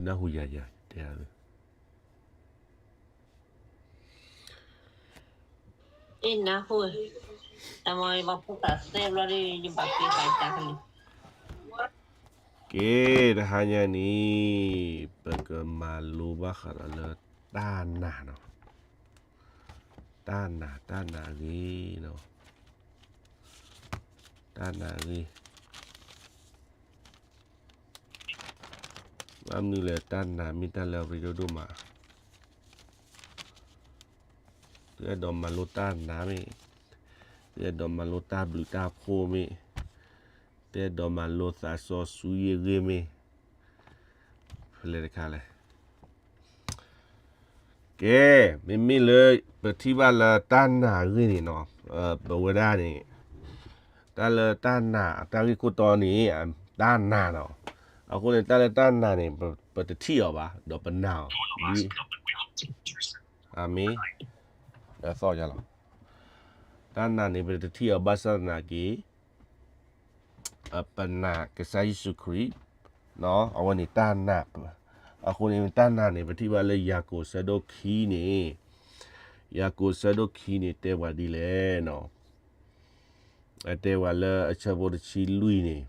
နၢ်ဟူယၤယၤတဲ ကဲ တဟါညါန့ၣ် ပကမၤလိဘၣ်ဃးဒီးလၢတၢ်နာ်နီၤ, တၢ်နာ် တၢ်နာ်အဂ့ၢ်နီၤ, တၢ်နာ်အဂ့ၢ် ဘၣ်မနုၤလဲၣ် တၢ်နာ်မ့ၢ်တၢ်လၢအရ့ဒိၣ်ဒိၣ်မး, သုအဲၣ်ဒိးမၤလိတၢ်နာ်မ့ၢ်, သုအဲၣ်ဒိးမၤလိတၢ်ဘျုးတၢ်ဖှိၣ်မ့ၢ်, သုအဲၣ်ဒိးမၤလိသးစီဆှံအဂ့ၢ်မ့ၢ်, ဖဲလဲၣ်တခါလဲၣ် ကဲ, မ့မ့ၢ်လၢ ပထံၣ်ဘၣ်လၢတၢ်နာ်အဂ့ၢ်န့ၣ်နီၤ, ပဝဲဒၣ်န့ၣ် တၢ်လၢတၢ်နာ် တၢ်ဂ့ၢ်ခိၣ်တီန့ၣ် တၢ်နာ်နီၤ, အဃိန့ၣ် တၢ်လၢတၢ်နာ်န့ၣ် ပတထံၣ်အီၤဘၣ် ဒီးပနာ်အီၤ, ဒ်, အၤမ့ၣ်, ဒီးသီၣ်ယလီၤ, တၢ်နာ်န့ၣ် ပတထံၣ်အီၤဘၣ်ဆၣ်သနာ်က့ ပနာ်ကစၢ်ယ့ၣ်ၡူးခရံာ်, အဝဲန့ၣ်တၢ်နာ်, အဃိန့ၣ် တၢ်နာ်န့ၣ် ပထံၣ်ဘၣ်လၢယၤကိာ်ဆၢဒိၣ်ခံန့ၣ်, ယၤကိာ်ဆၢဒိၣ်ခံန့ၣ် တဲပှၤဒ်လဲၣ်နီၤ, အတဲပှၤလၢအဆၢဖိတဆံလွံၢ်န့ၣ်,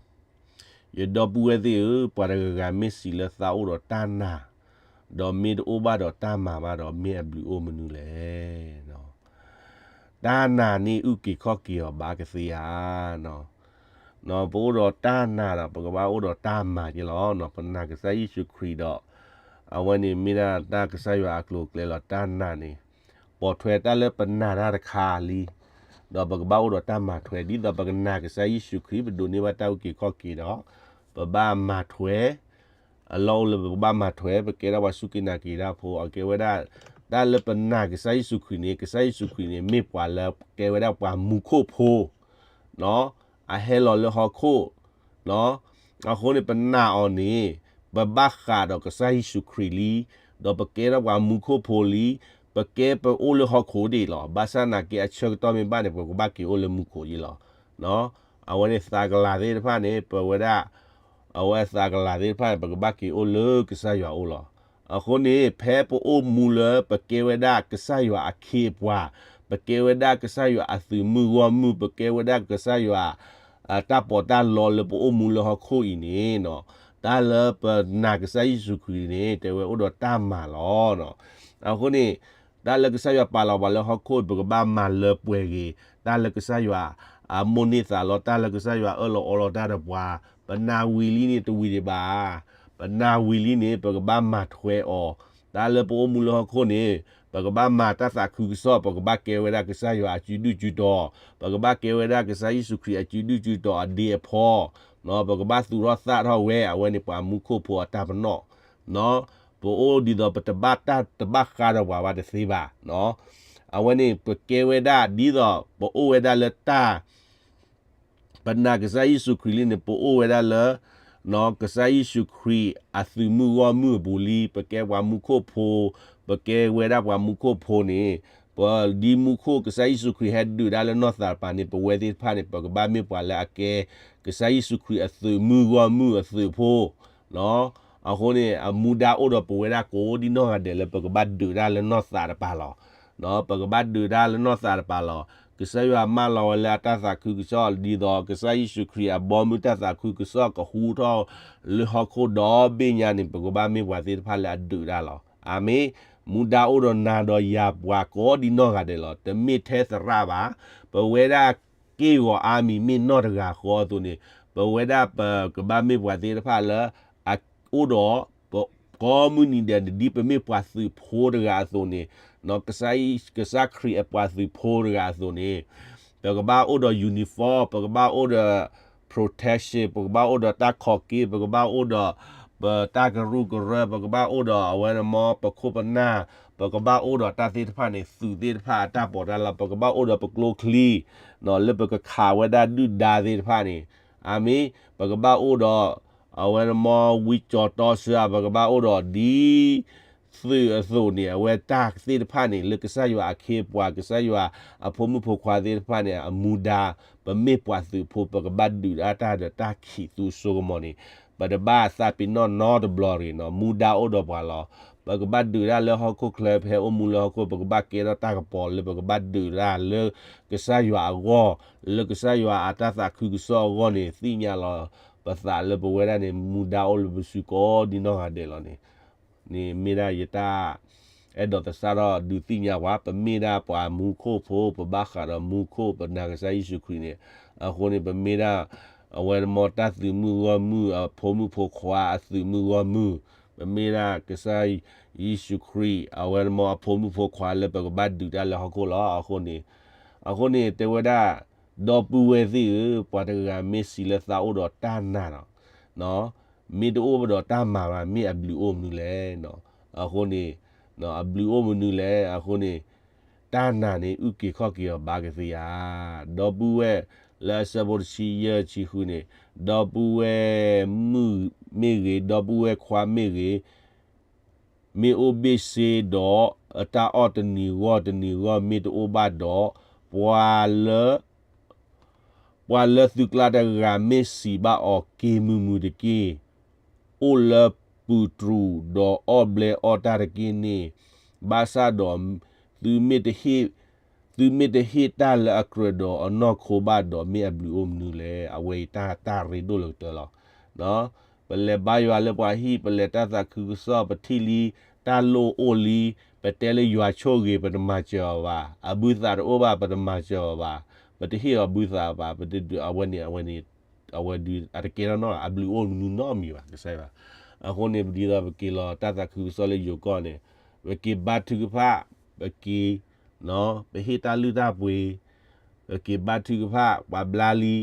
ယဒီပုၢ်ဝဲၢ်သ့ၣ်ဧၢ, ပှၤတဂၤဂၤမ့ၢ်စံးလၢသးအိၣ်ဒီးတၢ်နာ်, ဒီးမ့ၢ်တအိၣ်ဘၣ်ဒီးတၢ်မၤဘၣ်ဒီး မ့ၢ်အဘျုးအိၣ်မနုၤလဲၣ် တၢ်နာ်န့ၣ်အုၣ်က့ၤခီၣ်က့ၤအီၤဘၣ်ကသ့ဧါ. ပအိၣ်ဒီးတၢ်နာ်ဒီး ပကဘၣ်အိၣ်ဒီးတၢ်မၤက့လီၤ. ပနာ်ကစၢ်ယ့ၣ်ၡူးခရံာ်ဒီး အဝဲန့ၣ်မ့ၢ်ဒၣ်တၢ်ကစၢ်ယွၤအကျိၤအကျဲလီၤ. တၢ်နာ်န့ၣ် ပိာ်ထွဲတၢ်လၢပနာ်တၢ်တခါလံ, ဒီးပကဘၣ်အိၣ်ဒီးတၢ်မၤထွဲ ဒ်သိးပကနာ်ကစၢ်ယ့ၣ်ၡူးခရံာ် ပဒိးန့ၢ်ဘၣ်တၢ်အုၣ်က့ၤခီၣ်က့ၤဒီး ပဘၣ်မၤထွဲ အလီၢ်အိၣ်လၢပကဘၣ်မၤထွဲ ပကဲထီၣ်ပှၤစူၢ်က့ၤနာ်က့ၤတၢ်ဖိ အကဲဝဲဒၣ် တၢ်လၢပနာ်ကစၢ်ယ့ၣ်ၡူးခရံာ်န့ၣ် ကစၢ်ယ့ၣ်ၡူးခရံာ်န့ၣ် မ့ၢ်ပှၤလၢကဲဝဲဒၣ်ပှၤမူခိၣ်ဖိ အဟဲလီၤလၢဟီၣ်ခိၣ်, အဃိန့ၣ် ပနာ်အီၤန့ၣ် ပဘၣ်ဃးဒီးကစၢ်ယ့ၣ်ၡူးခရံာ်လံ, ဒီးပကဲထီၣ်ပှၤမူခိၣ်ဖိလံ, ပကဲပအိၣ်လၢဟီၣ်ခိၣ်ဒံးလီၤ. ဘၣ်ဆၣ်သနာ်က့ အဆၢကတီၢ်မ့ၢ်ဘၣ်န့ၣ် ပကဘၣ်က့ၤအိၣ်လၢမူခိၣ်ယံလီၤ. အဝဲန့ၣ်သးကလၤသ့ၣ်တဖၣ်န့ၣ် ပဝဲဒၣ် အဝဲသးကလၤသ့ၣ်တဖၣ်န့ၣ် ပကဘၣ်က့ၤအိၣ်လၢကစၢ်ယွၤအအိၣ်လီၤ. အဃိန့ၣ် ဖဲပအိၣ်မူလၢပကဲဝဲဒၣ်ကစၢ်ယွၤအခ့အပှၤ, ပကဲဝဲဒၣ်ကစၢ်ယွၤအသုးမုၢ်ဂီၢ်မုၢ်, ပကဲဝဲဒၣ်ကစၢ်ယွၤ တၢ်ပီးတၢ်လီလၢပအိၣ်မူလၢဟီၣ်ခိၣ်အံၤန့ၣ်, တၢ်လၢပနာ်ကစၢ်ယ့ၣ်ၡူးခရံာ်န့ၣ် တဲဝဲအိၣ်ဒီးတၢ်မၤလီၤ. အဃိန့ၣ် တၢ်လၢကစၢ်ယွၤပာ်လီၤပှၤလၢဟီၣ်ခိၣ် ပကဘၣ်မၤလၢပှဲၤဂ့ၤ, တၢ်လၢကစၢ်ယွၤအမိၣ်န့ၢ်သးလီ တၢ်လၢကစၢ်ယွၤအၢၣ်လီၤအီလီၤတၢ်ဒီးပှၤ, ပနာ်ဝံၤလံန့ၣ်တဝံၤဒံးဘၣ်, ပနာ်ဝံၤလံန့ၣ် ပကဘၣ်မၤထွဲအီၤ, တၢ်လၢပအိၣ်မူလၢဟီၣ်ခိၣ်န့ၣ် ပကဘၣ်မၤတၢ်သးခုကစီၣ်, ပကဘၣ်ကဲဝဲဒၣ်ကစၢ်ယွၤအစုဒုၣ်စုတီၤ, ပကဘၣ်ကဲဝဲဒၣ်ကစၢ်ယ့ၣ်ၡူးခရံာ်အစုဒုၣ်စုတီၤအဒ့အဖီ, ပကဘၣ်သူၣ်ထီၣ်သၣ်ထီၣ်ဝဲ, အဝဲန့ၣ်ပှၤမူခိၣ်ဖိအတၢ်ပနီၣ် ပအိၣ်ဒ်သိးပတဘၣ်တၢ်တဘၣ်ဃးဒီးပှၤဘၣ်တသ့ဘၣ်. အဝဲန့ၣ် ပကဲဝဲဒၣ်ဒ်သိးပအိၣ်ဝဲဒၣ်လၢတၢ် ပနာ်ကစၢ်ယ့ၣ်ၡူးခရံာ်လံန့ၣ် ပအိၣ်ဝဲဒၣ်လၢ ကစၢ်ယ့ၣ်ၡူးခရံာ်အသုးမုၢ်ဂီၢ်မုၢ်အပူၤလံ, ပကဲပှၤမူခိၣ်ဖိ, ပကဲဝဲဒၣ်ပှၤမူခိၣ်ဖိန့ၣ်, ပဒ်မူခိၣ်ကစၢ်ယ့ၣ်ၡူးခရံာ်ဟဲဒုးတၢ်လၢနီၢ်သးတပၤန့ၣ် ပဝဲသ့ၣ်တဖၣ်န့ၣ် ပကဘၣ်မ့ၢ်ပှၤလၢအကဲ ကစၢ်ယ့ၣ်ၡူးခရံာ်အသုးမုၢ်ဂီၢ်မုၢ်အသုးဖိ အဃိန့ၣ် အမူဒါအိၣ်ဒီးပဝဲဒၣ်ကိးဒ်နီၢ်ဂၤဒဲးလၢပကဘၣ်ဒုးတၢ်လၢနီၢ်သးတပၤလီၤ. ပကဘၣ်ဒုးတၢ်လၢနီၢ်သးတပၤလီၤ. ကစၢ်ယွၤမၢလီၤဝဲလၢအတၢ်သးခုကစီၣ် ဒ်သိးကစၢ်ယ့ၣ်ၡူးခရံာ်အဘီမုၢ်တၢ်သးခုကစီၣ်ကဟူထီၣ်လၢဟီၣ်ခိၣ်ဒီဘ့ၣ်ညါန့ၣ် ပကဘၣ်မ့ၢ်ပှၤသ့ၣ်တဖၣ်လၢအဒုးတၢ်လီၤ. အၤမ့ၣ်. မူဒါအိၣ်ဒီးနၤဒီးယၤပှၤကိးဒ်နီၢ်ဂၤဒဲးလီၤ. တမ့ၢ်ထဲသရၣ်ဘၣ်. ပဝဲဒၣ်က့ၢ်ဂီၤအါမံၤမ့ၢ်နီၢ်တဂၤဃီအသိးန့ၣ် ပဝဲဒၣ်ပကဘၣ်မ့ၢ်ပှၤသ့ၣ်တဖၣ်လၢ အအိၣ်ဒီး ကိးမုၢ်နံၤဒဲး ဒ်ပမ့ၢ်ပှၤသုးဖိတဂၤအသိးန့ၣ် ကစၢ်ခရံာ်အပှၤသုးဖိတဂၤအသိးန့ၣ် ပကဘၣ်အိၣ်ဒီး uniform, ပကဘၣ်အိၣ်ဒီး protection, ပကဘၣ်အိၣ်ဒီးတၢ်ခီးက့, ပကဘၣ်အိၣ်ဒီး ပတၢ်ကရူၢ်ကရၢ, ပကဘၣ်အိၣ်ဒီးအဝဲန့ၣ်မ့ၢ်ပခိၣ်ပနၢ်, ပကဘၣ်အိၣ်ဒီးတၢ်သ့ၣ်တဖၣ်န့ၣ် သုးသ့ၣ်တဖၣ်အတၢ်ပီးတၢ်လီ, ပကဘၣ်အိၣ်ဒီးပကျိချံ လၢပကခးဝဲဒၣ်ဒုၣ်ဒါသ့ၣ်တဖၣ်န့ၣ်, အၤမ့ၣ်, ပကဘၣ်အိၣ်ဒီး အဝဲန့ၣ်မ့ၢ်ဝံကၠီၤတီဆှၢ, ပကဘၣ်အိၣ်ဒီးဒ် သုးအသိးန့ၣ် အဝဲတၢ်သ့ၣ်တဖၣ်န့ၣ် လၢကစၢ်ယွၤအခ့အပှၤ ကစၢ်ယွၤအဖိမုၣ်ဖိခွါသ့ၣ်တဖၣ်န့ၣ် အမူဒါ ပမ့ၢ်ပှၤသုးဖိ ပကဘၣ်ဒုးဒၣ်တၢ်ဒီးတၢ်ခံးသူစိကမီၤန့ၣ် ပတဘၣ်သးပ့ၤနီၣ်နီတဘျီတဂ့ၤနီၤ, မူဒါအိၣ်ဒီးပှၤလီၤ. ပကဘၣ်ဒုးတၢ်လၢဟီၣ်ခိၣ်ချၢ ပဟဲအိၣ်မူလၢဟီၣ်ခိၣ် ပကဘၣ်ကဲထီၣ်တၢ်ကပီၤလၢပကဘၣ်ဒုးတၢ်လၢကစၢ်ယွၤအဂီၢ်, လၢကစၢ်ယွၤအတၢ်သးခုကစီၣ်အဂီၢ်န့ၣ် သ့ၣ်ညါလီၤပသးလၢပဝဲဒၣ်န့ၣ် မူဒါအိၣ်လၢပစုကိးဒ်နီၢ်ဂၤဒဲးလီၤန့ၣ် န့ၣ်မ့ၢ်ဒၣ်ယတၢ်အဲၣ်ဒိးသဆၣ်ထီၣ်ဒုးသ့ၣ်ညါပှၤ, ပမ့ၢ်ဒၣ်ပှၤမူခိၣ်ဖိ, ပဘၣ်ဃးဒီးမူခိၣ် ပနာ်ကစၢ်ယ့ၣ်ၡူးခရံာ်န့ၣ်, အဃိန့ၣ် ပမ့ၢ်ဒၣ် အဝဲန့ၣ်မ်တၢ်သုးမုၢ်ဂီၢ်မုၢ်အဖိမုၣ်ဖိခွါအသုးမုၢ်ဂီၢ်မုၢ်, ပမ့ၢ်ဒၣ်ကစၢ်ယ့ၣ်ၡူးခရံာ် အဝဲန့ၣ်မ်အဖိမုၣ်ဖိခွါလၢပကဘၣ်ဒုးတၢ်လၢဟီၣ်ခိၣ်လီၤ. အဃိန့ၣ်, အဃိန့ၣ်တဲဝဲဒၣ် ဒီပုၢ်ဝဲၢ်သ့ၣ်ဧၢ, ပှၤတဂၤမ့ၢ်စံးလၢသးအိၣ်ဒီးတၢ်နာ်ဒီး, မ့ၢ်တအိၣ်ဒီးတၢ်မၤဘၣ် မ့ၢ်အဘျုးအိၣ်မနုၤလဲၣ်. အဃိန့ၣ် အဘျုးအိၣ်မနုၤလဲၣ်. အဃိန့ၣ် တၢ်နာ်န့ၣ် အုၣ်က့ၤခီၣ်က့ၤအီၤဘၣ်ကသ့ဧါ. ဒီပုၢ်ဝဲၢ်လၢအဆၢဖိတဆံယဲၢ်ဆံဃုန့ၣ်, ဒီပုၢ်ဝဲၢ်မုၣ်မ့ၢ်ဂ့ၤ, ဒီပုၢ်ဝဲၢ်ခွါမ့ၢ်ဂ့ၤ မ့ၢ်အိၣ်ဘ့ၣ်ဆ့ဒီး အတၢ်အီၣ်တနံၤဂီၢ်တနံၤဂီၢ်မ့ၢ်တအိၣ်ဘၣ်ဒီး, ပှၤလၢ ပှၤလၢသုကျါတဂၤမ့ၢ်စံးဘၣ်အီၤ က့ၤမုာ်မုာ်တက့ၢ်, အိၣ်လၢပူၤတြူးဒီးအီၣ်ဘျဲအီၣ်တၢ်တက့ၢ်န့ၣ်, ဘၣ်ဆၣ်ဒီး သုမ့ၢ်တဟ့ၣ်တၢ်လၢအကြၢးဒီးအနီၢ်ခိဘၣ်ဒီး မ့ၢ်အဘျုးအိၣ်မနုၤလဲၣ်. အဝဲအံၤတၢ် တၢ်ရ့ဒိၣ်လၢကတၢၢ်လီၤ. ပလဲၤဘါယွၤလၢပှၤဟံၣ်, ပလဲၤတၢ်သးခုကစီၣ်, ပထံၣ်လံ, တၢ်လိၣ်အိၣ်လံ, ပတဲလၢယွၤဆိၣ်ဂ့ၤ ပတမၤစၢၤအီၤဘၣ်, အဘုသးတအိၣ်ဘၣ် ပတမၤစၢၤအီၤဘၣ်, ပတဟ့ၣ်အီၤဘုသးဘၣ်, ပတဒုးအဝဲန့ၣ်, အဝဲန့ၣ်, အဝဲဒုးအတကဲထီၣ်နီတဂၤ အဘျုးအိၣ်မနုၤနီတမံၤဘၣ် ကစၢ်ယွၤ. အဃိန့ၣ် ပဒ်သိးပက့ၤလီၤတၢ်သးခုကစီၣ်လၢယိၤကီၢ်န့ၣ်, ပက့ၤဘါထုကဖၣ်, ပက့ၤ ပဟ့ၣ်တၢ်လုၢ်တၢ်ပှ့ၤ, ပက့ၤဘါထုကဖၣ်, ပှၤဘျါလံ,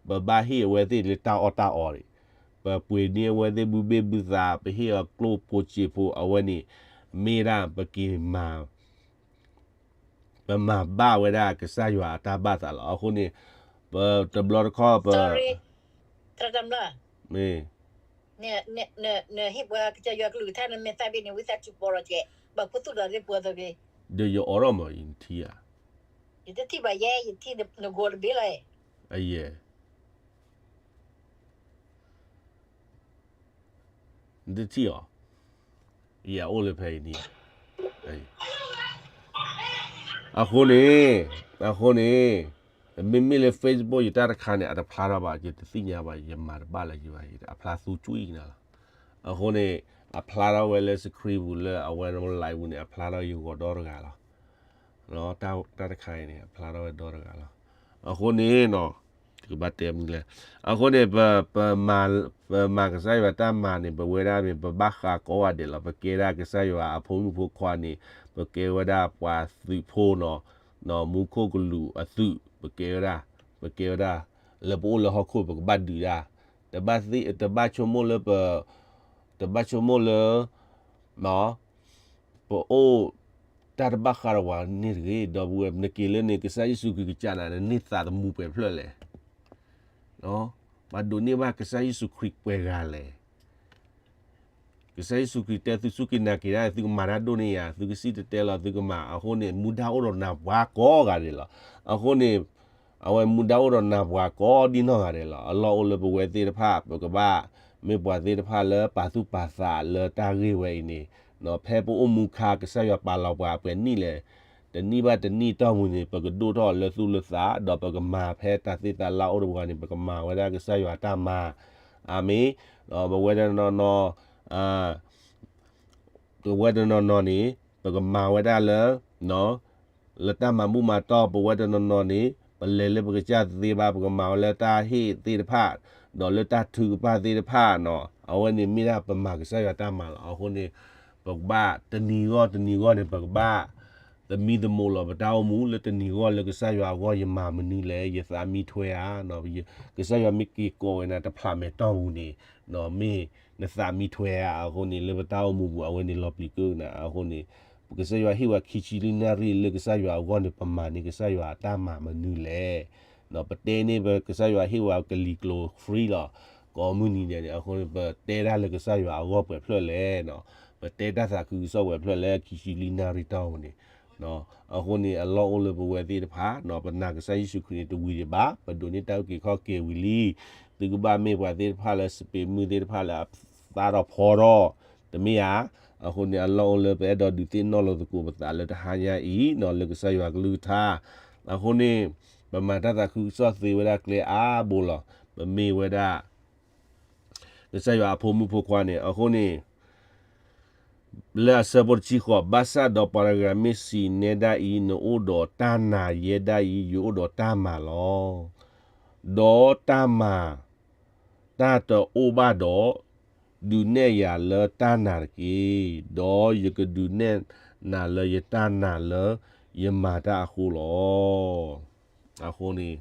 ပဘၣ်ဟ့ၣ်အဝဲသ့ၣ်လၢတၢ်အီၣ်တၢ်အီဒံး, ပပှ့ၤန့ၢ်အဝဲသ့ၣ်ဘုဘ့ၣ်ဘုသး, ပဟ့ၣ်အီၤကျိၣ်ဖိစ့ဖိ, အဝဲန့ၣ် မ့ၢ်ဒၣ်ပက့ၤမၤ ပမၤဘၣ်ဝဲဒၣ်ကစၢ်ယွၤအတၢ်ဘၣ်သးလီၤ. အဃိန့ၣ် ပတဘျီတခီၣ်ပ မ့ၢ် ဒီးယအိးထီၣ်မး ယထံၣ်ဧါ. ယဲ နတထံၣ်အီၤ, ယအိၣ်လၢဖဲအံၤန့ၣ်, အဃိန့ၣ်, အဃိန့ၣ်, မ့မ့ၢ်လၢ Facebook ယတၢ်တခါန့ၣ် အတဖျါထီၣ်ဘၣ်, ယတသ့ၣ်ညါဘၣ်, ယမၤတဘၣ်လၢၤဘၣ်, အဖျါသူကွံာ်နၤလီၤ. အဃိန့ၣ် အဖျါထီၣ်ဝဲလၢ screen ပူၤလၢအဝဲ live ပူၤန့ၣ် အဖျါထီၣ်ယဂီၢ်ဒီတဂၤလီၤ. တၢ်တခါအံၤန့ၣ် အဖျါထီၣ်ဝဲဒီတဂၤလီၤ. အဃိန့ၣ် ကဘၣ်တဲမနုၤလဲၣ်. အဃိန့ၣ် ပမၤကစၢ်ယွၤတၢ်မၤန့ၣ် ပဝဲဒၣ်န့ၣ် ပဘၣ်ဃးကိးဂၤဒဲးလီၤ. ပကဲဒၣ်ကစၢ်ယွၤအဖိမုၣ်ဖိခွါန့ၣ် ပကဲဝဲဒၣ်ပှၤသုးဖိနီၤ, မူခိၣ်ကလူးအသုး ပကဲဝဲဒၣ်, ပကဲဝဲဒၣ်, လၢပအိၣ်လၢဟီၣ်ခိၣ် ပကဘၣ်ဒုးဒၣ်, တဘၣ်ဆိကမိၣ်လၢပ, တဘၣ်ဆိကမိၣ်လၢ ပအိၣ်တၢ်တဘၣ်ဃးဒီးပှၤန့ၣ်တဂ့ၤ, ဒီပုၢ်ဝဲၢ်, နက့ၤလၢန့ၣ် ကစၢ်ယ့ၣ်ၡူးခရံာ်ကစၢ်နၤန့ၣ် နသးသမူပှဲၤဖျၢၣ်လဲၣ်. ပှၤဒိးန့ၢ်ဘၣ်ကစၢ်ယ့ၣ်ၡူးခရံာ်ပှဲၤဂၤလဲၣ်. ကစၢ်ယ့ၣ်ၡူးခရံာ်တဲ သုစူၢ်က့ၤနာ်က့ၤဒၣ် သုကမၤတၢ်ဒိၣ်န့ၢ်ယၤ, သုကစံၣ်တဲၤတဲလီၤ သုကမၤ, အဃိန့ၣ် မူဒါအိၣ်ဒီးနၤပှၤကိးဂၤဒဲးလီၤ. အဃိန့ၣ် အဝဲမူဒါအိၣ်ဒီးနၤပှၤကိးဒ်နီၢ်ဂၤဒဲးလီၤ. အလီၢ်အိၣ်လၢပဝဲသ့ၣ်တဖၣ် ပကဘၣ်မ့ၢ်ပှၤသ့ၣ်တဖၣ်လၢပာ်သူၣ်ပာ်သးလၢတၢ်ဂ့ၢ်ဝဲအံၤန့ၣ်, ဖဲပအိၣ်မူခါ ကစၢ်ယွၤပာ်လီၤပှၤပှဲၤနံၣ်လဲၣ်, တနံၣ်ဘၣ်တနံၣ်တီၢ်ပူၤန့ၣ် ပကဒိၣ်ထီၣ်လၢသူၣ်လၢသး, ဒီးပကမၤဖဲတၢ်သ့တၢ်လၢ်အိၣ်တပှၤန့ၣ် ပကမၤဝဲဒၣ်ကစၢ်ယွၤတၢ်မၤ. အၤမ့ၣ်. ပဝဲတနီၤနီၤ ပဝဲတနီၤနီၤန့ၣ် ပကမၤဝဲဒၣ်လၢ လၢတၢ်မၤဘူၣ်မၤတီၢ်, ပဝဲတနီၤနီၤန့ၣ် ပလဲၤလၢပကစၢ်သ့ဘၣ်, ပကမၤဝဲလၢတၢ်ဟ့ၣ်သ့ၣ်တဖၣ်, ဒီးလၢတၢ်ထုကဖၣ်သ့ၣ်တဖၣ်နီၤ, အဝဲန့ၣ်မ့ၢ်ဒၣ်ပမၤကစၢ်ယွၤတၢ်မၤလီၤ. အဃိန့ၣ် ပကဘၣ်တနံၤဂီၢ်တနံၤဂီၢ်န့ၣ် ပကဘၣ် သမံသမိးလီၤပတၢ်အိၣ်မူလၢတနံၤဂီၢ်လၢကစၢ်ယွၤအဂီၢ် ယမၤမနုၤလဲၣ်, ယသးမံထွဲဧါ. ကစၢ်ယွၤမ့ၢ်က့ၤကိးဝဲနၤတဖျးမဲာ်တီၢ်ပူၤန့ၣ်, မ့ၢ်နသးမံထွဲဧါ. အဃိန့ၣ် လၢပတၢ်အိၣ်မူပူၤ အဝဲန့ၣ်လီၤပျံၤကနၤ. အဃိန့ၣ် ကစၢ်ယွၤဟ့ၣ်ဝဲခံဆံလွံၢ်နၣ်ရံၣ်လၢကစၢ်ယွၤအဂီၢ်န့ၣ် ပမၤန့ၢ်ကစၢ်ယွၤအတၢ်မၤမနုၤလဲၣ်. ပတဲန့ၢ်ပကစၢ်ယွၤဟ့ၣ်ဝဲကလံၤကျိၤ free လီၤ. ကိးမုၢ်နံၤဒဲးန့ၣ် အဃိန့ၣ် ပတဲတၢ်လၢကစၢ်ယွၤအဂီၢ်ပှဲၤဖျၢၣ်လဲၣ်. ပတဲတၢ်သးခုကစီၣ်ပှဲၤဖျၢၣ်လၢခံဆံလွံၢ်နၣ်ရံၣ်တီၢ်ပူၤန့ၣ် အဃိန့ၣ် အလီၢ်အိၣ်လၢပဝဲသ့ၣ်တဖၣ် ပနာ်ကစၢ်ယ့ၣ်ၡူးခရံာ်န့ၣ် တဝံၤဒံးဘၣ်, ပဒိးန့ၢ်တၢ်အုၣ်က့ၤခီၣ်က့ၤဝံၤလံ. ပ သုကဘၣ်မ့ၢ်ပှၤသ့ၣ်တဖၣ်လၢစပံးမုၢ်သ့ၣ်တဖၣ်လၢအသၣ်ထီၣ်ဖီထီၣ်, တမ့ၢ်ဧါ. အဃိန့ၣ် အလီၢ်အိၣ်လၢပအဲၣ်ဒိးဒုးသ့ၣ်နီၣ်လိာ်သကိးပသးလၢတဟါညါအံၤနီၤ လၢကစၢ်ယွၤကလုၢ်ကထါ. အဃိန့ၣ် ပမၤတၢ်သးခုကစီၣ်သ့ဝဲဒၣ်ကျဲအါဘိလီၤ. ပမ့ၢ်ဝဲဒၣ် ကစၢ်ယွၤအဖိမုၣ်ဖိခွါန့ၣ် အဃိန့ၣ် လၢအဆၢဖိတဆံဃိး, ဘၣ်ဆၣ်ဒီးပှၤတဂၤမ့ၢ်စံးနဲဒၣ်အံၤ, နအိၣ်ဒီးတၢ်နာ်, ယဲဒၣ်အံၤ ယအိၣ်ဒီးတၢ်မၤလီၤ. ဒီးတၢ်မၤ တၢ်တအိၣ်ဘၣ်ဒီး, ဒုးနဲၣ်ယၤလၢတၢ်နာ်တက့ၢ်. ဒီးယကဒုးနဲၣ်နၤလၢယတၢ်နာ်လၢယမၤတၢ်အဃိလီၤ. အဃိန့ၣ်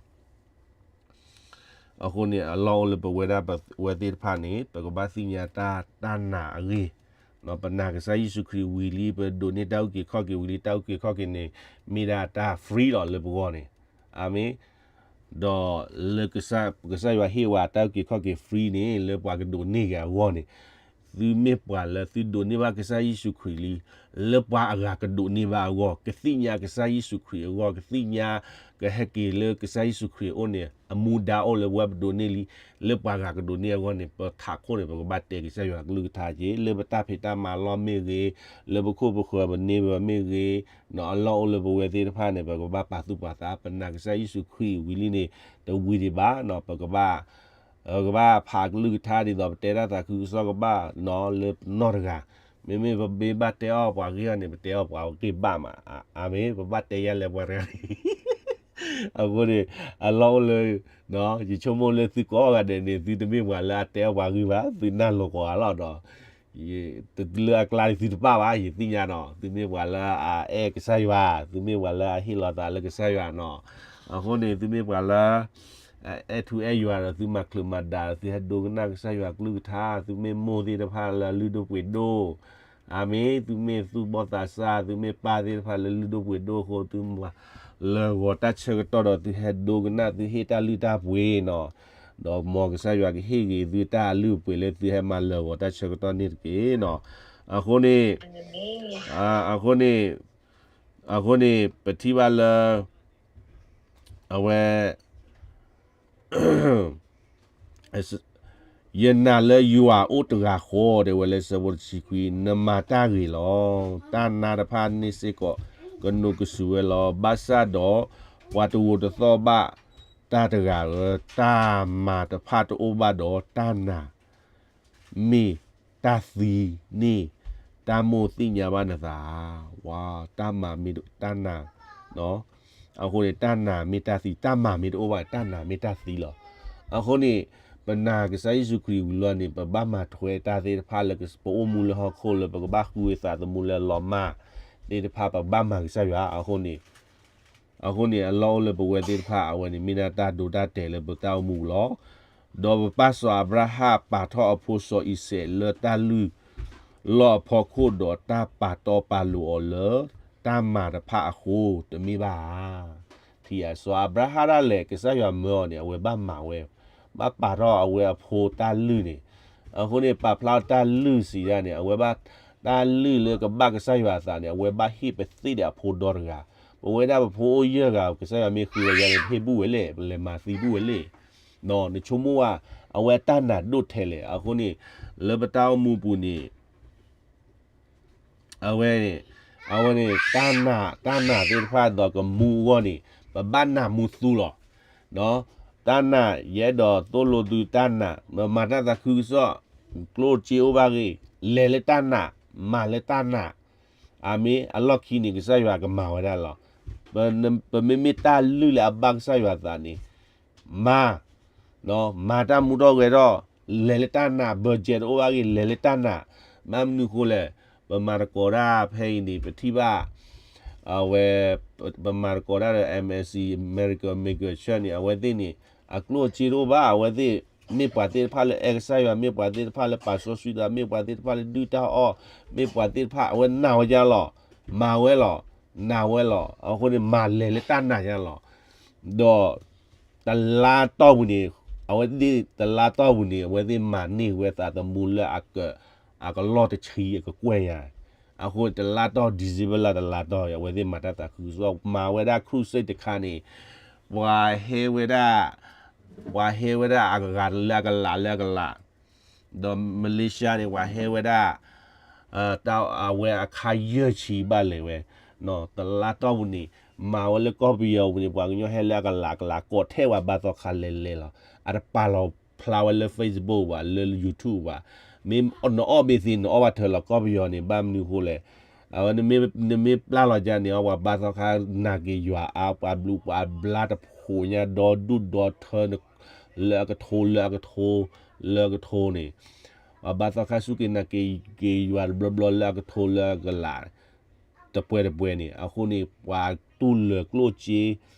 အဃိန့ၣ် အလီၢ်အိၣ်လၢပဝဲဒၣ်ပဝဲသ့ၣ်တဖၣ်န့ၣ် ပကဘၣ်သ့ၣ်ညါတၢ် တၢ်နာ်အဂ့ၢ်, ပနာ်ကစၢ်ယ့ၣ်ၡူးခရံာ်ဝံၤလံ ပဒိးန့ၢ်တၢ်အုၣ်က့ၤခီၣ်က့ၤဝံၤလံ တၢ်အုၣ်က့ၤခီၣ်က့ၤန့ၣ် မ့ၢ်ဒၣ်တၢ် free လီၤလၢပဂီၢ်န့ၣ်. အၤမ့ၣ်. ဒီးလၢကစၢ် ကစၢ်ယွၤဟ့ၣ်ဝဲတၢ်အုၣ်က့ၤခီၣ်က့ၤ free န့ၣ် လၢပှၤကဒိးန့ၢ်က့ၤအဂီၢ်န့ၣ် သုမ့ၢ်ပှၤလၢသုဒိးန့ၢ်ဘၣ်ကစၢ်ယ့ၣ်ၡူးခရံာ်လံ, လၢပှၤအဂၤကဒိးန့ၢ်ဘၣ်အဂီၢ်, ကသ့ၣ်ညါကစၢ်ယ့ၣ်ၡူးခရံာ်အဂီၢ်, ကသ့ၣ်ညါ ကဟဲက့ၤလၢကစၢ်ယ့ၣ်ၡူးခရံာ်အအိၣ်န့ၣ် အမူဒါအိၣ်လၢပဝဲပဒိးန့ၢ်လံ, လၢပှၤဂၤကဒိးန့ၢ်အဂီၢ်န့ၣ် ပထးခိၣ်န့ၣ် ပကဘၣ်တဲကစၢ်ယွၤကလုၢ်ကထါက့ၤ လၢပတၢ်ဖံးတၢ်မၤလီၢ်မ့ၢ်ဂ့ၤ, လၢပခိၣ်ပဃၢၤပန့ၢ်ဝဲမ့ၢ်ဂ့ၤ, အလီၢ်အိၣ်လၢပဝဲသ့ၣ်တဖၣ်န့ၣ် ပကဘၣ်ပာ်သူၣ်ပာ်သး ပနာ်ကစၢ်ယ့ၣ်ၡူးခရံာ်ဝံၤလံန့ၣ် တဝံၤဒံးဘၣ်နီၤ ပကဘၣ် ကဘၣ်ဖးကလုၢ်ကထါဒ်သိး ပတဲတၢ်သးခုကစီၣ်ကဘၣ်နီၤ လၢပနီၢ်တဂၤ, မ့မ့ၢ်ပမ့ၢ်ဘၣ်တဲအီၣ်ပှၤဂ့ၢ်အီၤန့ၣ် ပတဲအီၣ်ပှၤဂ့ၢ်ဘၣ်မး, အၤမ့ၣ်, ပဘၣ်တဲယၤလဲၤပှၤတဂၤန့ၣ် အဃိန့ၣ် အလီၢ်အိၣ်လၢ ယဆိကမိၣ်လၢသုကိးဂၤဒဲးန့ၣ် သုတမ့ၢ်ပှၤလၢအတဲအီၣ်ပှၤဂ့ၢ်ဘၣ်, သုနၢ်လိၤကိးဂၤလီၤဒီး တလၢအကျါန့ၣ်သုတပၣ်ဘၣ် ယသ့ၣ်ညါနီၤ, သုမ့ၢ်ပှၤလၢအအဲၣ်ကစၢ်ယွၤ, သုမ့ၢ်ပှၤလၢအဟ့ၣ်လီၤသးလၢကစၢ်ယွၤနီၤ, အဃိန့ၣ် သုမ့ၢ်ပှၤလၢ အဲၣ်ထူအဲၣ်ယွၤဒီးသုမၤချုးမၤဒါ သုဟဲဒိကနၣ်ကစၢ်ယွၤကလုၢ်ကထါ, သုမ့ၢ်မိၢ်သ့ၣ်တဖၣ်လၢလုၢ်ဒိၣ်ပှ့ၤဒိၣ်, အၤမ့ၣ်, သုမ့ၢ်သူၣ်ဘီၣ်သးစၢ်, သုမ့ၢ်ပၢ်သ့ၣ်တဖၣ်လၢလုၢ်ဒိၣ်ပှ့ၤဒိၣ်အဃိ သုမၤလၢာ်ဂီၤတၢ်ဆၢကတီၢ်ဒီးသုဟဲဒိကနၣ်သုဟ့ၣ်တၢ်လုၢ်တၢ်ပှ့ၤနီၤ, ဒီးမ်ကစၢ်ယွၤကဟ့ၣ်ဂ့ၤသုတၢ်အလုၢ်အပှ့ၤလၢသုဟဲမၤလၢာ်ဂီၤတၢ်ဆၢကတီၢ်န့ၣ်တက့ၢ်နီၤ, အဃိန့ၣ် အဃိန့ၣ် အဃိန့ၣ် ပထံၣ်ဘၣ်လၢ အဝဲ ယနာ်လၢယွၤအိၣ်တဂၤဃီ တဲဝဲလၢဆၢဖိတဆံခွံ, နမၤတၢ်ဂ့ၤလီၤ. တၢ်နါတဖၣ်န့ၣ်စ့ၢ်ကီး ကနိးကစုာ်ဝဲလီၤ. ဘၣ်ဆၣ်ဒီး ပှၤတဂိာ်တသီၣ်ဘၣ်တၢ်တဂၤဧၢ, တၢ်မၤတဖၣ်တအိၣ်ဘၣ်ဒီးတၢ်နာ် မ့ၢ်တၢ်သံန့ၣ် တၢ်မိၣ်သ့ၣ်ညါဘၣ်နသးဧါ. ဝါ, တၢ်မၤမ့ၢ်တၢ်နာ်, အဃိန့ၣ် တၢ်နာ်မ့ၢ်တၢ်သံ, တၢ်မၤမ့ၢ်တအိၣ်ဘၣ် တၢ်နာ်မ့ၢ်တၢ်သံလီၤ. အဃိန့ၣ် ပနာ်ကစၢ်ယ့ၣ်ၡူးခရံာ်ဝံၤလီၤန့ၣ် ပဘၣ်မၤထွဲတၢ်သ့ၣ်တဖၣ်လၢပအိၣ်မူလၢဟီၣ်ခိၣ်လၢပကဘၣ်ဃုဝဲသးသမူလၢအလီၤမၢ်သ့ၣ်တဖၣ် ပဘၣ်မၤကစၢ်ယွၤ အဃိန့ၣ် အဃိန့ၣ် အလီၢ်အိၣ်လၢပဝဲသ့ၣ်တဖၣ် အဝဲန့ၣ်မ့ၢ်ဒၣ်တၢ်ဒိတၢ်တဲာ်လၢပတၢ်အိၣ်မူပူၤလီၤ. ဒီးပပၢ်စီၤအၤဘြၤဟၣ်ပာ်ထီၣ်အဖိစီၤအံၤစဲးလၢတၢ်လုၢ်လီၢ်အဖီခိၣ်ဒီးတၢ်ပာ်တီပာ်လိၤအီၤလၢတၢ်မၤတဖၣ်အဃိ တမ့ၢ်ဘၣ်ဧါ. ထံၣ်ဧါ, စီၤအၤဘြၤဟၣ်ဒၣ်လဲာ် ကစၢ်ယွၤမၢအီၤန့ၣ် အဝဲဘၣ်မၤဝဲ, ဘၣ်ပာ်ထီၣ်အဝဲအဖိတၢ်လုၢ်န့ၣ်, အဃိန့ၣ် ပာ်ဖျါထီၣ်တၢ်လုၢ်စံးဒၣ်န့ၣ် အဝဲဘၣ် တၢ်လုၢ်လၢကဘၣ်ကစၢ်ယွၤအသးန့ၣ် အဝဲဘၣ်ဟ့ၣ်ပသ့ၣ်ဒီးအဖိဒီတဂၤ, ပဝဲဒၣ်ပဖိအိၣ်ယဲၢ်ဂၤ ကစၢ်ယွၤမ့ၢ်ဃုဝဲယါန့ၣ် ပဟ့ၣ်ဘူၣ်ဝဲလဲၣ်, ပလဲၤမၤသံဘူၣ်ဝဲလဲၣ်. နဆိကမိၣ်ဝဲ အဝဲတၢ်နာ်ဒိၣ်ထဲလဲၣ်. အဃိန့ၣ် လၢပတၢ်အိၣ်မူပူၤန့ၣ် အဝဲန့ၣ် အဝဲန့ၣ် တၢ်နာ် တၢ်နာ်သ့ၣ်တဖၣ်ဒီးကမူအဂီၢ်န့ၣ် ပဘၣ်နာ်မူသူလီၤ. တၢ်နာ် ယအဲၣ်ဒိးသိၣ်လိသုတၢ်နာ်, မၤတၢ်သးခုကစီၣ်, ကျိၣ်စ့အိၣ်ဘၣ်ဂ့ၤ, လဲၤလၢတၢ်နာ်, မၤလၢတၢ်နာ်, အၤမ့ၣ်, အလီၢ်ခံန့ၣ် ကစၢ်ယွၤကမၤဝဲဒၣ်လီၤ. ပမ့မ့ၢ်တၢ်လုၢ်လၢအဘၣ်ကစၢ်ယွၤအသးန့ၣ် မၤ မၤတၢ်မူထီၣ်ဂဲၤထီၣ်, လဲၤလၢတၢ်နာ်, ဘၢၣ်စၢၤတအိၣ်ဘၣ်ဂ့ၤ, လဲၤလၢတၢ်နာ်, ဘၣ်မနုၤဃိလဲၣ်, ပမၤသကိးတၢ်ဖဲအံၤန့ၣ် ပထံၣ်ဘၣ် အဝဲ ပမၤသကိးတၢ်ဒီး M S C Miracle Maker Church န့ၣ် အဝဲသ့ၣ်န့ၣ် အကျိၣ်အစ့တအိၣ်ဘၣ်, အဝဲသ့ၣ် မ့ၢ်ပှၤသ့ၣ်တဖၣ်လၢအဲၣ်ကစၢ်ယွၤ, မ့ၢ်ပှၤသ့ၣ်တဖၣ်လၢပာ်စီဆှံသး, မ့ၢ်ပှၤသ့ၣ်တဖၣ်လၢဒုၣ်တၢ်အီၣ်, မ့ၢ်ပှၤသ့ၣ်တဖၣ် အဝဲနာ်ဝဲဒၣ်လီၤ, မၤဝဲလီၤ, နာ်ဝဲလီၤ. အဃိန့ၣ် မၤလဲၤလၢတၢ်နာ်ညါလီၤ. ဒီး တလါတီၢ်ပူၤန့ၣ်, အဝဲသ့ၣ်တလါတီၢ်ပူၤန့ၣ် အဝဲသ့ၣ်မၤန့ၢ်ဝဲသးသမူလၢ အကလီၢ်တဆံ အကကွဲၢ်ညါ. အဃိတလါတီၢ် December လါတလါတီၢ် အဝဲသ့ၣ်မၤတၢ်သးခုကစီၣ် မၤဝဲဒၣ် crusade တခါန့ၣ် ပှၤဟဲဝဲဒၣ် ပှၤဟဲဝဲဒၣ်အဂၤလၢအကလးလၢအကလး, ဒီး Malaysia န့ၣ် ပှၤဟဲဝဲဒၣ် တၢ်အဝဲအခါယဲၢ်ဆံဘၣ်လဲၤဝဲ, တလါတီၢ်ပူၤန့ၣ် မၤဝဲလၢကီၢ်ပယီၤပူၤန့ၣ် ပှၤကညီဟဲလၢအကလးကလး ကိးထဲဝဲဘၣ်သီခါလဲၤလဲၤလီၤ. အတပာ်လီၤဖျါဝဲလၢ Facebook ဘၣ် လၢ YouTube ဘၣ်, မ့ၢ်နအီၣ်မ့ၢ်သ့ နအီၣ်ဘၣ်ထၢလီၤ ကီၢ်ပယီၤန့ၣ် ဘၣ်မနုၤဃိလဲၣ်. အဝဲ နမ့ၢ်ပျၢ်လီၤကန့ၣ် အီၣ်ပှၤဘၣ်သီခါနာ်က့ၤယွၤအါ ပှၤဘျုးပှၤဘျါတဖိးညါ ဒီဒူၣ်ဒီထၢ လၢအကထိ လၢအကထိ လၢအကထိန့ၣ်, ပှၤဘၣ်သီခါစူၢ်က့ၤနာ်က့ၤ က့ၤယွၤတဘျီဘျီလၢအကထိလၢအကလး တပှဲၤတပှဲၤန့ၣ်, အဃိန့ၣ် ပှၤတူၢ်လၢာ်ကျိၣ်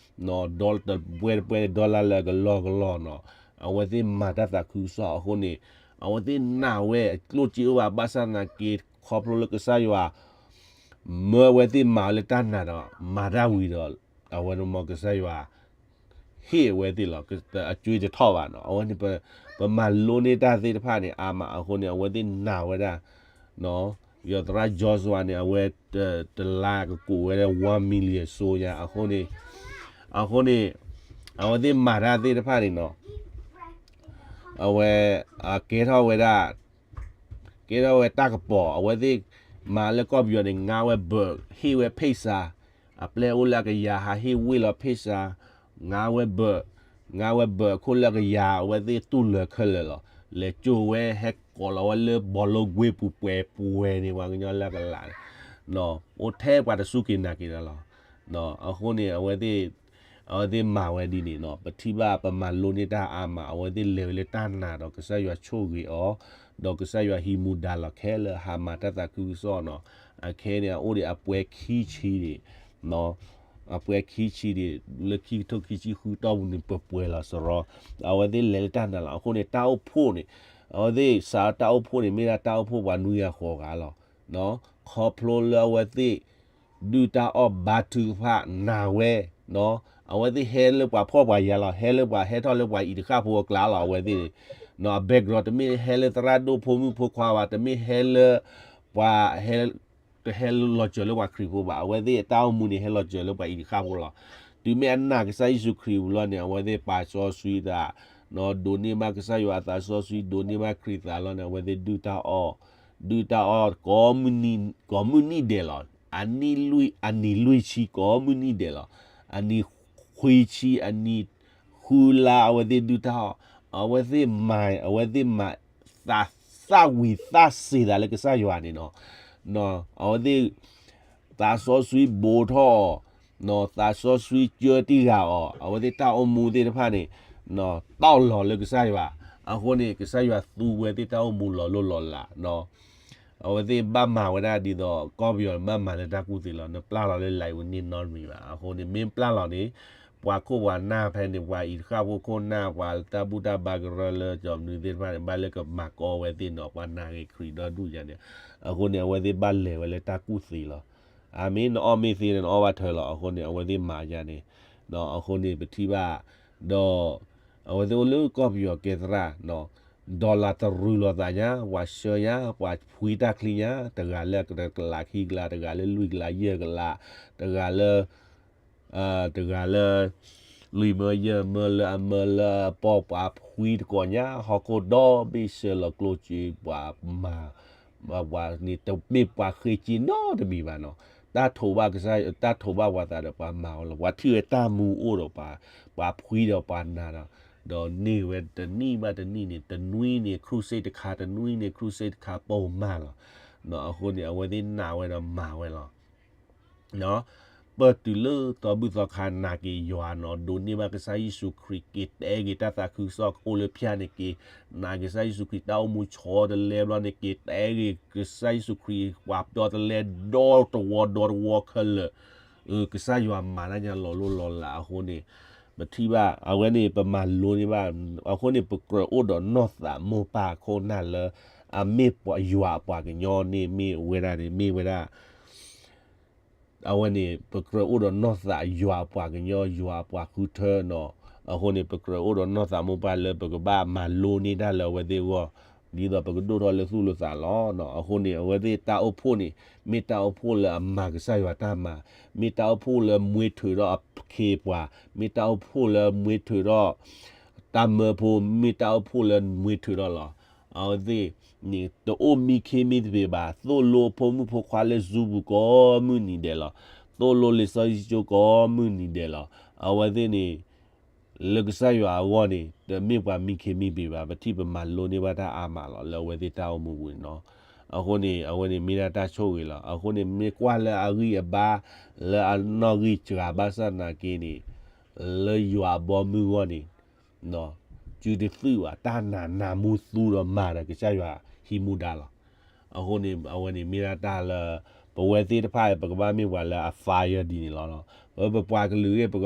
စ့ ဒီတပှဲၤတပှဲၤန့ၣ် dollar လၢအကလီၢ်ကလီၢ်နီၤ, အဝဲသ့ၣ်မၤတၢ်သးခုကစီၣ်အဃိန့ၣ်, အဝဲသ့ၣ်နာ်ဝဲကျိၣ်စ့အိၣ်ဘၣ် ဘၣ်ဆၣ်သနာ်က့ ခီဖျိလၢကစၢ်ယွၤ မၢအဝဲသ့ၣ်မၤလၢတၢ်နာ်ဒီး မၤတၢ်ဝံၤဒီး အဝဲန့ၣ်မ်ကစၢ်ယွၤ ဟ့ၣ်အဝဲသ့ၣ်လီၤ, အကၠွ့တထီၣ်ဘၣ်နီၤ, အဝဲန့ၣ် ပမၤလိန့ၢ်တၢ်သ့ၣ်တဖၣ်န့ၣ် အါမးအဃိန့ၣ် အဝဲသ့ၣ်နာ်ဝဲဒၣ် ယသရၣ် Joshua န့ၣ် အဝဲ တလါကကိးဝဲဒၣ် one million စိညါ အဃိန့ၣ်, အဃိန့ၣ် အဝဲသ့ၣ်မၤတၢ်သ့ၣ်တဖၣ်န့ၣ်နီၤ, အဝဲ ကဲထီၣ်ဝဲဒၣ် ကဲထီၣ်ဝဲတၢ်ကပီၤ အဝဲသ့ၣ်မၤလၢကီၢ်ပယီၤန့ၣ် ငါဝဲဘၢၣ် ဟ့ၣ်ဝဲဖ့ၣ်စါ, အပျဲၢ်အိၣ်လၢအကယၤဟးဟ့ၣ်ဝ့ၢ်လီၤဖ့ၣ်စါ, ငါဝဲဘၢၣ်, ငါဝဲဘၢၣ်အခိၣ်လၢအကယၤ အဝဲသ့ၣ်တူၢ်လၢာ်ခဲလၢာ်လီၤ, လဲၤကၠိဝဲဟဲကိးလီၤဝဲလၢဘီလိကွ့ပူၤပှဲၤပှဲၤန့ၣ် ပှၤကညီလၢအကလးန့ၣ်, အိၣ်ထဲပှၤတစူၢ်က့ၤနာ်က့ၤတၢ်လီၤ. အဃိန့ၣ် အဝဲသ့ၣ် အဝဲသ့ၣ်မၤဝဲဒ်န့ၣ်နီၤ, ပထံၣ်ဘၣ်ပမၤလိန့ၢ်တၢ်အါမး အဝဲသ့ၣ်လဲၤဝဲလၢတၢ်နာ်ဒီးကစၢ်ယွၤဆိၣ်ဂ့ၤအီၤ, ဒီးကစၢ်ယွၤဟံးမူဒါလီၤခဲလၢာ် ဟးမၤတၢ်သးခုကစီၣ်နီၤ, အခဲန့ၣ် အအိၣ်ဒံးအပှဲၤခံဆံဒံး, အပှဲၤခံဆံဒံး လၢခံကထိခံဆံဃုတီၢ်ပူၤန့ၣ် ပပှဲၤလီၤစရီ, အဝဲသ့ၣ်လဲၤလၢတၢ်နာ်လီၤ. အဃိန့ၣ် တၢ်အိၣ်ဖှိၣ်န့ၣ်, အဝဲသ့ၣ်စးထီၣ်တၢ်အိၣ်ဖှိၣ်န့ၣ် မ့ၢ်ဒၣ်တၢ်အိၣ်ဖှိၣ်ပှၤနွံဂၤဃိးဂၤလီၤ. ခီဖျိလၢအဝဲသ့ၣ် ဒုၣ်တၢ်အီၣ်ဘါထုကဖၣ်နာ်ဝဲ, အဝဲသ့ၣ်ဟဲလၢပှၤဖှီၣ်ပှၤယာ်လီၤ, ဟဲလၢပှၤဟဲထီၣ်လၢပှၤအံၤတဃၣ်ဖိအကျါလီၤ, အဝဲသ့ၣ်န့ၣ်, အ background တမ့ၢ်ဟဲလၢသရၣ်ဒိၣ်ဖိမုၣ်ဖိခွါဘၣ်, တမ့ၢ်ဟဲလၢ ပှၤဟဲ တဟဲလီၤစၢၤလၢပှၤခရံာ်ဖိဘၣ်, အဝဲသ့ၣ်အတၢ်အိၣ်မူန့ၣ် ဟဲလီၤစၢၤလၢပှၤအံၤတဃၣ်ဖိလီၤ. တုၤမ့ၢ်အနာ်ကစၢ်ယ့ၣ်ၡူးခရံာ်ဝံၤလီၤန့ၣ် အဝဲသ့ၣ်ပာ်စီဆှံသး, ဒိးန့ၢ်ဘၣ်ကစၢ်ယွၤအသးစီဆှံ ဒိးန့ၢ်ဘၣ်ခရံာ်သးလီၤန့ၣ် အဝဲသ့ၣ်ဒုၣ်တၢ်အီၣ်, ဒုၣ်တၢ်အီၣ် ကိးမုၢ်နံၤဒဲးလီၤ. အနံၣ်လွံၢ် အနံၣ်လွံၢ်ဆံ ကိးမုၢ်နံၤဒဲးလီၤ. အနံၣ်ခွံဆံ အနံၣ်ဃုလါ အဝဲသ့ၣ်ဒုၣ်တၢ်အီၣ်, အဝဲသ့ၣ်မၤ အဝဲသ့ၣ်မၤ သးသၣ်ဝံၤသးစ့ၤသးလၢကစၢ်ယွၤန့ၣ်နီၤ, အဝဲသ့ၣ် သးစီဆှံဘိးထီၣ်အီၤ, သးစီဆှံကၢတံၢ်ဂၤအီၤ, အဝဲသ့ၣ်တၢ်အိၣ်မူသ့ၣ်တဖၣ်န့ၣ် တီၢ်လီၤလၢကစၢ်ယွၤ, အဃိန့ၣ် ကစၢ်ယွၤသူဝဲသ့ၣ်တၢ်အိၣ်မူလီၤလိၢ်လီၤလး, အဝဲသ့ၣ်ဘၣ်မၤဝဲဒၣ်ဒ်သိး ကီၢ်ပယီၤဘၣ်မၤလၢတၢ်ကူၣ်သ့လီၤ. နပျၢ်လီၤလၢ live ဝဲန့ၣ်နီတမံၤဘၣ်. အဃိန့ၣ် မ့ၢ်ပျၢ်လီၤန့ၣ် ပှၤခိၣ်ပှၤနၢ်ဖဲန့ၣ် ပှၤအံၤတဃၣ်ဖိခိၣ်နၢ် ပှၤတၢ်ဘူၣ်တၢ်ဘါကရၢလၢကၠီၤမနုၤသ့ၣ်တဖၣ်န့ၣ် ဘၣ်လၢကမၤကီဝဲသ့ၣ်နီၤ ပှၤနာ်က့ၤခရံာ်ဒီဒူၣ်ယါန့ၣ်, အဃိန့ၣ် အဝဲသ့ၣ်ဘၣ်လဲၤဝဲလၢတၢ်ကူၣ်သ့လီၤ. အမ့ၢ်နအီၣ်မ့ၢ်သ့န့ၣ် နအီၣ်ဘၣ်ထၢလီၤ. အဃိန့ၣ် အဝဲသ့ၣ်မၤယါန့ၣ်, အဃိန့ၣ် ပထံၣ်ဘၣ် ဒီး အဝဲသ့ၣ်အိၣ်လၢကီၢ်ပယီၤကဲသရၣ် dollar တရူးလိာ်သးညါ ပှၤဆှၢညါ ပှၤဖှံတၢ်ချံညါ တဂၤလၢကလးခံကလး တဂၤလၢလွံၢ်ကလးယဲၢ်ကလး တဂၤလၢ တဂၤလၢ လွံၢ်မၢယဲၢ်မၢလၢအမၢလၢအပီၢ် ပှၤဖှံတကိးညါ ဟီၣ်ခိၣ်ဒီဘ့ၣ်ဆၢလီၤကျိၣ်စ့ ပှၤမၤ ပှၤန့ၣ် တမ့ၢ်ပှၤဃ့စ့နီတမံၤဘၣ်နီၤ. တၢ်ထိးဘၣ်ကစၢ် တၢ်ထိးဘၣ်ပှၤသးဒီးပှၤမၤဝဲလီၤ. ပှၤထံၣ်ဝဲတၢ်မူအိၣ်ဒီးပှၤ ပှၤဖှံဒီးပှၤနာ်ဒီး ဒီးန့ၢ်ဝဲတနံၣ်ဘၣ်တနံၣ်န့ၣ် တနွံန့ၣ် crusade တခါ တနွံန့ၣ် crusade တခါ ပိာ်မၢ်လီၤ. အဃိန့ၣ် အဝဲသ့ၣ်နာ်ဝဲဒီးမၤဝဲလီၤ. ပၢၢ်တုၤလၢသီဘူၣ်သီခါနာ်က့ၤယွၤနီၤ ဒိးန့ၢ်ဘၣ်ကစၢ်ယ့ၣ်ၡူးခရံာ် က့ၤတဲဂ့ၤတၢ်သးခုကစီၣ်အိၣ်လၢဖၠၣ်န့ၣ်က့ၤ နာ်က့ၤကစၢ်ယ့ၣ်ၡူးခရံာ်တၢ်အိၣ်မူဆီတလဲဘျီန့ၣ် က့ၤတဲဂ့ၤကစၢ်ယ့ၣ်ၡူးခရံာ် ပှၤဒီတလဲဒီတဝီဒီတဝီခဲလၢာ် ကစၢ်ယွၤမၤတၢ်ညါလီၤလိၢ်လီၤလးအဃိန့ၣ် ပထံၣ်ဘၣ် အဝဲန့ၣ် ပမၤလိန့ၢ်ဘၣ် အဃိန့ၣ် ပကြၢးအိၣ်ဒီးနီၢ်သးမိၢ်ပၢ်ခိၣ်နၢ်လၢ အမ့ၢ်ယွၤအပှၤကညီန့ၣ် မ့ၢ်ဝဲဒၣ်န့ၣ် မ့ၢ်ဝဲဒၣ် အဝဲန့ၣ် ပကြၢးအိၣ်ဒီးနီၢ်သးယွၤအပှၤကညီ ယွၤအပှၤဃုထၢနီၤ. အဃိန့ၣ် ပကြၢးအိၣ်ဒီးနီၢ်သးမိၢ်ပၢ်လၢပကဘၣ်မၤလိန့ၢ်တၢ်လၢအဝဲသ့ၣ်အဂီၢ် ဒ်သိးပကဒိၣ်ထီၣ်လၢသူၣ်လၢသးလီၤ. အဃိန့ၣ် အဝဲသ့ၣ်တၢ်အိၣ်ဖှိၣ်န့ၣ် မ့ၢ်တၢ်အိၣ်ဖှိၣ်လၢအမၤကစၢ်ယွၤတၢ်မၤ, မ့ၢ်တၢ်အိၣ်ဖှိၣ်လၢမွဲထုးထီၣ်အခ့အပှၤ, မ့ၢ်တၢ်အိၣ်ဖှိၣ်လၢမွဲထုးထီၣ် တၢ်မၢဖိမ့ၢ်တၢ်အိၣ်ဖှိၣ်လၢမွဲထုးထီၣ်လီၤ. အဝဲသ့ၣ်န့ၣ် တအိၣ်မံခ့မံတဘ့ၣ်ဘၣ်, သိၣ်လိဖိမုၣ်ဖိခွါလၢ Zoom ပူၤကိးမုၢ်နံၤဒဲးလီၤ. သိၣ်လိလံာ်စီဆှံကၠိကိးမုၢ်နံၤဒဲးလီၤ. အဝဲသ့ၣ်န့ၣ် လၢကစၢ်ယွၤအဂီၢ်န့ၣ် တမ့ၢ်ပှၤမံခ့မံဘ့ၣ်ဘၣ်, ပထံၣ်ပမၤလိန့ၢ်ဘၣ်တၢ်အါမးလီၤ လၢအဝဲသ့ၣ်တၢ်အိၣ်မူပူၤန့ၣ်နီၤ. အဃိန့ၣ် အဝဲန့ၣ်မ့ၢ်ဒၣ်တၢ်ဆိၣ်ဂ့ၤလီၤ. အဃိန့ၣ် မ့ၢ်ကွၢ်လၢအဂံၢ်အဘါ လၢအနီၣ်ဂံၢ်စှၤဘၣ်ဆၣ်သနာ်က့န့ၣ် လၢယွၤအဘီမုၢ်အဂီၢ်န့ၣ် စုတသုၣ်ဘၣ်, တၢ်နာ်နးမူသူဒီးမၤဒီးကစၢ်ယွၤဟံးမူဒါလီၤ. အဃိန့ၣ် အဝဲန့ၣ်မ့ၢ်ဒၣ်တၢ်လၢ ပဝဲသ့ၣ်တဖၣ် ပကဘၣ်မ့ၢ်ပှၤလၢအ fire ဒ်န့ၣ်လီၤ. ပပှၤကလုာ်ဂ့ၢ် ပက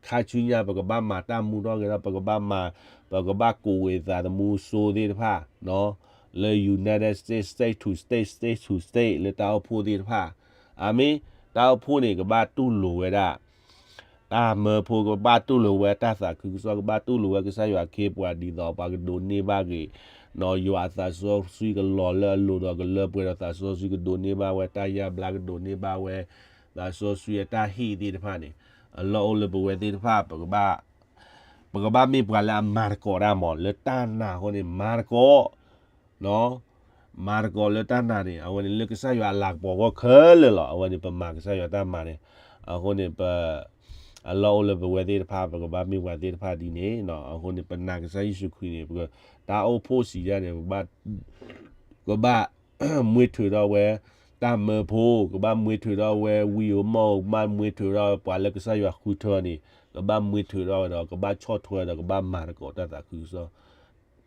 ခါဆူညါ ပကဘၣ်မၤတၢ်မူထီၣ်ဂဲၤထီၣ် ပကဘၣ်မၤ ပကဘၣ်ကူးဝဲသးသမူစိသ့ၣ်တဖၣ် လၢ United States, state to state, state to state လၢတၢ်အိၣ်ဖှိၣ်သ့ၣ်တဖၣ်, အမ့ၢ် တၢ်အိၣ်ဖှိၣ်န့ၣ် ကဘၣ်တူၢ်လိာ်ဝဲဒၣ် တၢ်မၢဖိ ကဘၣ်တူၢ်လိာ်ဝဲတၢ်သးခုကစီၣ်, ကဘၣ်တူၢ်လိာ်ဝဲကစၢ်ယွၤအခ့အပှၤ ဒ်သိးပှၤကဒိးန့ၢ်ဘၣ်ဂ့ၤ ယွၤအသးစီဆှံကလီၤလၢအလိၤဒီးကလၢပှဲၤဒီးသးစီဆှံ ကဒိးန့ၢ်ဘၣ်ဝဲတၢ်ယါဘျါ ကဒိးန့ၢ်ဘၣ်ဝဲ သးစီဆှံအတၢ်ဟ့ၣ်သ့ၣ်တဖၣ်န့ၣ် အလီၢ်အိၣ်လၢပဝဲသ့ၣ်တဖၣ် ပကဘၣ်မ့ၢ်ပှၤလၢအမၤသကိးတၢ်မး လၢတၢ်နာ်အဃိန့ၣ် မၤသကိး မၤသကိးလၢတၢ်နာ်န့ၣ် အဝဲန့ၣ်လၢကစၢ်ယွၤအလၤကပီၤအဂီၢ်ခဲလၢာ်လီၤ. အဝဲန့ၣ်ပမၤကစၢ်ယွၤတၢ်မၤန့ၣ် အဃိန့ၣ် ပ အလီၢ်အိၣ်လၢပဝဲသ့ၣ်တဖၣ် ပကဘၣ်မ့ၢ်ပှၤသ့ၣ်တဖၣ်ဒ်န့ၣ် အဃိန့ၣ် ပနာ်ကစၢ်ယ့ၣ်ၡူးခရံာ်န့ၣ် တၢ်အိၣ်ဖှိၣ်စံးဒ်န့ၣ် ကဘၣ်မွဲထုးထီၣ်ဝဲ တၢ်မၢဖိ ကဘၣ်မွဲထုးထီၣ်ဝဲ ဝံဧိၤမီၢ်ဧိၤ ကဘၣ်မွဲထုးထီၣ်ဝဲ ပှၤလၢကစၢ်ယွၤဃုထၢန့ၣ် ကဘၣ်မွဲထုးထီၣ်ဝဲဒီး ကဘၣ်ဆီၣ်ထွဲဒီး ကဘၣ်မၤသကိးတၢ်သးခုကစီၣ်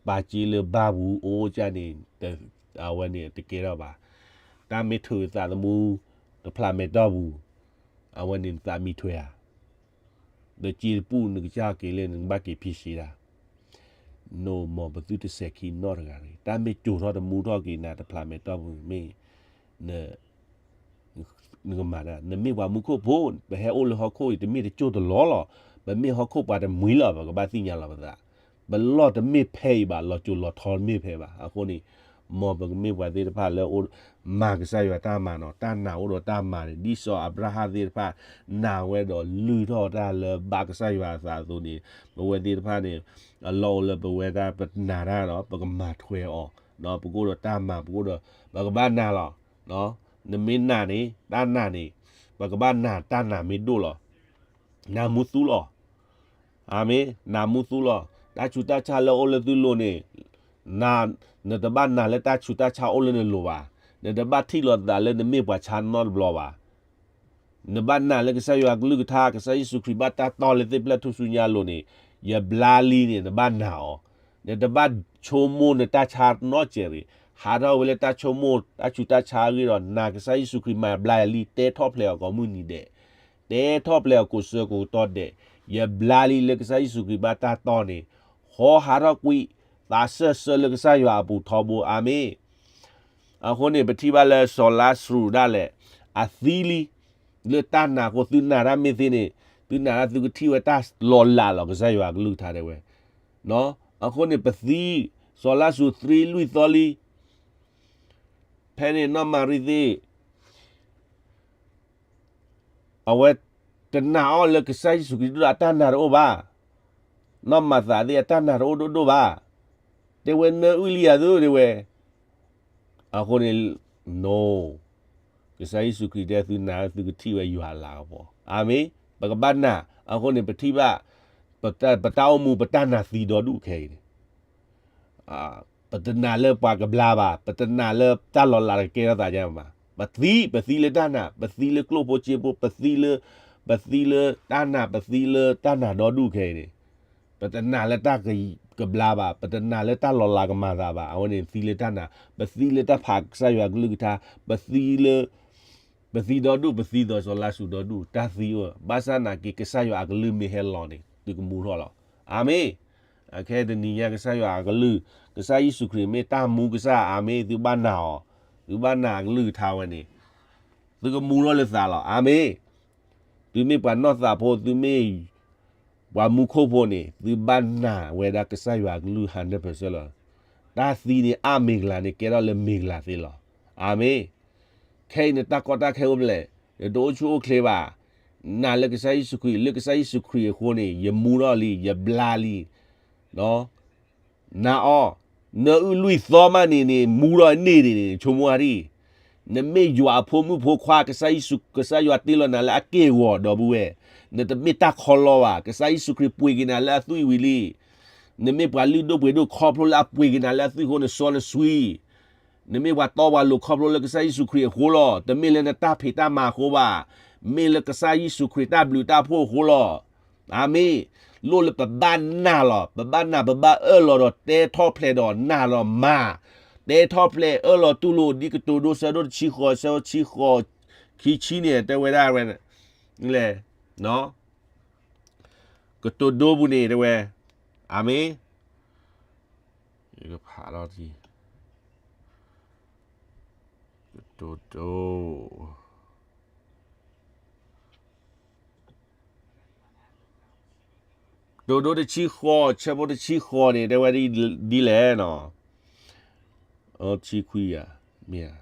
ပာ်စ့လၢဘၣ်ပူၤအိၣ်ကၢ်န့ၣ် အဝဲန့ၣ်တကဲထီၣ်ဘၣ်. တၢ်မ့ၢ်ထုးသးသမူ တဖျးမဲာ်တီၢ်ပူၤ အဝဲန့ၣ်နသးမံထွဲဧါ. ဒီးစ့တပူၤနကစၢ်က့ၤလၢ နကဘၣ်က့ၤဖံးစ့ဒၣ် နိၣ် မ်ပသုတစဲးခံနီတဂၤတဂ့ၤ. တၢ်မ့ၢ်စိာ်ထီၣ်တမူထီၣ်က့ၤနၤတဖျးမဲာ်တီၢ်ပူၤမ့ၢ် နကမၤဒၣ် နမ့ၢ်ပှၤမူခိၣ်ဖိ ပဟဲအိၣ်လၢဟီၣ်ခိၣ်အံၤ တမ့ၢ်တစိၢ်တလီၢ်လီၤ. ပမ့ၢ်ဟီၣ်ခိၣ်ပှၤတမှံၤလီၤ ပကဘၣ်သ့ၣ်ညါလီၤပသး. ပလီၢ်တမ့ၢ်ဖဲအံၤဘၣ် လီၤစိၤလီၤထီတမ့ၢ်ဖဲဘၣ်. အဃိန့ၣ် မ်ပကမ့ၢ်ပှၤသ့ၣ်တဖၣ်လၢအိၣ် မၤကစၢ်ယွၤတၢ်မၤနီၤ တၢ်နာ်အိၣ်ဒီးတၢ်မၤန့ၣ် ဒ်စီၤအၤဘြၤဟၣ်သ့ၣ်တဖၣ် နာ်ဝဲဒီးလုၢ်ထီၣ်တၢ်လၢဘၣ်ကစၢ်ယွၤအသးအသိးန့ၣ် ပဝဲသ့ၣ်တဖၣ်န့ၣ် အလီၢ်အိၣ်လၢပဝဲဒၣ်ပနာ်တၢ်ဒီး ပကမၤထွဲအီၤ ပကအိၣ်ဒီးတၢ်မၤ ပကအိၣ်ဒီး ပကဘၣ်နာ်လီၤ. နမ့ၢ်နာ်န့ၣ် တၢ်နာ်န့ၣ် ပကဘၣ်နာ်တၢ်နာ်မ့ၢ်ဒိၣ်လီၤ. နးမူသူလီၤ. အၤမ့ၣ်, နးမူသူလီၤ. တၢ်ဆူးတၢ်ဆါလၢအိၣ်လၢသုလိၤန့ၣ် နတဘၣ်နာ်လၢတၢ်ဆူးတၢ်ဆါအိၣ်လၢနလိၤဘၣ်. နတဘၣ်ထံၣ်လိာ်သးလၢနမ့ၢ်ပှၤဆါနီတဘျီဘၣ်. နဘၣ်နာ်လၢကစၢ်ယွၤအကလုၢ်ကထါ ကစၢ်ယ့ၣ်ၡူးခရံာ်ဘၣ်တၢ်တီလၢသ့ၣ်ဖျၢၣ်ထူၣ်စုညါအလိၤန့ၣ် ယဘျါလံန့ၣ် နဘၣ်နာ်အီၤ. နတဘၣ်ဆိကမိၣ်နတၢ်ဆါနီတစဲးတဂ့ၤ. ဟးထီၣ်ဝဲလၢတၢ်ဆိကမိၣ် တၢ်ဆူးတၢ်ဆါအဂ့ၢ်ဒီး နာ်ကစၢ်ယ့ၣ်ၡူးခရံာ်မၤဘျါယၤလံ တဲထီၣ်ဖျဲးအီၤကိးမုၢ်နံၤဒဲး တဲထီၣ်ဖျဲးအီၤကိးဆၢကိးကတီၢ်ဒဲး, ယဘျါလံလၢကစၢ်ယ့ၣ်ၡူးခရံာ်ဘၣ်တၢ်တီန့ၣ်, ဟီဟးထီၣ်ကွံာ်, သးစၢၢ်ဆၢလၢကစၢ်ယွၤအပူၤထီဘိ, အၤမ့ၣ်. အဃိန့ၣ် ပထံၣ်ဘၣ်လၢစီၤလါစရူးဒၣ်လဲာ် အသံလံ, လၢတၢ်နာ်အဃိ သုနာ်တၢ်မ့ၢ်သ့န့ၣ်, သုနာ်တၢ်သုကထံၣ်ဝဲတၢ်လီၤလးလီၤ ကစၢ်ယွၤအကလုၢ်ကထါတဲဝဲ အဃိန့ၣ်ပသံ, စီၤလါစရူးသံလွံၢ်သီလံ, ဖဲန့ၣ်နီၢ်မၤရံသ့ၣ် အဝဲတနာ်အီၤလၢကစၢ်ယ့ၣ်ၡူးခရံာ်ဒိၣ်ဒီးအတၢ်နာ်တအိၣ်ဘၣ်, နီၢ်မၤသးသ့ၣ်အတၢ်နာ်တအိၣ်ဒိၣ်ဒိၣ်ဘၣ်, တဲဝဲနၢအုၣ်လံယၤသုတဲဝဲ, အဃိန့ၣ်, ကစၢ်ယ့ၣ်ၡူးခရံာ်တဲသုနာ်သုကထံၣ်ဝဲယွၤအလၤကပီၤ, အၤမ့ၣ်, ပကဘၣ်နာ်, အဃိန့ၣ်ပထံၣ်ဘၣ်, ပတၢ်အိၣ်မူပတၢ်နာ်သံဒီဒူၣ်ခဲအံၤန့ၣ် ပတနာ်လၢပှၤကဘျါဘၣ်, ပတနာ်လၢတၢ်လီၤလးကကဲထီၣ်သးဒ်ဘၣ်, ပသံ, ပသံလၢတၢ်နာ်, ပသံလၢကျိၣ်ဖိစ့ဖိ, ပသံလၢ, ပသံလၢတၢ်နာ်, ပသံလၢတၢ်နာ်ဒီဒူၣ်ခဲအံၤန့ၣ်, ပတနာ်လၢတၢ်ကဘျါဘၣ်, ပတနာ်လၢတၢ်လီၤလးကမၤသးဘၣ်, အဝဲန့ၣ်သံလၢတၢ်နာ်, ပသံလၢတၢ်ဖးကစၢ်ယွၤအကလုၢ်ကထါ, ပသံလၢ ပသံဒီဒူၣ်, ပသံဒီးစီၤလါစရူးဒီဒူၣ်, တၢ်သံအိၣ်, ဘၣ်ဆၣ်နာ်က့ ကစၢ်ယွၤအကလုၢ်မ့ၢ်ဟဲလီၤန့ၣ် သုကမူထီၣ်လီၤ. အၤမ့ၣ်. အခဲတနံၤညါကစၢ်ယွၤအကလုၢ်, ကစၢ်ယ့ၣ်ၡူးခရံာ်မ့ၢ်တၢ်မူကစၢ်, အၤမ့ၣ်, သုဘၣ်နာ်အီၤ, သုဘၣ်နာ်အကလုၢ်ကထါဝဲန့ၣ်, သုကမူထီၣ်လၢသးလီၤ. အၤမ့ၣ်. သုမ့ၢ်ပှၤနီၢ်သးဖိ, သုမ့ၢ်ပှၤမူခိၣ်ဖိန့ၣ်, သုဘၣ်နာ်ဝဲဒၣ်ကစၢ်ယွၤအကလုၢ် hundred percent လီၤ. တၢ်သံန့ၣ်အါမ့ၢ်ကလၤန့ၣ် ကဲထီၣ်လၢမ့ၢ်ကလၤသ့လီၤ. အၤမ့ၣ်. ခဲအံၤန့ၣ်တၢ်ကီတၢ်ခဲအိၣ်ဖဲလဲၣ်, နတအိၣ်ဆူၣ်အိၣ်ချ့ဘၣ်, နာ်လၢကစၢ်ယ့ၣ်ၡူးခရံာ်, လၢကစၢ်ယ့ၣ်ၡူးခရံာ်အဃိန့ၣ် ယမူထီၣ်လံ, ယဘျါလံ, နာ်အီၤ, နအုၣ်လွံၢ်သီမးန့ၣ်န့ၣ် မူထီၣ်န့ၢ်ဒံးန့ၣ် ဆိကမိၣ်အါဒံၣ်, နမ့ၢ်ယွၤအဖိမုၣ်ဖိခွါ ကစၢ်ယ့ၣ်ၡူး ကစၢ်ယွၤတ့လီၤနၤလၢအက့ၢ်အဂီၤဒီပုၢ်ဝဲၢ်, နတမ့ၢ်တၢ်ခီလီဘၣ်, ကစၢ်ယ့ၣ်ၡူးခရံာ်ပှ့ၤက့ၤနၤလၢအသွံၣ်ဝံၤလံ, နမ့ၢ်ပှၤလုၢ်ဒိၣ်ပှ့ၤဒိၣ်ခီဖျိလၢအပှ့ၤက့ၤနၤလၢအသွံၣ်အဃိ နစီနဆှံ နမ့ၢ်ပှၤတီပှၤလိၤခီဖျိလၢကစၢ်ယ့ၣ်ၡူးခရံာ်အဃိလီၤ. တမ့ၢ်လၢနတၢ်ဖံးတၢ်မၤအဃိဘၣ်. မ့ၢ်လၢကစၢ်ယ့ၣ်ၡူးခရံာ်တၢ်ဘျုးတၢ်ဖှိၣ်အဃိလီၤ. အၤမ့ၣ်. လိၣ်လၢပဘၣ်နာ်လီၤ. ပဘၣ်နာ် ပဘၣ်အၢၣ်လီၤဒီးတဲထီၣ်ဖျဲးဒီးနာ်ဒီးမၤ. တဲထီၣ်ဖျဲးအၢၣ်လီၤတူၢ်လိာ်ဒ်ကတိၤဒိဆၢဒိၣ်တဆံဃိး ဆၢဆံဃိး ခံဆံန့ၣ် တဲဝဲဒၣ်ဝဲ လဲၣ် ကတိၤဒိပူၤန့ၣ်တဲဝဲ, အၤမ့ၣ်, ယကဖးလီၤတံၢ်, ကတိၤဒိ, ကတိၤဒိတဆံဃိး ဆၢဖိတဆံဃိးန့ၣ် တဲဝဲဒ်လဲၣ်နီၤ, ဆံခွံဧါ, မ့ၢ်ဧါ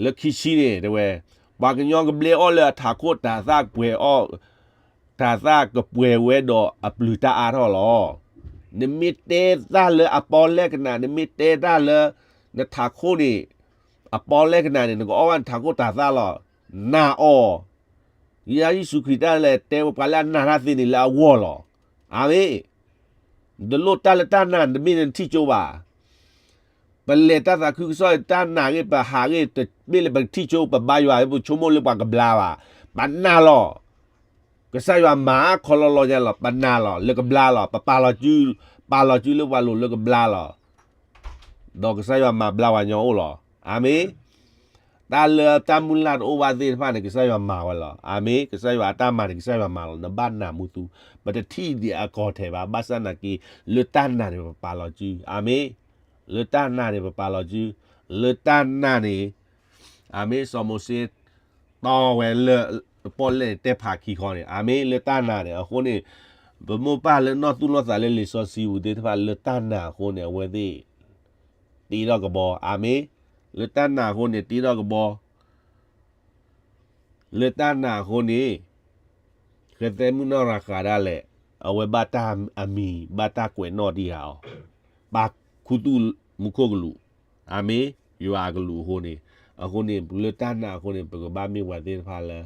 လၢခံဆံန့ၣ် တဲဝဲ, ပှၤကညီကဘျ့အီၣ်လၢအထးခိၣ်တၤသၣ်ပှဲၤအီၣ်, တၤသၣ်ကပှဲၤဝဲဒီးအပျုၤတၢ်အါထီၣ်လီၤ. နမ့ၢ်တဲတၢ်လၢအပီၣ်လဲၣ်ကနၣ်, နမ့ၢ်တဲတၢ်လၢ နထးခိၣ်န့ၣ် အပီၣ်လဲၣ်ကနၣ်န့ၣ် နကအီၣ်ဘၣ်နထးခိၣ်တၤသၣ်လီၤ. နာ်အီၤ ကစၢ်ယ့ၣ်ၡူးခရံာ်တၢ်လဲၤတဲဝဲပှၤလၢအနာ်တၢ်သ့န့ၣ်လၢအဂီၢ်လီၤ. အၤမ့ၣ်. နတလိၣ်တၢ်လၢတၢ်နာ် တမ့ၢ်လၢနထံၣ်ကၠိဘၣ်. ပလဲၤတၢ်သးခုကစီၣ်တၢ်နာ်ဂ့ၤ ပဟးဂ့ၤ တမ့ၢ်လၢပကထံၣ်ကၠိ ပဘါယွၤ ပဆိကမိၣ်လၢပှၤကဘျါဘၣ်. ပနာ်လီၤ. ကစၢ်ယွၤမၤခီလီၤလီၤညါလီၤ. ပနာ်လီၤ လၢကဘျါလီၤ. ပပာ်လီၤစု, ပာ်လီၤစုလၢပှၤလိၤလၢကဘျါလီၤ. ဒီးကစၢ်ယွၤမၤဘျါပှၤကညီအိၣ်လီၤ. အၤမ့ၣ်. တၢ်လၢတၢ်မုၢ်လၢ်တအိၣ်ဘၣ်သ့ၣ်တဖၣ်န့ၣ် ကစၢ်ယွၤမၤဝဲလီၤ. အၤမ့ၣ်. ကစၢ်ယွၤအတၢ်မၤန့ၣ် ကစၢ်ယွၤမၤလီၤ. နဘၣ်နာ်မူသူ, ပတထံၣ်ဒံးအကီၢ်ထဲဘၣ်. ဘၣ်ဆၣ်နာ်က့ လၢတၢ်နာ်န့ၣ် ပပာ်လီၤစု. အၤမ့ၣ်. လၢတၢ်နာ်န့ၣ် ပပာ်လီၤစု. လၢတၢ်နာ်န့ၣ် အၤမ့ၣ်. စီၤမိၤၡ့ တီဝဲလၢ ပီၣ်လဲၣ်န့ၣ် တဲဖးခံခီန့ၣ် အၤမ့ၣ် လၢတၢ်နာ်န့ၣ် အဃိန့ၣ် ပမိၢ်ပၢ်လၢနီၢ်သူၣ်နီၢ်သးလၢလံာ်စီဆှံပူၤသ့ၣ်တဖၣ် လၢတၢ်နာ်အဃိန့ၣ် အဝဲသ့ၣ် တ့ထီၣ်ကဘီ အၤမ့ၣ် လၢတၢ်နာ်အဃိန့ၣ် တ့ထီၣ်ကဘီ လၢတၢ်နာ်အဃိန့ၣ် ဃဲသဲမုၣ်နီၢ်ရၤဃးဒၣ်လဲာ် အဝဲဘၣ်တၢ်အမံၤ ဘၣ်တၢ်ကွဲးနီၣ်တံၢ်ဃာ်အီၤ ပာ်ခူသူၣ်မူခိၣ်ကလူး အၤမ့ၣ် ယွၤအကလူးအဃိန့ၣ် အဃိန့ၣ် လၢတၢ်နာ်အဃိန့ၣ် ပကဘၣ်မ့ၢ်ပှၤသ့ၣ်တဖၣ်လၢ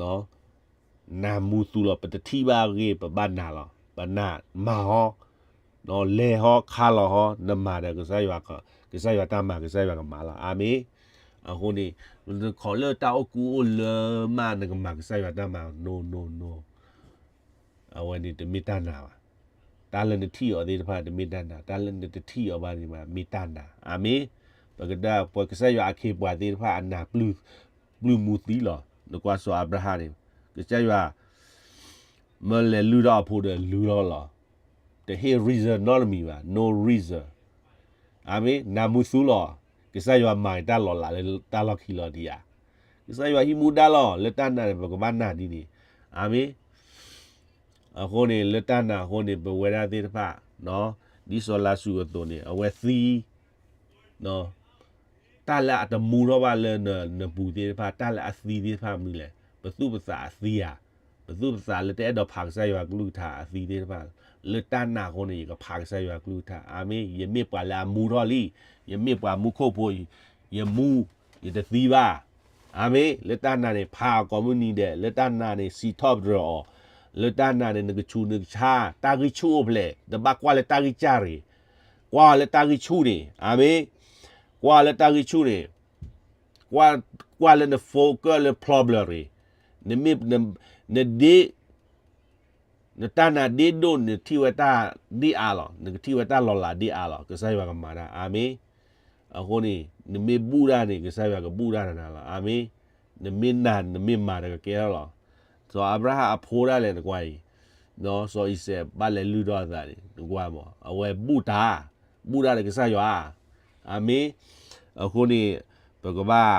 နာ်မူသူလီၤ. ပတထံၣ်ဘၣ်အဂ့ၢ် ပဘၣ်နာ်လီၤ. ပနာ်မၤဟီ လဲၤဟီ ခါလီၤဟီ နမၤဒီး ကစၢ်ယွၤတၢ်မၤ ကစၢ်ယွၤကမၤလီၤ. အၤမ့ၣ်. အဃိန့ၣ် နတခီလၢတၢ်အိၣ်ကူအိၣ်လၢမး နကမၤကစၢ်ယွၤတၢ်မၤ no no no အဝဲန့ၣ်တမ့ၢ်တၢ်နာ်ဘၣ်. တၢ်လၢနထံၣ်အီၤသ့ၣ်တဖၣ် တမ့ၢ်တၢ်နာ်, တၢ်လၢနတထံၣ်အီၤဘၣ်န့ၣ် မ့ၢ်တၢ်နာ်. အၤမ့ၣ်. ပကဒၣ်ပှၤကစၢ်ယွၤအခ့အပှၤသ့ၣ်တဖၣ်အနာ် ပျုၢ်မူသံလီၤ. နကွၢ်စီၤအၤဘြၤဟၣ်န့ၣ် ကစၢ်ယွၤ မၢလဲၤလုၢ်ထီၣ်အဖိဒီးလုၢ်ထီၣ်လီၤ. တဟ့ၣ် reason နီတမံၤဘၣ် no reason. အၤမ့ၣ် နၢ်မူသူလီၤ. ကစၢ်ယွၤမၤတၢ်လီၤလးလၢတၢ်လီၢ်ခံလီၤဒံးဧါ. ကစၢ်ယွၤဟံးမူဒါလီၤ. လၢတၢ်နာ်န့ၣ် ပကဘၣ်နာ်ဒ်န့ၣ်. အၤမ့ၣ်. အဃိန့ၣ် လၢတၢ်နာ်အဃိန့ၣ် ပဝဲဒၣ်သ့ၣ်တဖၣ် ဒ်စီၤလၤစရူးအသိးန့ၣ် အဝဲသံ တၢ်လၢအတမူထီၣ်ဘၣ်လၢနပူၤသ့ၣ်တဖၣ် တၢ်လၢအသံသ့ၣ်တဖၣ်မနုၤလဲၣ်. ပသူၣ်ပသးအသံဧါ. ပသူၣ်ပသးလၢတအဲၣ်ဒိးဖးကစၢ်ယွၤကလုၢ်ကထါအသံသ့ၣ်တဖၣ် လၢတၢ်နာ်အဃိန့ၣ် ယကဖးကစၢ်ယွၤကလုၢ်ကထါ. အၤမ့ၣ်. ယမ့ၢ်ပှၤလၢအမူထီၣ်လံ. ယမ့ၢ်ပှၤမူခိၣ်ဖိ, ယမူ, ယတသံဘၣ်. အၤမ့ၣ်. လၢတၢ်နာ်န့ၣ် ဖးအကိးမုၢ်နံၤဒဲး, လၢတၢ်နာ်န့ၣ် စံးထီၣ်ပတြၢၤအီၤ, လၢတၢ်နာ်န့ၣ် နကဆူးနကဆါ, တၢ်ဂံၢ်ဆူၣ်အိၣ်ဖျဲၣ်, တဘၣ်ကွၢ်လၢတၢ်ဂံၢ်စၢ်ရ့ၣ်, ကွၢ်အီၤလၢတၢ်ဂံၢ်ဆူၣ်န့ၣ်. အၤမ့ၣ်. ကွၢ်လၢတၢ်ဂံၢ်ဆူၣ်န့ၣ် ကွၢ်လၢန focus လၢ problem ရ့ၣ်, နမ့ၢ် နဒ့ နတၢ်နာ်ဒ့ဒိၣ် နထံၣ်ဝဲတၢ်ဒ့အါလီၤ, နကထံၣ်ဝဲတၢ်လီၤလးဒ့အါလီၤ. ကစၢ်ယွၤကမၤတၢ်. အၤမ့ၣ်. အဃိန့ၣ် နမ့ၢ်ဘူၣ်တၢ်န့ၣ် ကစၢ်ယွၤကဘူၣ်တၢ်နၤလီၤ. အၤမ့ၣ်. နမ့ၢ်နာ် နမ့ၢ်မၤဒီးကကဲထီၣ်လီၤ. စီၤအၤဘြၤဟၣ်အဖိဒၣ်လဲာ်နကွၢ်အံၤ, စီၤအံၤစဲးဘၣ်လဲၤလုၢ်ထီၣ်အသးန့ၣ် နကွၢ်မး အဝဲဘူၣ်တၢ်, ဘူၣ်တၢ်ဒီးကစၢ်ယွၤ. အၤမ့ၣ်. အဃိန့ၣ် ပကဘၣ်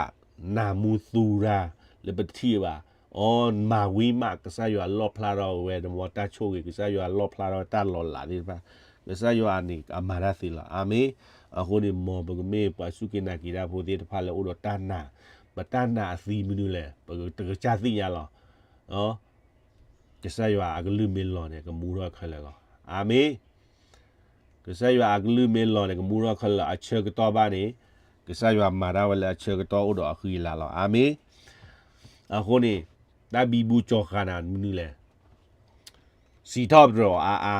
နာ်မူသူတၢ် လၢပတထံၣ်ဘၣ်. အီ မၤဝံၤမး ကစၢ်ယွၤလီၣ်ဖျါထီၣ်ဝဲ နမ့ၢ်တၢ်ဆိၣ်ဂ့ၤ, ကစၢ်ယွၤလီၣ်ဖျါထီၣ်ဝဲတၢ်လီၤလးသ့ၣ်တဖၣ်, ကစၢ်ယွၤန့ၣ် အမၤတၢ်သ့လီၤ. အၤမ့ၣ်. အဃိန့ၣ် မ်ပကမ့ၢ်ပှၤစူၢ်က့ၤနာ်က့ၤတၢ်ဖိသ့ၣ်တဖၣ်လၢအိၣ်ဒီးတၢ်နာ်, ပတၢ်နာ်အသံမနုၤလဲၣ် ပတကစၢ်သ့ၣ်ညါလီၤ. ကစၢ်ယွၤအကလုၢ်မ့ၢ်လီၤန့ၣ် ကမူထီၣ်ခဲလၢာ်လီၤ. အၤမ့ၣ်. ကစၢ်ယွၤအကလုၢ်မ့ၢ်လီၤန့ၣ် ကမူထီၣ်ခဲလၢာ်, အဆၢကတီၢ်ဘၣ်န့ၣ် ကစၢ်ယွၤမၤတၢ်ဝဲလၢအဆၢကတီၢ်အိၣ်ဒီးအဃံအလၤလီၤ. အၤမ့ၣ်. အဃိန့ၣ် တၢ်ဘံဘူကၠီၤဃာ်နၤမနုၤလဲၣ်. စံးထီၣ်ပတြၢၤအီၤအါအါ,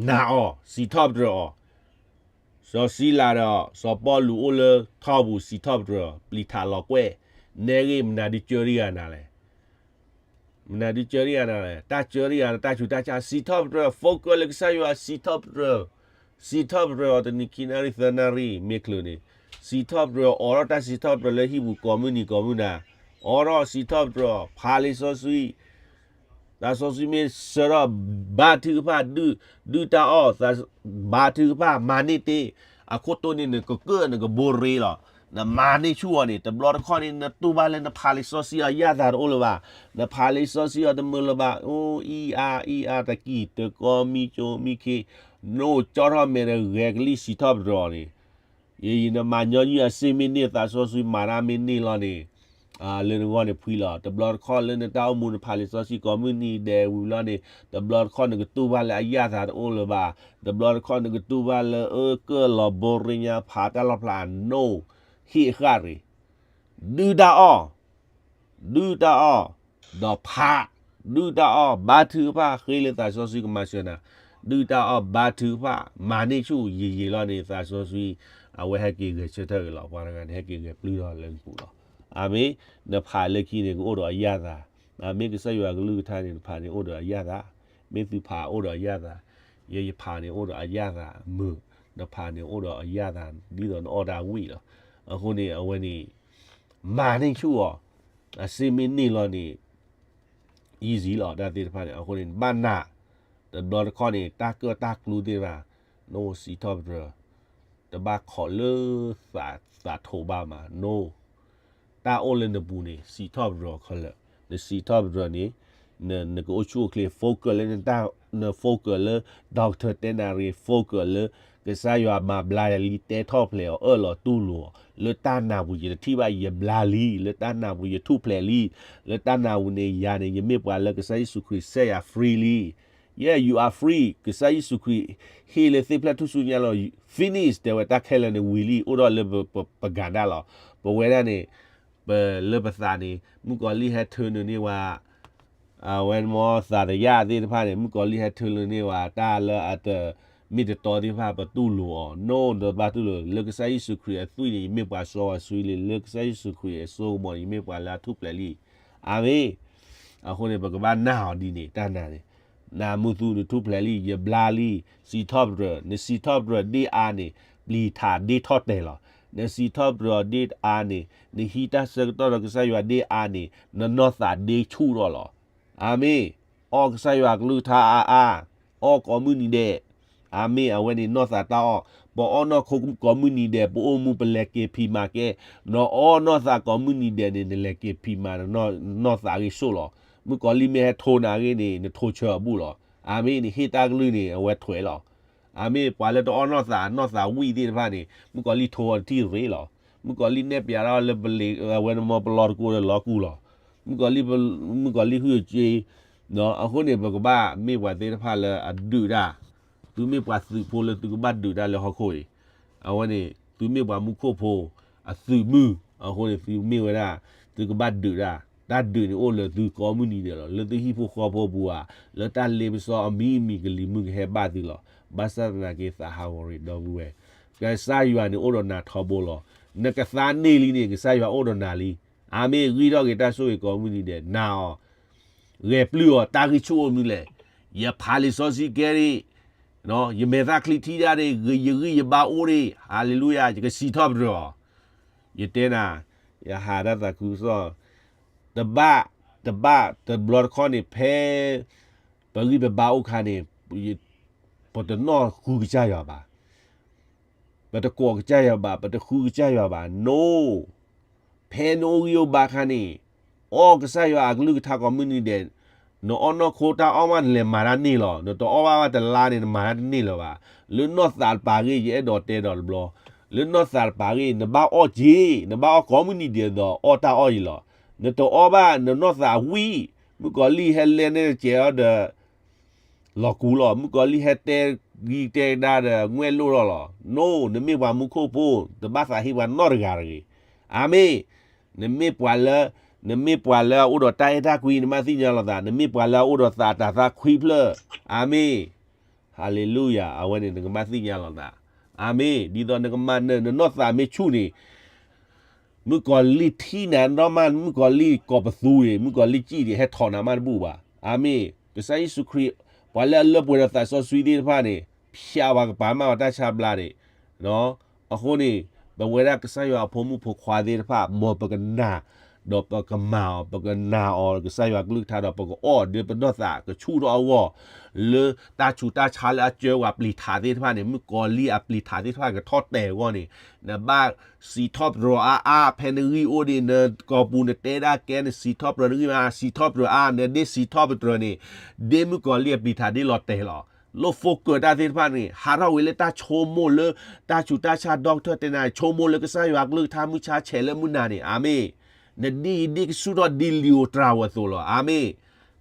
နာ်အီၤ, စံးထီၣ်ပတြၢၤအီၤ. စီၤစံလၤဒီးစီၤပီလူးအိၣ်လၢထီၣ်ပူၤ စံးထီၣ်ပတြၢၤအီၤ, ပျံၤထးလီၤကွဲၢ်, နဲဂ့ၢ်မနုၤဒုးကၢတံၢ်ဂၤနၤလဲၣ်. မနုၤဒုးကၢတံၢ်ဂၤနၤလဲၣ်, တၢ်ကၢတံၢ်ဂၤ တၢ်ဆူးတၢ်ဆါ စံးထီၣ်ပတြၢၤ, focus လၢကစၢ်ယွၤ စံးထီၣ်ပတြၢၤ, စံးထီၣ်ပတြၢၤအီၤတနံၤခံနၣ်ရံၣ်သၢနၣ်ရံၣ် မ့ၢ်ချုးန့ၣ်, စံးထီၣ်ပတြၢၤ အိးထီၣ်တၢ်စံးထီၣ်ပတြၢၤလၢဟံၣ်ပူၤကိးမုၢ်နံၤကိးမုၢ်နၤ, အိးထီၣ်စံးထီၣ်ပတြၢၤအီၤ, ဖးလံာ်စီဆှံ သးစီဆှံမ့ၢ်ဆှၢထီၣ် ဘါထုကဖၣ်, ဒုၣ်တၢ်အီၣ်, ဘါထုကဖၣ်, မၤန့ၢ်တ့ၢ်, အခိၣ်တိန့ၣ် နကကၢၣ်နကဘိရ့လီၤ. နမၤန့ၢ်ဆူၣ်အီၤန့ၣ် တဘျီတခီၣ်န့ၣ် နတူၢ်ဘၣ်လၢနဖးလံာ်စီဆှံအီၤယၣ်သးတအိၣ်လၢၤဘၣ်, နဖးလံာ်စီဆှံအီၤတမုာ်လၢၤဘၣ်, အိၣ်အံၣ်အါအံၣ်အါ တကံၢ်တကီမံကၠိမံခ့, နအိၣ်ကၠီထီၣ်မဲာ်ဒီးဂဲၤကလံၣ်စံးထီၣ်ပတြၢၤအီၤန့ၣ် ယံၤယံၤ နမၤညီနုၢ်အစ့မ့ၢ်န့ၢ် သးစီဆှံမၤတၢ်မ့ၢ်န့ၢ်လီၤန့ၣ်, လၢနဂီၢ်န့ၣ်ဖှံလီၤ. တဘျီတခီၣ်လၢနတၢ်အိၣ်မူနဖးလံာ်စီဆှံကိးမုၢ်နံၤဒဲးဝံၤလီၤန့ၣ်, တဘျီတခီၣ်နကတူၢ်ဘၣ်လၢအယၣ်သးတအိၣ်လၢၤဘၣ်, တဘျီတခီၣ်နကတူၢ်ဘၣ်လၢအကၢၣ်လီၤဘိရ့ညါ ဖးတၢ်လီၢ်ဖျါအနိၣ်, ဟ့ၣ်ဃၣ်ရ့ၣ် ဒုၣ်တၢ်အီၣ်, ဒုၣ်တၢ်အီၣ်, ဒီးဖး, ဒုၣ်တၢ်အီၣ်, ဘါထုကဖၣ်ဃ့လၢသးစီဆှံကမၤစၢၤနၤ, ဒုၣ်တၢ်အီၣ်ဘါထုကဖၣ် မၤန့ၢ်ဆူၣ်ယံၤယံၤလီၤန့ၣ် သးစီဆှံ အဝဲဟဲက့ၤဂဲၤဆၢထၢၣ်က့ၤလီၤ. ပှၤတဂၤန့ၣ် ဟဲက့ၤဂဲၤပျုၢ်ထီၣ်လၢနပူၤလီၤ. အၤမ့ၣ်. နဖးလၢခံန့ၣ် ကအိၣ်ဒီးအယၣ်သး, အၤမ့ၣ်. ကစၢ်ယွၤကလုၢ်ကထါန့ၣ် နဖးန့ၣ်အိၣ်ဒီးအယၣ်သး, မ့ၢ်သုဖးအိၣ်ဒီးအယၣ်သး, ယဲယဖးန့ၣ်အိၣ်ဒီးအယၣ်သးမုာ်, နဖးန့ၣ်အိၣ်ဒီးအယၣ်သး ဒ်သိးနအီၣ်တၢ်ဝံၣ်လီၤ. အဃိန့ၣ် အဝဲန့ၣ် မၤန့ၢ်ဆူၣ်အီၤ, အစ့မ့ၢ်န့ၢ်လီၤန့ၣ် easy လီၤ တၢ်သ့ၣ်တဖၣ်န့ၣ်. အဃိန့ၣ် နဘၣ်နာ်, တဘျီတခီၣ်န့ၣ် တၢ်ကၢၣ်တၢ်ကျူသ့ၣ်တဖၣ်, နအိၣ်စံးထီၣ်ပတြၢၤ, တဘၣ်ခိးလၢသးထိးဘၣ်မး, နအိၣ် တၢ်အိၣ်လၢနပူၤန့ၣ် စံးထီၣ်ပတြၢၤခဲလၢာ်, နစံးထီၣ်ပတြၢၤန့ၣ် နကအိၣ်ဆူၣ်အိၣ်ချ့ focus လၢနတၢ်, န focus လၢ doctor တဲနၤရ့ focus လၢ ကစၢ်ယွၤမၤဘျါယၤလံ တဲထီၣ်ဖျဲးအီၤ အၢၣ်လီၤတူၢ်လိာ်အီၤ, လၢတၢ်နာ်ပူၤယတထံၣ်ဘၣ် ယဘျါလံ, လၢတၢ်နာ်ပူၤယထူၣ်ဖျဲးလံ, လၢတၢ်နာ်ပူၤန့ၣ် ယၤန့ၣ် ယမ့ၢ်ပှၤလၢကစၢ်ယ့ၣ်ၡူးခရံာ် set ယၤ free လံ. Yeah, you are free. ကစၢ်ယ့ၣ်ၡူးခရံာ် ဟ့ၣ်လၢသ့ၣ်ဖျၢၣ်ထူၣ်စုညါလီၤ, finish တဲဝဲ တၢ်ခဲလၢာ်န့ၣ်ဝံၤလံ, အိၣ်ဒီးလၢပ, ပ, ပကၤဒၣ်လီၤ. ပဝဲဒၣ်န့ၣ် ပလၢပသးန့ၣ် မုၣ်ကီၤလံၢ်ဟဲထၢနုာ်န့ၢ်ဝဲ အဝဲမ့ၢ်သးတယၢ်သ့ၣ်တဖၣ်န့ၣ် မုၣ်ကီၤလံၢ်ဟဲထၢနုာ်န့ၢ်ဝဲ တၢ်လၢအတမ့ၢ်တတီသ့ၣ်တဖၣ် ပတူၢ်လိာ်အီၤ, နအိၣ်ဒီးဘၣ်တူၢ်လိာ် လၢကစၢ်ယ့ၣ်ၡူးခရံာ်အသွံၣ်န့ၣ် ယမ့ၢ်ပှၤစီပှၤဆှံလံ, လၢကစၢ်ယ့ၣ်ၡူးခရံာ်အစိကမီၤန့ၣ် ယမ့ၢ်ပှၤလၢအထူၣ်ဖျဲးလံ. အၤမ့ၣ်. အဃိန့ၣ် ပကဘၣ်နာ်အီၤဒ်န့ၣ် တၢ်နာ်န့ၣ်, နမူသူ နထူၣ်ဖျဲးလံ, ယဘျါလံ, စံးထီၣ်ပတြၢၤ, နစံးထီၣ်ပတြၢၤဒ်အါန့ၣ် ပျံၤထးဒ့ထီၣ်တဲာ်လီၤ. နစံးထီၣ်ပတြၢၤဒ်အါန့ၣ် နဟံးတၢ်ဆၢကတီၢ်ဒီးကစၢ်ယွၤဒ်အါန့ၣ် နနီၢ်သးဒ့ဆူၣ်ထီၣ်လီၤ. အၤမ့ၣ်. အီၣ်ကစၢ်ယွၤကလုၢ်ကထါအါအါ, အီၣ်ကိးမုၢ်နံၤဒဲး. အၤမ့ၣ်. အဝဲန့ၣ်နီၢ်သးတၢ်အီၣ်, ပအီၣ်နီၢ်ခိကိးမုၢ်နံၤဒဲး ပအိၣ်မူပလဲၤက့ၤဖံးမၤကဲ, နအီၣ်နီၢ်သးကိးမုၢ်နံၤဒဲးန့ၣ် နလဲၤက့ၤဖံးမၤ နနီၢ်သးဂ့ၤဆိၣ်လီၤ. မုၣ်ကီၤလံၢ်မ့ၢ်ဟဲထိနၤအဂ့ၢ်န့ၣ် နထိဆၢအဘူၣ်လီၤ. အၤမ့ၣ်န့ၣ် ဟ့ၣ်တၢ်ကလုၢ်န့ၣ် အဝဲထွဲလီၤ. အၤမ့ၣ်. ပှၤလၢတအီၣ်နီၢ်သး နီၢ်သးဝံၣ်သ့ၣ်တဖၣ်န့ၣ် မုၣ်ကီၤလံၢ်ထိအီၤတထံၣ်ရ့လီၤ. မုၣ်ကီၤလံၢ်နဲၣ်ပျးထီၣ်လၢပလ့ၤ အဝဲန့ၣ်မ့ၢ်ပလီၢ်တကိးဒီးလီၤကူၢ်လီၤ. မုၣ်ကီၤလံၢ် မုၣ်ကီၤလံၢ်ဟုၣ်အစ့, အဃိန့ၣ် ပကဘၣ်မ့ၢ်ပှၤသ့ၣ်တဖၣ်လၢအဒုးတၢ်, သုမ့ၢ်ပှၤသုးဖိလၢသုကဘၣ်ဒုးတၢ်လၢဟီၣ်ခိၣ်အံၤ, အဝဲန့ၣ် သုမ့ၢ်ပှၤမူခိၣ်ဖိ အသုးမုၢ်, အဃိန့ၣ် သုမ့ၢ်ဝဲဒၣ် သုကဘၣ်ဒုးတၢ်, တၢ်ဒုးန့ၣ်အိၣ်လၢသုကိးမုၢ်နံၤဒဲးလီၤ. လၢသုဟံၣ်ဖိဃီဖိပူၤဧါ, လၢတၢ်လ့ပစီအမံၤမံၤ ကလံၤမုၢ်ကဟဲဘၣ်သုလီၤ. ဘၣ်ဆၣ်သနာ်က့ သးဟးဂီၤရံၣ်ဒီပုၢ်ဝဲၢ်, ကစၢ်ယွၤန့ၣ်အိၣ်ဒီးနၤထီဘိလီၤ. နကသါန့ၢ်လံန့ၣ် ကစၢ်ယွၤအိၣ်ဒီးနၤလံ. အၤမ့ၣ်. ဂံၢ်ထီၣ်က့ၤတၢ်ဆိၣ်ဂ့ၤကိးမုၢ်နံၤဒဲး, နာ်အီၤ, ဂဲၤပျုၢ်အီၤ, တၢ်ဂံၢ်ဆူၣ်အိၣ်မနုၤလဲၣ်. ယဖးလံာ်စီဆှံကဲဒၣ်, ယမဲာ်ချံထံၣ်ဒၣ်ဒၣ်, ယဂံၢ်ယဘါအိၣ်ဒၣ်, ဟၤလ့လူယၤ, ယကစံးထီၣ်ပတြၢၤအီၤ. ယတဲနၤ, ယဟးတၢ်သးခုကစီၣ်, တဘၣ်, တဘၣ်, တဘျီတခီၣ်န့ၣ် ဖဲပဂံၢ်ပဘါအိၣ်အခါန့ၣ်, ပတနီၢ်ဃုကစၢ်ယွၤဘၣ်. ပတကိးကစၢ်ယွၤဘၣ်, ပတဃုကစၢ်ယွၤဘၣ်, နိၣ်. ဖဲနအိၣ်ဂံၢ်အိၣ်ဘါအခါန့ၣ်, အီၣ်ကစၢ်ယွၤအကလုၢ်ကထါကိးမုၢ်နံၤဒဲး, နအီၣ်နီၢ်ခိတၢ်အီၣ်မး နလဲၤမၤတၢ်န့ၢ်လီၤ. နတအီၣ်ဘၣ်ဘၣ်တလါန့ၣ် နမၤတၢ်တန့ၢ်လၢၤဘၣ်. လၢနီၢ်သးတပၤအဂ့ၢ် ယအဲၣ်ဒိးတဲဒီးတဘျီ, လၢနီၢ်သးတပၤအဂ့ၢ် နဘၣ်အီၣ်က့ၤ, နဘၣ်အီၣ်ကိးမုၢ်နံၤဒဲးဒီးအီၣ်တၢ်အီၣ်အံၤလီၤ. နတအီၣ်ဘၣ် နနီၢ်သးဝံၣ်, မုၣ်ကီၤလံၢ်ဟဲလဲနဲၣ်တစဲးအီၤဒီး လီၤကူၤလီၤ. မုၣ်ကီၤလံၢ်ဟဲတဲဂံၢ်တဲဒါဒီး ငွဲၣ်လိၣ်ထီၣ်လီၤ. နိ, နမ့ၢ်ပှၤမူခိၣ်ဖိ, တဘၣ်သးဟ့ပှၤနီတဂၤတဂ့ၤ. အၤမ့ၣ်. နမ့ၢ်ပှၤလၢ, နမ့ၢ်ပှၤလၢအအိၣ်ဒီးတၢ်အဲၣ်တၢ်ကွံ နဘၣ်သ့ၣ်ညါလီၤသး, နမ့ၢ်ပှၤလၢအအိၣ်ဒီးသးတၤသၣ်ခွံဖျၢၣ်. အၤမ့ၣ်. ဟၤလ့လူယၤ, အဝဲန့ၣ်နကဘၣ်သ့ၣ်ညါလီၤသး. အၤမ့ၣ်. ဒ်သိးနကမၤနၢၤ နနီၢ်သးမ့ၢ်ဆူၣ်န့ၣ် မုၣ်ကီၤလံၢ်ထံၣ်နၤနီၢ်မး, မုၣ်ကီၤလံၢ်ကိးပသူန့ၣ်, မုၣ်ကီၤလံၢ်စံၣ်န့ၣ် ဟဲထီၣ်နၤမးတဘူၣ်ဘၣ်. အၤမ့ၣ်. ကစၢ်ယ့ၣ်ၡူးခရံာ်, ပှၤလၢအလၢပှဲၤဒီးသးစီဆှံသ့ၣ်တဖၣ်န့ၣ်, ဖျါဝဲကပၤမၣ်ဝဲတၢ်ဆါဘျါန့ၣ်, အဃိန့ၣ်, ပဝဲဒၣ်ကစၢ်ယွၤအဖိမုၣ်ဖိခွါသ့ၣ်တဖၣ် မ်ပကနာ်, ဒီးပကမၤအီၤ, ပကနာ်အီၤ ကစၢ်ယွၤကလုၢ်ကထါဒီး ပကအီၣ်ဒီးပနီၢ်သးကဆူၣ်ထီၣ်အဂီၢ်, လၢတၢ်ဆူးတၢ်ဆါလၢအစၢဝဲပျံၤထးသ့ၣ်တဖၣ်န့ၣ်, မုၣ်ကီၤလံၢ်အပျံၤထးသ့ၣ်တဖၣ်ကထီၣ်တဲာ်အဂီၢ်န့ၣ်, နဘၣ်စံးထီၣ်ပတြၢၤအါအါ, ဖဲနဂံၢ်အိၣ်ဒံး နကိာ်ပူၤနတဲဒၣ်ကဲ နစံးထီၣ်ပတြၢၤနဂံၢ်မး, စံးထီၣ်ပတြၢၤအါ, နဒ့စံးထီၣ်ပတြၢၤန့ၣ်, ဒ့မုၣ်ကီၤလံၢ်အပျံၤထးဒ့လီၤတဲာ်လီၤ. လိၣ် focus တၢ်သ့ၣ်တဖၣ်န့ၣ်, ဟးထီၣ်ဝံၤလၢတၢ်ဆိကမိၣ်လၢ, တၢ်ဆူးတၢ်ဆါ doctor တဲနၤ, ဆိကမိၣ်လၢကစၢ်ယွၤကလုၢ်ကထါမုၢ်ဆါဆဲးလၢမုၢ်နၤန့ၣ်, အၤမ့ၣ်. နဒ့ယဒ့ကဆူၣ်ထီၣ်ဒ်လံာ်ဧိၤတြၤဧိၤအသိးလီၤ. အၤမ့ၣ်.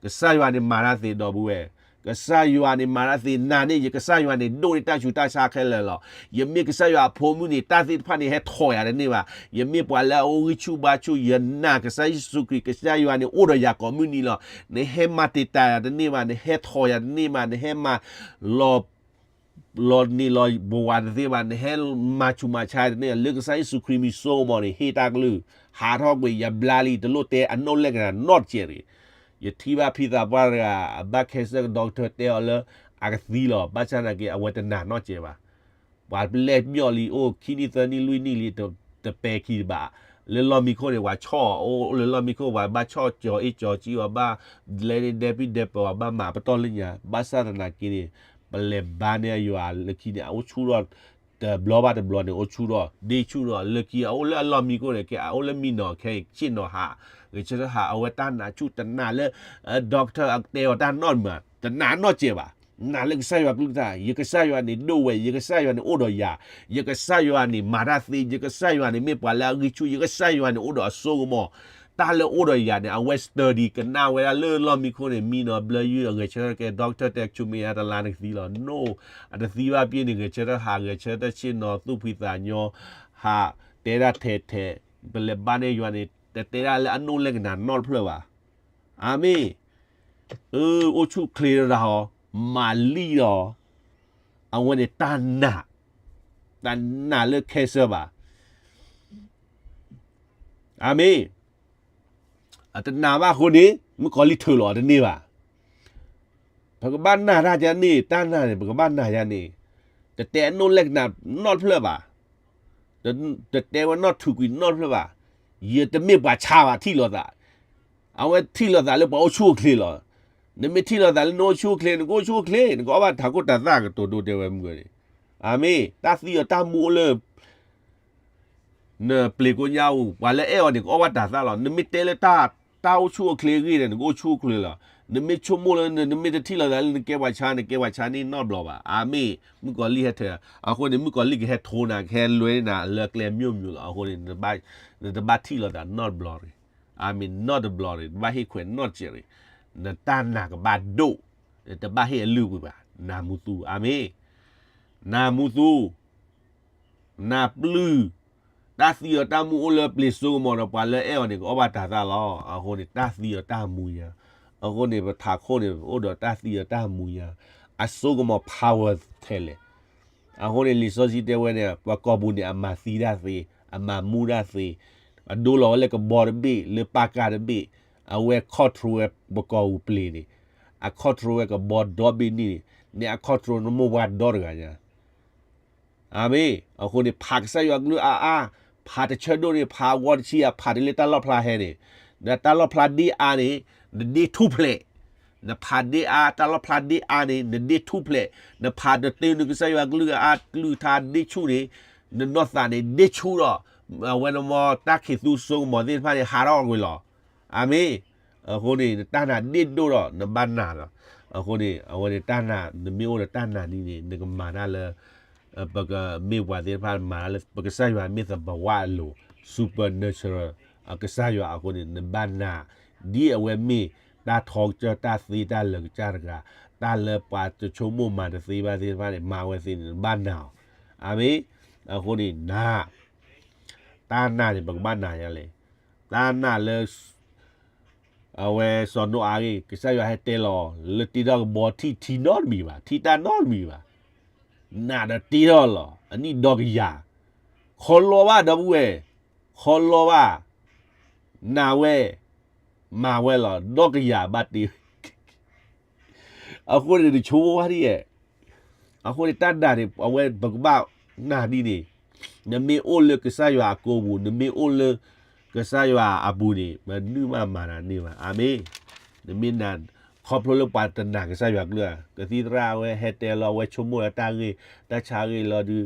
ကစၢ်ယွၤန့ၣ်မၤတၢ်သ့ဒီပုၢ်ဝဲၢ်, ကစၢ်ယွၤန့ၣ်မၤတၢ်သ့, နၤန့ၣ် ယကစၢ်ယွၤန့ၣ် ဒိၣ်န့ၢ်တၢ်ဆူးတၢ်ဆါခဲလၢာ်လီၤ. ယမ့ၢ်ကစၢ်ယွၤအဖိမုၣ်န့ၣ် တၢ်သ့ၣ်တဖၣ်န့ၣ် ဟဲထီၣ်ယၤတန့ၢ်ဘၣ်. ယမ့ၢ်ပှၤလၢအအိၣ်ဂံၢ်ဆူၣ်ဘါဆူၣ်, ယနာ်ကစၢ်ယ့ၣ်ၡူးခရံာ်, ကစၢ်ယွၤန့ၣ်အိၣ်ဒီးယၤကိးမုၢ်နံၤလီၤ. နဟဲမၤတံာ်တာ်ယၤတန့ၢ်ဘၣ်, နဟဲထီၣ်ယၤတန့ၢ်ဘၣ်, နဟဲမၤလီၤ လီၤနံၤလီၤဘဝၤတသ့ဘၣ်, နဟဲမၤဆူးမၤဆါတန့ၢ်, လၢကစၢ်ယ့ၣ်ၡူးခရံာ်မံၤစိကမီၤန့ၣ် ဟ့ၣ်တၢ်ကလုၢ်, ဟးထီၣ်ကွံာ် ယဘျါလံ, တလိၣ်တဲအနိၣ်လဲၣ်ကနၣ်နီတစဲးတဂ့ၤ. ယထံၣ်ဘၣ်ဖံသးပှၢ်တဂၤ, အဘၣ် cancer က doctor တဲအီၤလၢအကသံလီၤ, ဘၣ်ဆၣ်သနာ်က့ အဝဲတနာ်နီတစဲးဘၣ်. ပှၤပလဲၢ်ပညိၣ်လံ, အိၣ်ခံနံၣ်သၢနံၣ်လွံၢ်နံၣ်လံ, တပဲာ်ခံတဘၣ်. လၢလီၢ်မံခိၣ်န့ၣ် ပှၤဆီၣ်အီၤ, အိၣ်လၢလီၢ်မံခိၣ် ပှၤဘၣ်ဆီၣ်ကၠီၤအ့ၣ်ကၠီၤကံအီၤ, ဘၣ်လဲၤန့ၣ်ဒဲပံဒဲပၢၤအီၤ, ဘၣ်မၤပတီၢ်လၢညါ, ဘၣ်ဆၣ်သနာ်က့န့ၣ်, ပလဲၤဘါန့ၢ်အယွၤလၢခံန့ၣ် အအိၣ်ဆူၣ်ထီၣ်, တဘျီဘၣ်တဘျီန့ၣ် အိၣ်ဆူၣ်ထီၣ်, ဒ့ဆူၣ်ထီၣ်, လၢခံအအိၣ်လၢအလီၢ်မံခိၣ်န့ၣ် ကဲအအိၣ်လၢမံနီၤ, ခဲအံၤဆ့ၣ်နီၤဟး, ဂဲၤဆၢထၢၣ်ဟး, အဝဲတၢ်နာ်ဆူၣ်, တနာ်လၢ doctor တဲအီၤတၢ်နီတမံၤ, တနာ်နီတစဲးဘၣ်. နာ်လၢကစၢ်ယွၤကလုၢ်ကထါ, ယကစၢ်ယွၤန့ၣ်ဒိၣ်ဝဲ, ယကစၢ်ယွၤန့ၣ်အိၣ်ဒီးယၤ, ယကစၢ်ယွၤန့ၣ်မၤတၢ်သ့, ယကစၢ်ယွၤန့ၣ်မ့ၢ်ပှၤလၢအဂံၢ်ဆူၣ်, ယကစၢ်ယွၤန့ၣ်အိၣ်ဒီးအစိကမီၤ. တၢ်လၢအိၣ်ဒီးယၤန့ၣ် အဝဲ study ကနၣ်ဝဲဒၣ်လၢလီၢ်မံခိၣ်န့ၣ် မံနီၤဘျၢယုၢ်, အဂဲၤဆၢထၢၣ်ကဲ doctor တဲဆူမဲာ်ညါတလါန့ၣ်ကသံလီၤ. နိၣ်, အတသံဘၣ်ပ့ၢ်န့ၣ် ဂဲၤဆၢထၢၣ်ဟး, ဂဲၤဆၢထၢၣ်ဆ့ၣ်နီၤ, သူၣ်ဖှံသးညီ, ဟး, တဲဒၣ်ထဲထဲ, ပလဲၤဘါန့ၢ်ယွၤန့ၣ် တတဲဒၣ်လၢအနိၣ်လဲၣ်ကနၣ်နီတဖျၢၣ်ဘၣ်. အၤမ့ၣ်. အၢ, အိၣ်ဆူၣ်အိၣ်ချ့တရၣ်အီၤ, မၤလံဒီး, အဝဲန့ၣ်တၢ်နာ်, တၢ်နာ်လၢ cancer ဘၣ်. အၤမ့ၣ်. အတနာ်ဘၣ်အဃိန့ၣ် မုၣ်ကီၤလံၢ်ထုးလီၤအီၤတန့ၢ်ဘၣ်. ပကဘၣ်နာ်တၢ်ဒ်န့ၣ်, တၢ်နာ်န့ၣ် ပကဘၣ်နာ်ဒ်န့ၣ်, တတဲအနိၣ်လဲၣ်ကနၣ်နီတဖျၢၣ်ဘၣ်. တတဲဝဲနီၣ်ထူးကွံာ်နီတဖျၢၣ်ဘၣ်. ယတမ့ၢ်ပှၤဆါဘၣ်, ထံၣ်လိာ်သး, အဝဲထံၣ်လိာ်သးလၢပှၤအိၣ်ဆူၣ်အိၣ်ချ့လီၤ. နမ့ၢ်ထံၣ်လိာ်သးလၢနအိၣ်ဆူၣ်အိၣ်ချ့, နကအိၣ်ဆူၣ်အိၣ်ချ့, နကအီၣ်ဘၣ်တၢ်ခိၣ်တၢ်သၣ်ကတိၤဒိတဲဝဲမုၢ်န့ၣ်. အၤမ့ၣ်. တၢ်သံအီၤတၢ်မူအိၣ်လၢ နပျ့ၤကိညါအူ, ပှၤလၢအဲၣ်အီၤန့ၣ် ကအီၣ်ဘၣ်တၢ်သၣ်လီၤ. နမ့ၢ်တဲလၢတၢ်အိၣ်ဆူၣ်အိၣ်ချ့အဂ့ၢ်န့ၣ် နကအိၣ်ဆူၣ်အိၣ်ချ့လီၤ. နမ့ၢ်ဆိကမိၣ်လၢ နမ့ၢ်တထံၣ်လိာ်သးလၢနကဲပှၤဆါ, နကဲပှၤဆါန့ၣ်နီတဘျီဘၣ်. အၤမ့ၣ်. မုၣ်ကီၤလံၢ်ဟဲထၢ, အဃိန့ၣ် မုၣ်ကီၤလံၢ်ကဟဲထိနၤ, ကဟဲလွဲန့ၢ်နၤလၢကျဲမျိာ်မျိာ်လီၤ. အဃိန့ၣ် နတဘၣ်ထံၣ်လိာ်သးနီတဘျီတဂ့ၤ. အၤမ့ၣ်, နီတဘျီတဂ့ၤ, တဘၣ်ဟ့ၣ်ခွဲးနီတစဲးတဂ့ၤ. နတၢ်နာ်ကဘၣ်ဒိၣ်, နတဘၣ်ဟ့ၣ်အလုၢ်အပှ့ၤဘၣ်. နၢ်မူသူ, အၤမ့ၣ်. နၢ်မူသူ, နၢ်ပျုၢ်, တၢ်သံအီၤတၢ်မူအိၣ်လၢပျ့ၤစိကမီၤဒီး ပှၤလၢအဲၣ်အီၤန့ၣ် ကအီၣ်ဘၣ်တၢ်သၣ်လီၤ. အဃိန့ၣ် တၢ်သံအီၤတၢ်မူညါ, အဃိန့ၣ် ပထးခိၣ်န့ၣ် အိၣ်ဒီးတၢ်သံအီၤတၢ်မူညါ, အစိကမီၤ power ထဲလဲၣ်. အဃိန့ၣ် လံာ်စီဆှံတဲဝဲန့ၣ် ပှၤကိာ်ပူၤန့ၣ် အမၤသံတၢ်သ့, အမၤမူတၢ်သ့, အဒိလီၤဝဲလၢကဘီတဘ့ၣ်, လၢပၢ်ကၢ်တဘ့ၣ်, အဝဲ control ဝဲပကိာ်ပူၤပျ့ၤန့ၣ်, အ control ဝဲကဘီဒီဘ့ၣ်န့ၣ်, န့ၣ်အ control နမိၢ်ပှၢ်ဒီတဂၤညါ အၤမ့ၣ်. အဃိန့ၣ် ဖးကစၢ်ယွၤကလုၢ်အါအါ, ဖးတဆၢဒိၣ်န့ၣ် ဖးအဂီၢ်တဆံအါ, ဖးတုၤလၢတၢ်လီၣ်ဖျါဟဲန့ၣ်, ဒီးတၢ်လီၣ်ဖျါဒ့အါန့ၣ်, နဒ့ထူၣ်ဖျဲး, နဖးဒ့အါ, တၢ်လီၣ်ဖျါဒ့အါန့ၣ် နဒ့ထူၣ်ဖျဲး, နဖးတတုၤနကစၢ်ယွၤကလုၢ်အါကလုၢ်ကထါဒ့ဆူၣ်န့ၣ်, နနီၢ်သးန့ၣ်ဒ့ဆူၣ်ဒီး, အဝဲန့ၣ်မ်တၢ်ခံးသူစိကမီၤသ့ၣ်တဖၣ်န့ၣ် ဟးထီၣ်ကွံာ်လီၤ. အၤမ့ၣ်. အဃိန့ၣ် နတၢ်နာ်ဒ့ဒိၣ်ဒီး နဘၣ်နာ်လီၤ. အဃိန့ၣ် အဝဲန့ၣ်တၢ်နာ်, နမ့ၢ်အိၣ်ဒီးတၢ်နာ်ဒ်န့ၣ် နကမၤတၢ်လၢ ပကမ့ၢ်ပှၤသ့ၣ်တဖၣ်မၤတၢ်လၢ ပကစၢ်ယွၤမ့ၢ်သဘဝအလိၤ, supernatural အကစၢ်ယွၤအဃိန့ၣ် နဘၣ်နာ်, ဒ်အဝဲမ့ၢ်တၢ်ထီကစၢၢ်တၢ်သ့တၢ်လၢာ်ကစၢ်တဂၤ, တၢ်လၢပှၤတဆိကမိၣ်မၤတသ့ဘၣ်သ့ၣ်တဖၣ်န့ၣ် မၤဝဲသ့န့ၣ် နဘၣ်နာ်အီၤ. အၤမ့ၣ်. အဃိန့ၣ် နာ်, တၢ်နာ်န့ၣ် ပကဘၣ်နာ်ညါလဲၣ်. တၢ်နာ်လၢ အဝဲစီၤနိအၤအဂ့ၢ် ကစၢ်ယွၤဟဲတဲလီၤ လၢတ့ထီၣ်ကဘီထံၣ်ထံနီတမံၤဘၣ်, ထံၣ်တၢ်နီတမံၤဘၣ်. နာ်ဒီးတ့ထီၣ်လီၤ အနံၣ်ဒီကယၤ, ခီလီဘၣ်ဒီပုၢ်ဝဲၢ်, ခီလီဘၣ်, နာ်ဝဲ, မၤဝဲလီၤ ဒီကယၤဘၣ်တ့ အဃိန့ၣ် နဆိကမိၣ်ဝဲဒ်ယဲၢ်, အဃိန့ၣ် တၢ်နာ်န့ၣ် အဝဲပကဘၣ်နာ်ဒ်န့ၣ်, နမ့ၢ်အိၣ်လၢကစၢ်ယွၤအကိာ်ပူၤ, နမ့ၢ်အိၣ်လၢကစၢ်ယွၤအပူၤန့ၣ် မနုၤမးမၤနၤန့ၢ်ဘၣ်. အၤမ့ၣ်. နမ့ၢ်နာ် ခီဖျိလၢပှၤတနာ်ကစၢ်ယွၤကလုၢ်ဧါ, ကသံၣ်သရၣ်အဝဲဟဲတဲလီၤ အဝဲဆိကမိၣ်လၢတၢ်ဂ့ၢ် တၢ်ဆါဂ့ၢ်လီၤဒုး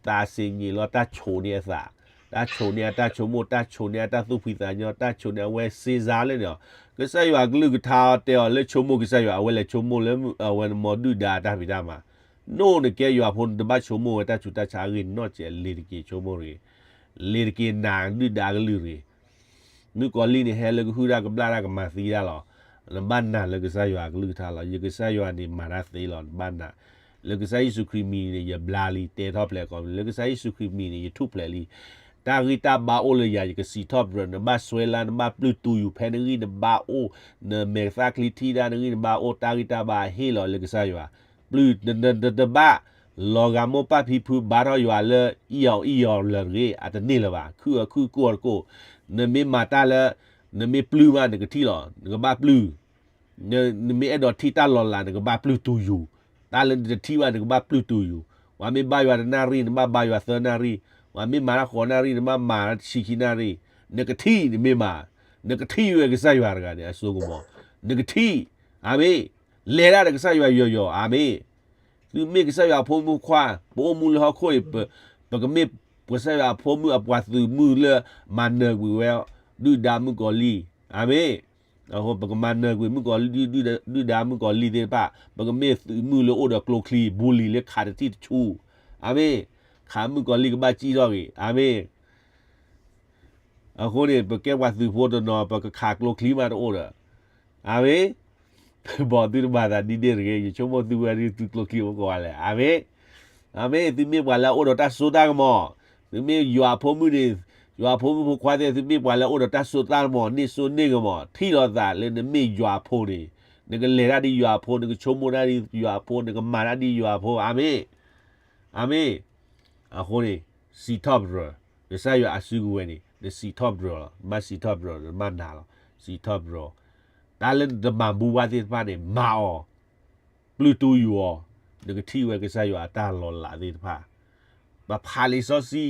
သးစ့ၣ်ညံၣ်လီၤ တၢ်ဆိၣ်န့ၢ်အသး, တၢ်ဆိၣ်န့ၢ်အတၢ်ဆိကမိၣ်, တၢ်ဆိၣ်န့ၢ်အတၢ်သူၣ်ဖှံသးညီ, တၢ်ဆိၣ်န့ၢ်အဝဲစ့စါလၢန့ၣ်လီၤ. ကစၢ်ယွၤကလုၢ်ကထါတဲအီၤလၢဆိကမိၣ်ကစၢ်ယွၤ အဝဲလဲၤဆိကမိၣ်လၢအဝဲနမီၤဒုၣ်ဒါအတၢ်ဖံးတၢ်မၤ, နအိၣ်နကဲယွၤဖိ နတဘၣ်ဆိကမိၣ်ဝဲတၢ်ဆူးတၢ်ဆါအဂ့ၢ်နီတစဲး, လ့ၤတက့ၤဆိကမိၣ်တဂ့ၤ, လ့ၤတက့ၤနာ်ဒုၣ်ဒါကလုၢ်တဂ့ၤ. မုၣ်ကီၤလံၢ်န့ၣ် ဟဲလၢကဟုၣ်တၢ်ကဘျၣ်တၢ်ကမၤသံတၢ်လီၤ. နဘၣ်နာ်လၢကစၢ်ယွၤကလုၢ်ကထါလီၤ. ယကစၢ်ယွၤန့ၣ်မၤတၢ်သ့လီၤ. နဘၣ်နာ်, လၢကစၢ်ယ့ၣ်ၡူးခရံာ်မံၤန့ၣ် ယဘျါလံတဲထီၣ်ဖျဲးကိးမံၤ, လၢကစၢ်ယ့ၣ်ၡူးခရံာ်မံၤန့ၣ် ယထူၣ်ဖျဲးလံ. တၢ်ဂံၢ်တၢ်ဘါအိၣ်လၢယၤ ယကစံးထီၣ်ပတြၢၤ, နဘၣ်စွဲလၢ နဘၣ်ပျုၢ်တူၢ်ယူၤဖဲနဂံၢ်နဘါအိၣ်, နမဲာ်သၣ်ချံထံၣ်တၢ်နဂံၢ်နဘါအိၣ်, တၢ်ဂံၢ်တၢ်ဘါဟ့ၣ်လီၤလၢကစၢ်ယွၤ. ပျုၢ်နတဘၣ် လီၤဂာ်မိၢ်ပၢ်ဖံဖုဘါထီၣ်ယွၤလၢအံၣ်အီၤအံၣ်အီၤလၢၤတဂ့ၤ, အတန့ၢ်လၢၤဘၣ်, ခုၣ်အီၤခုၣ်ကိၢ်အီၤတကိၢ်. နမ့ၢ်မၤတၢ်လၢ နမ့ၢ်ပျုၢ်မး နကထံၣ်လီၤ, နကဘၣ်ပျုၢ် နမ့ၢ်အဲၣ်ဒိးထံၣ်တၢ်လီၤလး နကဘၣ်ပျုၢ်တူၢ်ယူၤ, တၢ်လၢနတထံၣ်ဘၣ် နကဘၣ်ပျုၢ်တူၢ်ယူၤ. ပှၤမ့ၢ်ဘါယွၤတနၣ်ရံၣ် နဘၣ်ဘါယွၤသၢနၣ်ရံၣ်, ပှၤမ့ၢ်မၤတၢ်ဃိးနၣ်ရံၣ် နဘၣ်မၤတဆံခံနၣ်ရံၣ်, နကထံၣ် နမ့ၢ်မၤ, နကထံၣ်ဝဲကစၢ်ယွၤတဂၤန့ၣ် အစိကမီၤ, နကထံၣ်, အၤမ့ၣ်, လဲၤတၢ်ဒီးကစၢ်ယွၤယီၤယီၤ, အၤမ့ၣ်. သုမ့ၢ်ကစၢ်ယွၤအဖိမုၣ်ဖိခွါ, ပအိၣ်မူလၢဟီၣ်ခိၣ်အံၤ, ပကမ့ၢ်ကစၢ်ယွၤအဖိမုၣ်အပှၤသုးမုၢ်လၢမၤနၢၤကွံာ်ဝဲ ဒုၣ်ဒါမုၣ်ကီၤလံၢ်, အၤမ့ၣ်. အဃိ ပကမၤနၢၤကွံာ်မုၣ်ကီၤလံၢ် ဒုၣ်ဒါမုၣ်ကီၤလံၢ်သ့ၣ်တဖၣ်, ပကမ့ၢ်သုးမုၢ်လၢအိၣ်ဒီးကျိချံ ဘူးလံၤလၢခးတထံၣ်တဆူၣ်, အၤမ့ၣ်, ခးမုၣ်ကီၤလံၢ်ကဘၣ်စံၣ်ထီၣ်ဂ့ၤ, အၤမ့ၣ်. အဃိန့ၣ် ပကဲပှၤသုးဖိတနီၤ ပကခးကျိချံမးတအိၣ်ဒီး, အၤမ့ၣ်. ဘီၣ်သုတဘၣ်သးဒ်န့ၣ်တဂ့ၤ, ယဆိကမိၣ်သုဝဲဒၣ်သုကျိချံအိၣ်ကိးဂၤလဲၣ်, အၤမ့ၣ်. အၤမ့ၣ်, သုမ့ၢ်ပှၤလၢအအိၣ်ဒီးတၢ်စိတၢ်ကမီၤ, သုမ့ၢ်ယွၤအဖိမုၣ်န့ၣ်, ယွၤအဖိမုၣ်ဖိခွါသ့ၣ် သုမ့ၢ်ပှၤလၢအအိၣ်ဒီးတၢ်စိတၢ်ကမီၤ န့ၢ်စိန့ၢ်ကမီၤ ထံၣ်လိာ်သးလၢနမ့ၢ်ယွၤအဖိန့ၣ်, နကလဲၤတၢ်ဒ်ယွၤအဖိ, နကဆိကမိၣ်တၢ်ဒ်ယွၤအဖိ, နကမၤတၢ်ဒ်ယွၤအဖိ, အၤမ့ၣ်. အၤမ့ၣ်. အဃိန့ၣ် စံးထီၣ်ပတြၢၤ, ကစၢ်ယွၤအစုကဝဲၤန့ၣ် နစံးထီၣ်ပတြၢၤလီၤ, နဘၣ်စံးထီၣ်ပတြၢၤ, နဘၣ်နာ်လီၤ, စံးထီၣ်ပတြၢၤ. တၢ်လၢနတမၤဘူးဘၣ်သ့ၣ်တဖၣ်န့ၣ် မၤအီၤ, ပျုၢ်တူၢ်ယူၤအီၤ, နကထံၣ်ဝဲကစၢ်ယွၤအတၢ်လီၤလးသ့ၣ်တဖၣ်. ပဖးလံာ်စီဆှံ,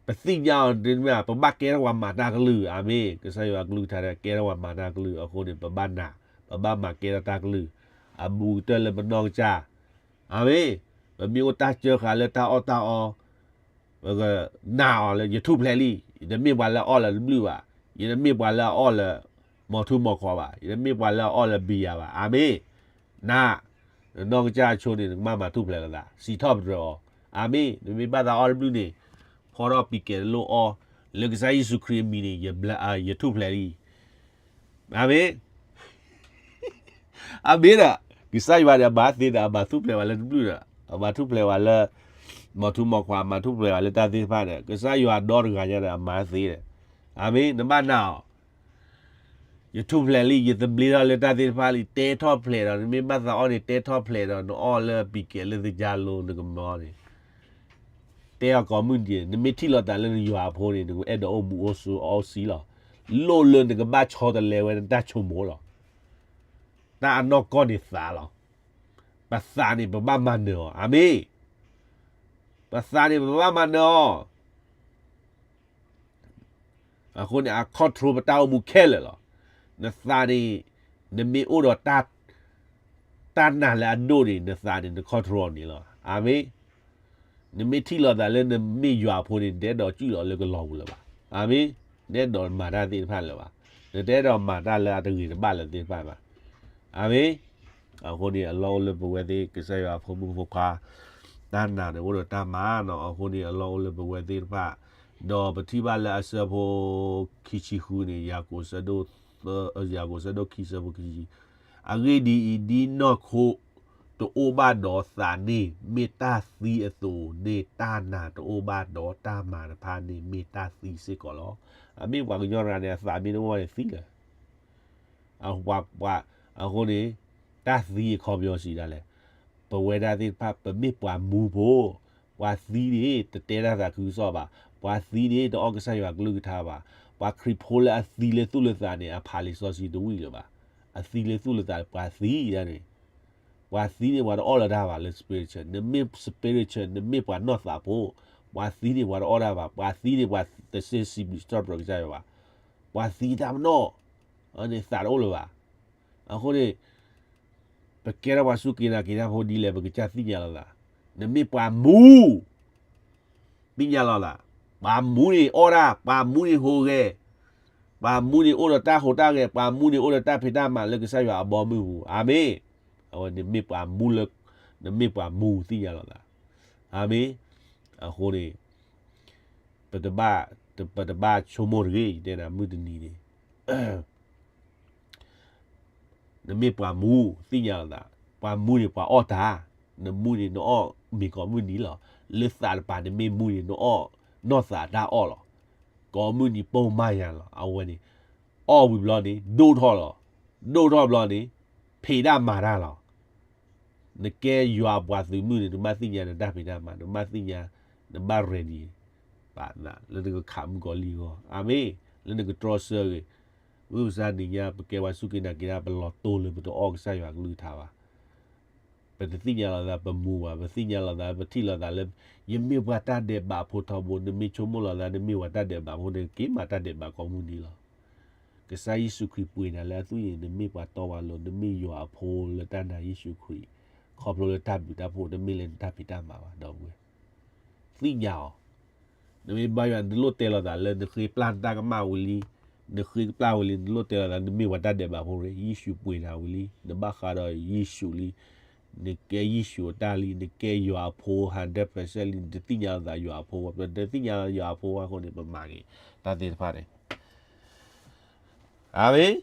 ပသ့ၣ်ညါအီၤ, ပဘၣ်ကဲထီၣ်ပှၤမၤတၢ်ကလုၢ်, အၤမ့ၣ်. ကစၢ်ယွၤအကလုၢ်ကထါန့ၣ် ကဲထီၣ်ပှၤမၤတၢ်ကလုၢ်အဃိန့ၣ် ပဘၣ်နာ်, ပဘၣ်မၤကဲထီၣ်တၢ်ကလုၢ်, အဘူးကတၢၢ်လၢပနီၢ်ကစၢ်, အၤမ့ၣ်. ပမ့ၢ်အိၣ်တၢ်စၢဃာ်လၢတၢ်အီၣ်တၢ်အီ, ပကနာ်အီၤလၢယထူၣ်ဖျဲးလံ, ယတမ့ၢ်ပှၤလၢအအီၣ်လၢၤတဘျုးဘၣ်, ယတမ့ၢ်ပှၤလၢအအီၣ်လၢၤ, မီၤထူမီၤခီဘၣ်, ယတမ့ၢ်ပှၤလၢအအီၣ်လၢၤဘံယၤဘၣ်, အၤမ့ၣ်. နာ်, နနီၢ်ကစၢ်ဆိန့ၣ် နကဘၣ်မၤထူၣ်ဖျဲးလိာ်သး, စံးထီၣ်ပတြၢၤအီၤ, အၤမ့ၣ်. နမ့ၢ်ဘၣ်သးအီၣ်တဘျုးန့ၣ်, ဖီထီၣ်ပံၤကဲၤတလိၣ်အီၣ်, လၢကစၢ်ယ့ၣ်ၡူးခရံာ်အမံၤန့ၣ် ယထူၣ်ဖျဲးလံ, အၤမ့ၣ်. အမ့ၢ်ဒီး, ကစၢ်ယွၤန့ၣ် အမၤသ့ဒီး အမၤထူၣ်ဖျဲးဝဲလၢတဘျုးဒီး, အမၤထူၣ်ဖျဲးဝဲလၢ မီၤထူမီၤခွါ, အမၤထူၣ်ဖျဲးဝဲလၢတၢ်သ့ၣ်တဖၣ်ဒီး, ကစၢ်ယွၤဒီတဂၤညါဒီး အမၤသ့ဒီး, အၤမ့ၣ်. နဘၣ်နာ်အီၤ, ယထူၣ်ဖျဲးလံ, ယသဘျ့ထီၣ်လၢတၢ်သ့ၣ်တဖၣ်လံ, တဲထီၣ်ဖျဲးဒီး နမ့ၢ်ဘၣ်သးအီၣ်န့ၣ် တဲထီၣ်ဖျဲးဒီး နအီၣ်လၢပံၤကဲၤလၢသကၢလိၤ နကမၤအီၤန့ၣ် တဲအီၤကိးမုၢ်နံၤ, နမ့ၢ်ထံၣ်လိာ်သးလၢနယွၤအဖိန့ၣ် နကအဲၣ်ဒိးအိၣ်မူအိၣ်စူအီၣ်စံလီၤ. လိၣ်လၢနကဘၣ်ဆီတလဲဝဲနတၢ်ဆိကမိၣ်လီၤ. တၢ်အနီၢ်ကီၢ်န့ၣ်သးလီၤ. ပသးန့ၣ်ပဘၣ်မၤနၢၤအီၤ, အၤမ့ၣ်. ပသးန့ၣ်ပဘၣ်မၤနၢၤအီၤ. အဃိန့ၣ် အ control ပတၢ်အိၣ်မူခဲလၢာ်လီၤ. နသးန့ၣ် နမ့ၢ်အိၣ်ဒီး တၢ်နာ်လၢအဒိၣ်န့ၣ် နသးန့ၣ် န control အီၤန့ၣ်လီၤ. အၤမ့ၣ်. နမ့ၢ်ထံၣ်လိာ်သးလၢနမ့ၢ်ယွၤအဖိန့ၣ် နတအဲၣ်ဒိးစူၣ်လီၤလၢကလီၤပူၤလၢၤဘၣ်. အၤမ့ၣ်. နတအဲၣ်ဒိးမၤတၢ်သ့ၣ်တဖၣ်လၢၤဘၣ်. နတအဲၣ်ဒိးမၤတၢ်လၢအတဂ့ၤတဘၣ်လၢၤသ့ၣ်တဖၣ်ဘၣ်. အၤမ့ၣ်. အဃိန့ၣ် အလီၢ်အိၣ်လၢပဝဲသ့ၣ် ကစၢ်ယွၤအဖိမုၣ်ဖိခွါ တၢ်နာ်န့ၣ်အိၣ်ဒီးတၢ်မၤနီၤ. အဃိန့ၣ် အလီၢ်အိၣ်လၢပဝဲသ့ၣ်တဖၣ်, ဒီးပထံၣ်ဘၣ်လၢအဆၢဖိခံဆံဃုန့ၣ် ယၤကိာ်ဆၢဒိၣ်သၢ, ယၤကိာ်ဆၢဒိၣ်ခံဆၢဖိခံဆံ အဂ့ၢ်ဒ်အံၤ, ဒ်နီၢ်ခိတအိၣ်ဘၣ်ဒီးသးန့ၣ် မ့ၢ်တၢ်သံအသိးန့ၣ်, တၢ်နာ်တအိၣ်ဘၣ်ဒီးတၢ်မၤတဖၣ်န့ၣ်မ့ၢ်တၢ်သံစ့ၢ်ကီးလီၤ. အမ့ၢ်ပှၤကညီတဂၤန့ၣ် အသးမ့ၢ်တအိၣ်ဘၣ်န့ၣ်သံလၢၤ. အဃိန့ၣ်, တၢ်သံအခီပညီစံးဒၣ်လဲၣ်, ပဝဲဒၣ်သ့ၣ်တဖၣ် ပမ့ၢ်ပှၤမူဖိ, ပှၤသံန့ၣ် တတဲတၢ်သးခုကစီၣ်ဘၣ်, ပှၤသံန့ၣ် တအီၣ်ကစၢ်ယွၤကလုၢ်ကထါဘၣ်, ပှၤခရံာ်ဖိလၢအသံလၢသူၣ်လၢသးန့ၣ် အဖးလံာ်စီဆှံတဝံၣ်လၢၤဘၣ်, အသံလၢသူၣ်လၢသး ပှၤသံဒၣ်န့ၣ် ပှၤသံန့ၣ် ပှၤတအီၣ်လၢၤတၢ်ဘၣ်လၢ spiritual, နမ့ၢ် spiritual နမ့ၢ်ပှၤနီၢ်သးဖိ, ပှၤသံန့ၣ် ပှၤတအီၣ်တၢ်ဘၣ်, ပှၤသံန့ၣ်ပှၤတစဲးစံးဘျုးစံးထီၣ်ပတြၢၤကစၢ်ယွၤဘၣ်, ပှၤသံတၢ်ပနီၣ်, န့ၣ်သးတအိၣ်လၢၤဘၣ်. အဃိန့ၣ် ပကဲထီၣ်ပှၤစူၢ်က့ၤနာ်က့ၤတၢ်ဖိဒ်လဲၣ် ပကစၢ်သ့ၣ်ညါလီၤသး, နမ့ၢ်ပှၤမူ သ့ၣ်ညါလီၤသး, ပှၤမူန့ၣ်အီၣ်တၢ်, ပှၤမူန့ၣ်ဟူးဂဲၤ, ပှၤမူန့ၣ်အိၣ်ဒီးတၢ်ဟူးတၢ်ဂဲၤ, ပှၤမူန့ၣ်အိၣ်ဒီးတၢ်ဖံးတၢ်မၤလၢကစၢ်ယွၤအဘီအမုၢ်ပူၤ, အၤမ့ၣ်. အဝဲန့ၣ်မ့ၢ်ပှၤမူလၢ, နမ့ၢ်ပှၤမူသ့ၣ်ညါလီၤသး, အၤမ့ၣ်. အဃိန့ၣ် ပတဘၣ်, ပတဘၣ်ဆိကမိၣ်တဂ့ၤ, ယတဲနၤမုၢ်တနံၤန့ၣ် နမ့ၢ်ပှၤမူ, သ့ၣ်ညါလီၤသး, ပှၤမူန့ၣ်ပှၤအီၣ်တၢ်, နမူန့ၣ် နအီၣ်မ့ၤကိးမုၢ်နံၤလီၤ. လၢသးတပၤနမ့ၢ်မူန့ၣ် နအီၣ်နီၢ်သးတၢ်အီၣ်လီၤ. ကိးမုၢ်နံၤပိၢ်မါယၤလီၤ. အဝဲန့ၣ် အီၣ်ဝံၤဘျီန့ၣ် ဒိၣ်ထီၣ်လီၤ. ဒိၣ်ထီၣ်ဘျီန့ၣ် ဖံးတၢ်မၤတၢ်လီၤ. နကဲယွၤအပှၤသုးမုၢ်န့ၣ် နဘၣ်သ့ၣ်ညါနတၢ်ဖံးတၢ်မၤ, နဘၣ်သ့ၣ်ညါ, နဘၣ် ready ဘၣ်လၢနကခးမုၢ်ကီၤလံၢ်အဂီၢ်, အၤမ့ၣ်, လၢနကတြီဆၢဂ့ၤ. မုၢ်မဆါနံၤညါ ပကဲပှၤစူၢ်က့ၤနာ်က့ၤတၢ် ပလီၤတိၢ်လၢပတအီၣ်ကစၢ်ယွၤကလုၢ်ကထါဘၣ်. ပတသ့ၣ်ညါလီၤသးပမူဘၣ်, ပသ့ၣ်ညါလီၤသး ပထံၣ်လီၤသးလၢ ယမ့ၢ်ပှၤတၢ်ဒဲးဘးဖိထီဘိ, နမ့ၢ်ဆိကမိၣ်လီၤသး နမ့ၢ်ပှၤတၢ်ဒဲးဘးဖိန့ၣ် က့ၤမၤတၢ်ဒဲးဘးကိးမုၢ်နံၤလီၤ. ကစၢ်ယ့ၣ်ၡူးခရံာ်ပှ့ၤနၤလၢအသွံၣ်န့ၣ် နမ့ၢ်ပှၤတီပှၤလိၤ, နမ့ၢ်ယွၤအဖိလၢတၢ်နာ်ယ့ၣ်ၡူးခရံာ်, ခီဖျိလၢတၢ်ဘျုးတၢ်ဖှိၣ် တမ့ၢ်လၢနတၢ်ဖံးတၢ်မၤဘၣ် ဒီပုၢ်ဝဲၢ်. သ့ၣ်ညါအီၤ, နမ့ၢ်ဘါယွၤ နတလိၣ်တဲလီၤသးလၢ နဃ့ပျၢ်နတၢ်ကမၣ်ဝံၤလံ, နဃ့ကပျၢ်ဝံၤလံ, နတလိၣ်တဲလီၤသး နမ့ၢ်ပှၤတၢ်ဒဲးဘးဖိရ့ၣ်, ယ့ၣ်ၡူးပှ့ၤနၤဝံၤလံ, နဘၣ်ဃးဒီးယ့ၣ်ၡူးလံ, နကဲယ့ၣ်ၡူးအတၢ်လံ, နကဲယွၤအဖိ hundred percent လံ, နတသ့ၣ်ညါလီၤသးယွၤအဖိ, ပတသ့ၣ်ညါလီၤယွၤအဖိအဃိန့ၣ် ပမၤက့ၤတၢ်သ့ၣ်တဖၣ်န့ၣ် အၤမ့ၣ်.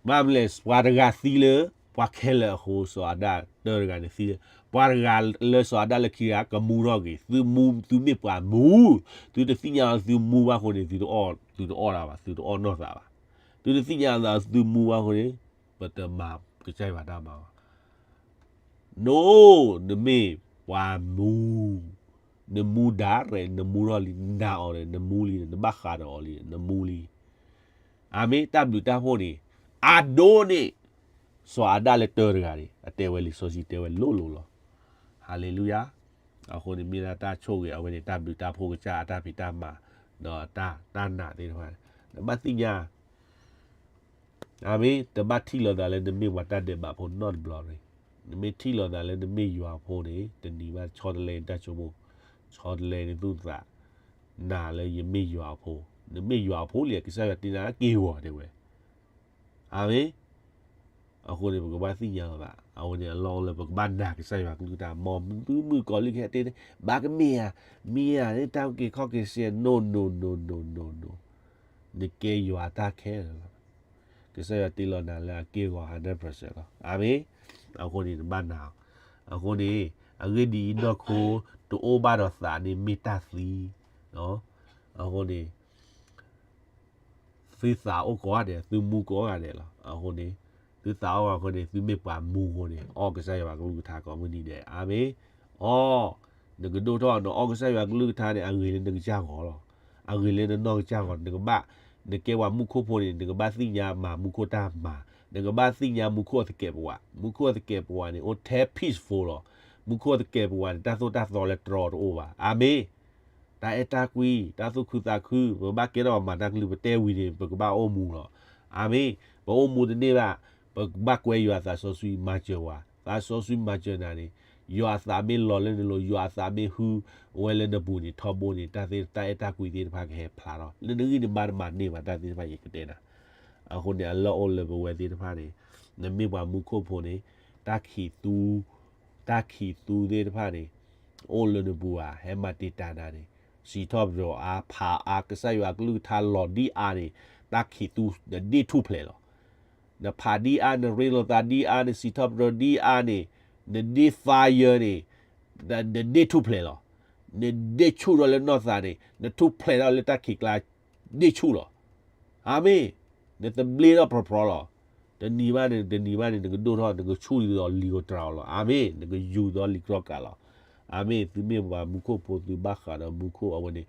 ဘၣ်မနုၤလဲၣ်, ပှၤတဂၤသံလၢ ပှၤခဲလၢာ်အဃိ, စီၤအၤဒၣ်တၢတဂၤန့ၣ်သံလၢ, ပှၤတဂၤလၢစီၤအၤဒၣ်လၢခံဂၤ ကမူထီၣ်က့ၤ, သုမူ, သုမ့ၢ်ပှၤမူ, သုတသ့ၣ်ညါလီၤသုမူဘၣ်အဃိန့ၣ် သုတအီၣ်, သုတအီၣ်တၢ်ဘၣ်, သုတအီၣ်နီၢ်သးဘၣ်, သုတသ့ၣ်ညါလီၤသုမူဘၣ်အဃိန့ၣ် ပတမၤကစၢ်ယွၤတၢ်မၤဘၣ်. နိ, နမ့ၢ်ပှၤမူ, နမူဒၣ်ရဲၣ် နမူထီၣ်လံ, နနာ်အီၤဒီး နမူလံ, နဘၣ်ဃးဒီးအီၤလံ, နမူလံ. အၤမ့ၣ်, တၢ်ဘျုးတၢ်ဖှိၣ်န့ၣ် အါဒိၣ်န့ၢ် စီၤအၤဒၣ်လၢတၢတဂၤန့ၣ် အတဲဝဲလံာ်စီဆှံတဲဝဲလိၤလိၤလီၤ. ဟါလ့လူယၤ. အဃိန့ၣ်မ့ၢ်ဒၣ်တၢ်ဆိၣ်ဂ့ၤ အဝဲန့ၣ် တၢ်ဘျုးတၢ်ဖှိၣ်ကစၢ်အတၢ်ဖံးတၢ်မၤ ဒီးတၢ်နာ်သ့ၣ်တဖၣ်န့ၣ် နဘၣ်သ့ၣ်ညါ အၤမ့ၣ်, တဘၣ်ထံၣ်လိာ်သးလၢနမ့ၢ်ပှၤတၢ်ဒဲးဘးဖိနီတဘျီတဂ့ၤ. နမ့ၢ်ထံၣ်လိာ်သးလၢနမ့ၢ်ယွၤအဖိန့ၣ် တနံၤဘၣ်ဆီတလဲနတၢ်ဆိကမိၣ်, ဆီတလဲနသူၣ်နသး, နာ်လၢယမ့ၢ်ယွၤအဖိ, နမ့ၢ်ယွၤအဖိလံ ကစၢ်ယွၤတ့နၤက့ၢ်ဂီၤတဲဝဲ. အၤမ့ၣ်. အဃိန့ၣ် ပကဘၣ်သ့ၣ်ညါလီၤသး, အဝဲန့ၣ်အလီၢ်အိၣ်လၢပကဘၣ်နာ်ကစၢ်ယွၤကလုၢ်ကထါ, မ်သုမုၣ်ကီၤလံၢ်ကဟဲတဲန့ၣ် ဘၣ်ကမ့ၢ်ဧါ, မ့ၢ်ဧါ, တၢ်အုၣ်က့ၤခီၣ်က့ၤစ့, no, no, no, no, no, no. နကဲယွၤတၢ်ခဲလၢာ်လီၤ. ကစၢ်ယွၤတ့လီၤနၤလၢအက့ၢ်ဂီၤ hundred percent လီၤ. အၤမ့ၣ်. အဃိန့ၣ် နဘၣ်နာ်အီၤ. အဃိန့ၣ် အဂ့ၢ်ဒ်အံၤ, နီၢ်ခိတအိၣ်ဘၣ်ဒီးသးန့ၣ်မ့ၢ်တၢ်သံ. အဃိန့ၣ် သုသးအိၣ်ကိးဂၤဒဲး, သုမူကိးဂၤဒဲးလီၤ. အဃိန့ၣ် သုသးအိၣ်အဃိန့ၣ် သုမ့ၢ်ပှၤမူအဃိန့ၣ် အီၣ်ကစၢ်ယွၤကလုၢ်ကထါကိးမုၢ်နံၤဒဲး. အၤမ့ၣ်. အီၣ်, နကဒိၣ်ထီၣ်, နအီၣ်ကစၢ်ယွၤကလုၢ်ကထါန့ၣ် အဂ့ၤလၢနကစၢ်ဂီၤလီၤ. အဂ့ၤလၢနနီၢ်ကစၢ်ဂီၤ, နကဘၣ်, နကဲပှၤမူခိၣ်ဖိန့ၣ် နကဘၣ်သ့ၣ်ညါမၤမူခိၣ်တၢ်မၤ, နကဘၣ်သ့ၣ်ညါမူခိၣ်အသကဲးပဝး, မူခိၣ်အသကဲးပဝးန့ၣ် အိၣ်ထဲ peaceful လီၤ. မူခိၣ်အသကဲးပဝးန့ၣ် တၢ်သိၣ်တၢ်သီလၢတြီတအိၣ်ဘၣ်. အၤမ့ၣ်. တၢ်အဲၣ်တၢ်ကွံ, တၢ်သူၣ်ခုသးခု, ပဘၣ်ကဲထီၣ်ပှၤမၤတၢ်ကလုၢ်, ပတဲဝံၤန့ၣ် ပကဘၣ်အိၣ်မူလီၤ. အၤမ့ၣ်. ပအိၣ်မူတန့ၢ်ဘၣ်, ပဘၣ်ကွဲယွၤအသးစီဆှံမၤစၢၤဝဲ, သးစီဆှံမၤစၢၤနၤန့ၣ်, ယွၤအသးမ့ၢ်လီၤလၢနလိၤ, ယွၤအသးမ့ၢ်ဟုဝဲလၢနပူၤန့ၣ် ထီဘိန့ၣ် တၢ်သ့ၣ်, တၢ်အဲၣ်တၢ်ကွံသ့ၣ်တဖၣ်ကဟဲဖျါထီၣ်, လၢနဂံၢ်နဘါတမၤန့ၢ်ဘၣ်တၢ်သ့ၣ်တဖၣ်ယကတဲနၤ. အဃိန့ၣ် အလီၢ်အိၣ်လၢပဝဲသ့ၣ်တဖၣ်န့ၣ်, နမ့ၢ်ပှၤမူခိၣ်ဖိန့ၣ်, တၢ်ခံးသူ, တၢ်ခံးသူသ့ၣ်တဖၣ်န့ၣ် အိၣ်လၢနပူၤဧါ, ဟဲမၤတံာ်တာ်နၤန့ၣ်, စံးထီၣ်ပတြၢၤအါ, ဖးအါ, ကစၢ်ယွၤကလုၢ်ကထါလီၤဒ်အါန့ၣ်, တၢ်ခံးသူနဒ့ၣ်ထူၣ်ဖျဲးလီၤ. နဖးဒ်အါ, နရ့လိာ်သးဒ်အါ, နစံးထီၣ်ပတြၢၤဒ်အါန့ၣ်, နဒ့ fire န့ၣ်, နဒ့ထူၣ်ဖျဲးလီၤ. နဒ့ဆူၣ်ထီၣ်လၢနီၢ်သးန့ၣ်, နထူၣ်ဖျဲးထီၣ်လၢတၢ်ခံးကျါ ဒ့ဆူၣ်လီၤ. အၤမ့ၣ်. နတဘျ့ထီၣ်ဖြီဖြီလီၤ. တနံၤဘၣ်န့ၣ် တနံၤဘၣ်န့ၣ် နကဒိၣ်ထီၣ် နကဆူၣ်ဒီးလံာ်ဧိၤတြၤဧိၤလီၤ. အၤမ့ၣ်. နကယူၤဒီးလံာ်ကြီကၤလီၤ. အၤမ့ၣ်. သုမ့ၢ်ပှၤမူခိၣ်ဖိ သုဘၣ်ဃးဒီးမူခိၣ်အဝဲန့ၣ်,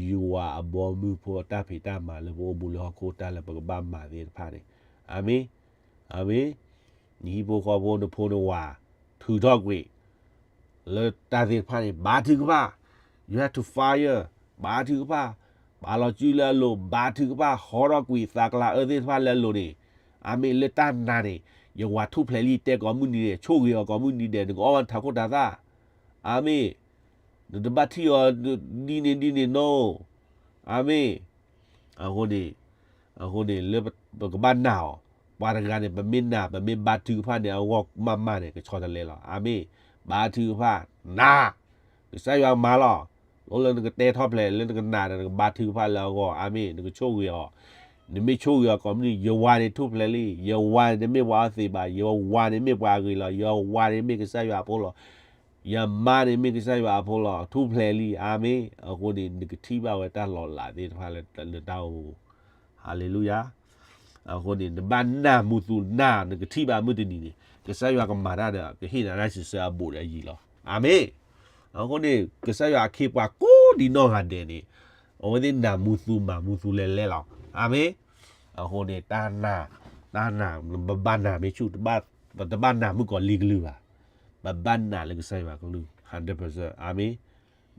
ယွၤအဘီမုၢ်ဖိအတၢ်ဖံးတၢ်မၤလၢပအိၣ်ဘူးလၢဟီၣ်ခိၣ်တၢ်လၢပကဘၣ်မၤသ့ၣ်တဖၣ်န့ၣ်, အၤမ့ၣ်, အၤမ့ၣ်. နဟံၣ်ဖိဃီဖိ နဖိနဝၤ ထုးထီၣ်ကွံာ် လၢတၢ်သ့ၣ်တဖၣ်န့ၣ် ဘါထုကဖၣ်, you have to fire, ဘါထုကဖၣ်, ပာ်လီၤစုလၢအလိၤ ဘါထုကဖၣ်, ဟီထီၣ်ကွံာ်သးကလၤအၢသ့ၣ်တဖၣ်လၢအလိၤန့ၣ်, အၤမ့ၣ်. လၢတၢ်နာ်န့ၣ် ယဝၤထူၣ်ဖျဲးလံ တဲကိးမုၢ်နံၤဒဲး, ဆိၣ်ဂ့ၤအီၤကိးမုၢ်နံၤဒဲး, နကအီၣ်ဘၣ်နထးခိၣ်ထးသၣ်, အၤမ့ၣ်. နတဘၣ်ထံၣ်အီၤဒ်န့ၣ်ဒ်န့ၣ်နီၤ, အၤမ့ၣ်. အဃိန့ၣ်, အဃိန့ၣ် လၢပကဘၣ်နာ်အီၤ, ပှၤတဂၤန့ၣ် ပမ့ၢ်နာ် ပမ့ၢ်ဘါထုကဖၣ်န့ၣ် အဂီၢ်မးမးန့ၣ် ကဆီတလဲလီၤ. အၤမ့ၣ်. ဘါထုကဖၣ်, နာ်, ကစၢ်ယွၤမၤလီၤ. အိၣ်လၢနကတဲထီၣ်ဖျဲး လၢနကနာ်ဒီး နကဘါထုကဖၣ်လၢအဂီၢ်, အၤမ့ၣ်, နကဆိၣ်ဂ့ၤအီၤ. နမ့ၢ်ဆိၣ်ဂ့ၤအီၤကိးမုၢ်နံၤ, ယဝၤန့ၣ်ထူၣ်ဖျဲးလံ, ယဝၤန့ၣ်တမ့ၢ်ပှၤအီသံးဘၣ်, ယဝၤန့ၣ်မ့ၢ်ပှၤအဂ့ၤလီၤ, ယဝၤန့ၣ်မ့ၢ်ကစၢ်ယွၤအဖိလီၤ. ယမါန့ၣ်မ့ၢ်ကစၢ်ယွၤအဖိလီၤ, ထူၣ်ဖျဲးလံ, အၤမ့ၣ်. အဃိန့ၣ် နကထံၣ်ဘၣ်ဝဲတၢ်လီၤလးသ့ၣ်တဖၣ်လၢနတၢ်အိၣ်, ဟၤလ့လူယၤ. အဃိန့ၣ် နဘၣ်နာ်မူသူၣ်နာ် နကထံၣ်ဘၣ်မုၢ်တနံၤန့ၣ် ကစၢ်ယွၤကမၤတၢ်ဒီး ကဟ့ၣ်နၤတၢ်စံးဆၢအဘူးဒီးအယံၤလီၤ. အၤမ့ၣ်. အဃိန့ၣ် ကစၢ်ယွၤအခ့အပှၤကိးဒံးနီၢ်ဂၤဒဲးန့ၣ် အဝဲသ့ၣ်နာ်မူသူၣ်မၤမူသူၣ်လဲၤလဲၤလီၤ. အၤမ့ၣ်. အဃိန့ၣ် တၢ်နာ်, တၢ်နာ်, ပဘၣ်နာ်မ့ၢ်ဆူၣ်, ပတဘၣ်နာ်မုၣ်ကီၤလံၢ်ကလုၢ်ဘၣ်. ပဘၣ်နာ်လၢကစၢ်ယွၤကလုၢ် hundred percent. အၤမ့ၣ်.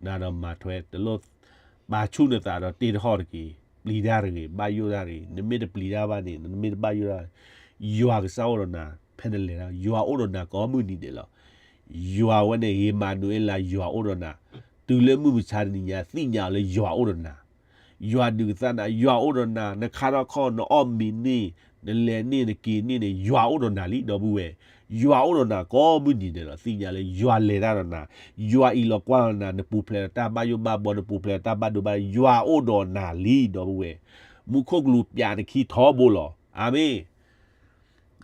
နာ်ဒီးမၤထွဲ, တလိၣ်ပာ်ဆူၣ်နသးဒီးတ့ၢ်တဟီၣ်တက့ၢ်. ပျံၤတၢ်တဂ့ၤ, ဘၣ်ယိၣ်တၢ်တဂ့ၤ. နမ့ၢ်တပျံၤတၢ်ဘၣ်န့ၣ်, နမ့ၢ်တဘၣ်ယိၣ်တၢ်, ယွၤကစၢ်အိၣ်ဒီးနၤ ဖဲနလဲၤတၢ်, ယွၤအိၣ်ဒီးနၤကိးမုၢ်နံၤဒဲးလီၤ. ယွၤဝဲန့ၣ် ဧ့မၤနူၤအ့လး, ယွၤအိၣ်ဒီးနၤ. တုၤလၢမုၢ်မဆါတနံၤညါ သ့ၣ်ညါအီၤလၢယွၤအိၣ်ဒီးနၤ. ယွၤဒုးကသါနၤ, ယွၤအိၣ်ဒီးနၤ, နခါထီၣ်ခီၣ်, နအီၣ်မ့ၤန့ၢ်, နလဲၤန့ၢ်, နက့ၤန့ၢ်န့ၣ် ယွၤအိၣ်ဒီးနၤလံ ဒီပုၢ်ဝဲၢ်. ယွၤအိၣ်ဒီးနၤကိးမုၢ်နံၤဒဲးလီၤ. သ့ၣ်ညါလၢယွၤလဲၤတၢ်ဒီးနၤ, ယွၤအံးလီၤကွၢ်လီၤနၤ, နပူၤဖျဲးဒီးတၢ်ဘၣ်ယိၣ်ဘၣ်ဘီ, နပူၤဖျဲးဒီးတၢ်ဘၣ်ဒိဘၣ်, ယွၤအိၣ်ဒီးနၤလံ ဒီပုၢ်ဝဲၢ်. မူခိၣ်ကလူးပျးနခံထီဘိလီၤ. အၤမ့ၣ်.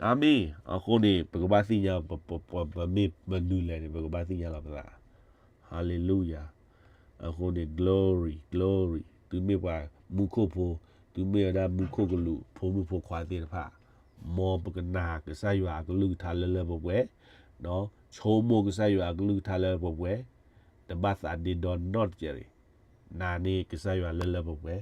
အၤမ့ၣ်. အဃိန့ၣ် ပကဘၣ်သ့ၣ်ညါ ပမ့ၢ်မနုၤလဲၣ်န့ၣ် ပကဘၣ်သ့ၣ်ညါလီၤပသး. ဟၤလ့လူယၤ. အဃိန့ၣ် glory, glory, သုမ့ၢ်ပှၤမူခိၣ်ဖိ, သုမ့ၢ်ဝဲဒၣ်မူခိၣ်ကလူး ဖိမုၣ်ဖိခွါသ့ၣ်တဖၣ်, မ်ပကနာ်ကစၢ်ယွၤအကလုၢ်ကထါလၢလၢပှဲၤပှဲၤ, ဆိကမိၣ်ကစၢ်ယွၤအကလုၢ်ကထါလၢလၢပှဲၤပှဲၤ, တဘၣ်သးဒ့ဒီနီတစဲးရံၣ်, နာ်န့ၢ်ကစၢ်ယွၤလၢလၢပှဲၤပှဲၤ.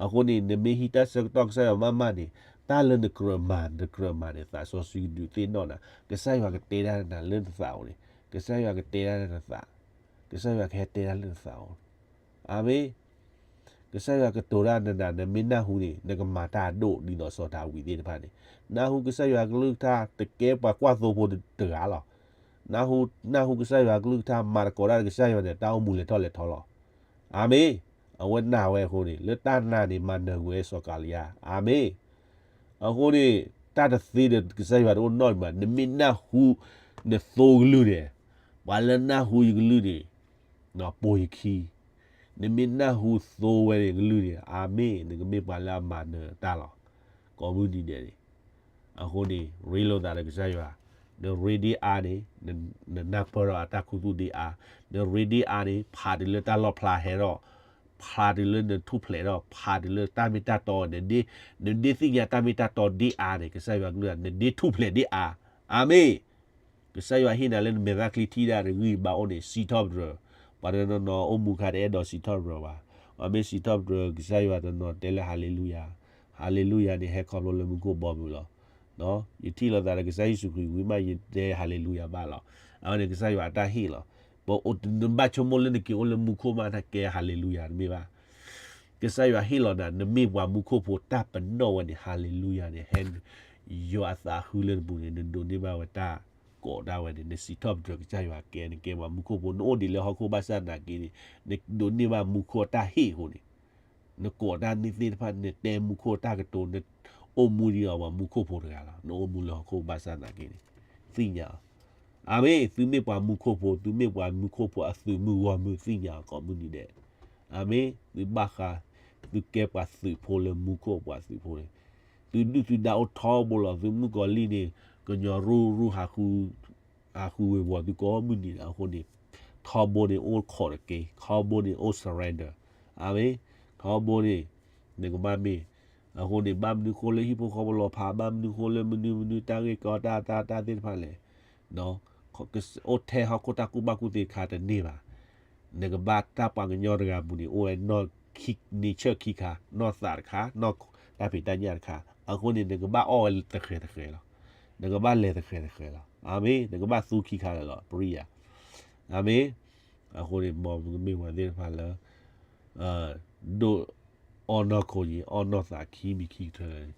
အဃိန့ၣ် နမ့ၢ်ဟံးတၢ်ဆၢကတီၢ်ကစၢ်ယွၤမးမးန့ၣ်, တၢ်လၢနကြၢးမၤ နတကြၢးမၤန့ၣ် သးစီဆှံကဒုးသ့ၣ်နီၣ်နၤ, ကစၢ်ယွၤကတဲဒၣ်နၤလၢနသးအိၣ်န့ၣ်, ကစၢ်ယွၤကတဲဒၣ်လၢနသး, ကစၢ်ယွၤကဟဲတဲဒၣ်လၢနသးအိၣ်. အၤမ့ၣ်. ကစၢ်ယွၤကတိၤတၢ်နၤ, နမ့ၢ်နၢ်ဟူန့ၣ် နကမၤတၢ်အဒိၣ်ဒ်သိးစီၤဒၤဝံးသ့ၣ်တဖၣ်န့ၣ်, နၢ်ဟူကစၢ်ယွၤကလုၢ်ကထါ တကဲပှၤကွၢ်သိဖိတဂၤလီၤ. နၢ်ဟူကစၢ်ယွၤကလုၢ်ကထါ မၤသကိးတၢ်ဒီးကစၢ်ယွၤန့ၣ် တၢ်အိၣ်မူလဲၤထီၣ်လဲၤထီလီၤ. အၤမ့ၣ်. အဝဲနာ်ဝဲအဃိန့ၣ် လၢတၢ်နာ်န့ၣ် မၤနၢၤကွံာ်ဝဲစီၤကၤလံယါ. အၤမ့ၣ်. အဃိန့ၣ် တၢ်တသ့ဒီးကစၢ်ယွၤတအိၣ်နီတမံၤဘၣ်. နမ့ၢ်နၢ်ဟူနသိကလုၢ်န့ၣ်, ပှၤလၢနၢ်ဟူယကလုၢ်န့ၣ် ပိာ်ယခံ, နမ့ၢ်နၢ်ဟူသိဝဲန့ၣ်ကလုၢ်န့ၣ်, အၤမ့ၣ်, နကမ့ၢ်ပှၤလၢအမၤနၢၤတၢ်လီၤ. ကိးမုၢ်နံၤဒဲးန့ၣ်, အဃိန့ၣ် ရ့လိာ်သးဒီးကစၢ်ယွၤ, နရ့ဒ်အါန့ၣ်, နနၢ်ပၢၢ်ဒီးအတၢ်ခူသူၣ်ဒ်အါ, နရ့ဒ်အါန့ၣ် ဖးတုၤလၢတၢ်လီၣ်ဖျါဟဲထီၣ်, ဖးတုၤလၢနထူၣ်ဖျဲးထီၣ်, ဖးတုၤလၢတၢ်မ့ၢ်တၢ်တီ, နဒ့သ့ၣ်ညါတၢ်မ့ၢ်တၢ်တီဒ်အါန့ၣ်, ကစၢ်ယွၤကလုၢ်, နဒ့ထူၣ်ဖျဲးဒ်အါ, အၤမ့ၣ်. ကစၢ်ယွၤဟ့ၣ်နၤလၢနမဲာ်ချံထံၣ်တၢ်တဂံၢ်ဘါအိၣ်န့ၣ် စံးထီၣ်ပတြၢၤ, ပှၤတနီၤနီၤအိၣ်မူခါတအဲၣ်ဒိးစံးထီၣ်ပတြၢၤဘၣ်, ပှၤမ့ၢ်စံးထီၣ်ပတြၢၤကစၢ်ယွၤတနီၤတဲလၢ ဟၤလ့လူယၤ, ဟၤလ့လူယၤန့ၣ် ဟဲခီဖျိလၢမူခိၣ်ဘီမုၢ်လီၤ. ယထံၣ်လိာ်သးဒီးကစၢ်ယ့ၣ်ၡူးခရံာ်ဝံၤမး ယတဲဟၤလ့လူယၤဘၣ်လီၤ. အဝဲန့ၣ်ကစၢ်ယွၤအတၢ်ဟ့ၣ်လီၤ. ပအိၣ်တဘၣ်ဆိကမိၣ်လၢနက့ၤအိၣ်လၢမူခိၣ်မး နကဲဟၤလ့လူယၤတမ့ၢ်ဘၣ်. ကစၢ်ယွၤဟ့ၣ်လီၤနၤ, နမ့ၢ်ပှၤမူခိၣ်ဖိတၢ်ပနီၣ်ဝဲန့ၣ် ဟၤလ့လူယၤန့ၣ် ဟဲ, ယွၤအသးဃုလၢနပူၤန့ၣ် နဒိးန့ၢ်ဘၣ်ဝဲတၢ်ကိးဒၣ်ဝဲန့ၣ်, နစံးထီၣ်ပတြၢၤကစၢ်ယွၤကဲ, နကဲပှၤမူခိၣ်ဖိ, နအိၣ်ဒံးလၢဟီၣ်ခိၣ်ဘၣ်ဆၣ်သနာ်က့န့ၣ်, နဒိးန့ၢ်ဘၣ်မူခိၣ်အတၢ်ဟ့ၣ်အဃိန့ၣ်, နကိးတၢ်န့ၣ်သ့ၣ်တဖၣ်, နတဲမူခိၣ်အတၢ်ကတိၤ, နအိၣ်မူဒ်အီၤပှၤမူခိၣ်ဖိတဂၤလီၤ. နအိၣ်မူလၢဟီၣ်ခိၣ်ဘၣ်ဆၣ်သနာ်က့န့ၣ်, သ့ၣ်ညါအီၤ. အၤမ့ၣ်. သုမ့ၢ်ပှၤမူခိၣ်ဖိ, သုမ့ၢ်ပှၤမူခိၣ်ဖိအသုးမုၢ်ဂီၢ်မုၢ်, သ့ၣ်ညါအီၤကိးမုၢ်နံၤဒဲး. အၤမ့ၣ်. သုဘၣ်ဃး, သုကဲပှၤသုးဖိလၢမူခိၣ်ပှၤသုးဖိန့ၣ်, သုဒုၣ်သုဒါအိၣ်ထီဘိလီၤ. သုမုၣ်ကီၤလံၢ်န့ၣ် ကညီရူၢ်ရူၢ်ဟးဃု ဟးဃုဝ့ၤဝီၤသုကိးမုၢ်နံၤန့ၣ် အဃိန့ၣ် ထီဘိန့ၣ်အိၣ်ခိးတက့ၢ်, ထီဘိန့ၣ်အိၣ် surrender. အၤမ့ၣ်. ထီဘိန့ၣ် နကဘၣ်မ့ၢ် အဃိန့ၣ် ဘၣ်မနုၤဃိလၢဟံၣ်ဖိဃီဖိလီၤဖး, ဘၣ်မနုၤဃိလၢမနုၤမနုၤတၢ်ဂ့ၢ်ကီတၢ်တၢ်တၢ်သ့ၣ်တဖၣ်လဲၣ်, အိၣ်ထဲဟီၣ်ခိၣ်တၢ်ကူၣ်ဘၣ်ကူၣ်သ့တခါတန့ၢ်ဘၣ်. နကဘၣ်တၢ်ပှၤကညီတဂၤအပူၤန့ၣ် အိၣ်ဝဲနီၢ် nature ခံခါ, နီၢ်သးတခါ, နီၢ်တၢ်ဖံးတၢ်ညၣ်တခါ. အဃိန့ၣ် နကဘၣ်အီၣ်ဝဲတဃဲၤတဃဲၤလီၤ. နကဘၣ်လဲၤတဃဲၤတဃဲၤလီၤ. အၤမ့ၣ်. နကဘၣ်သူခံခါလၢာ်လီၤ, ပရံယၤ. အၤမ့ၣ်. အဃိန့ၣ် မ်ပကမ့ၢ်ပှၤသ့ၣ်တဖၣ်လၢ ဒိၣ်အီၣ်နီၢ်ခိယံၤ အီၣ်နီၢ်သးခံမံၤခံကထၢ န့ၣ်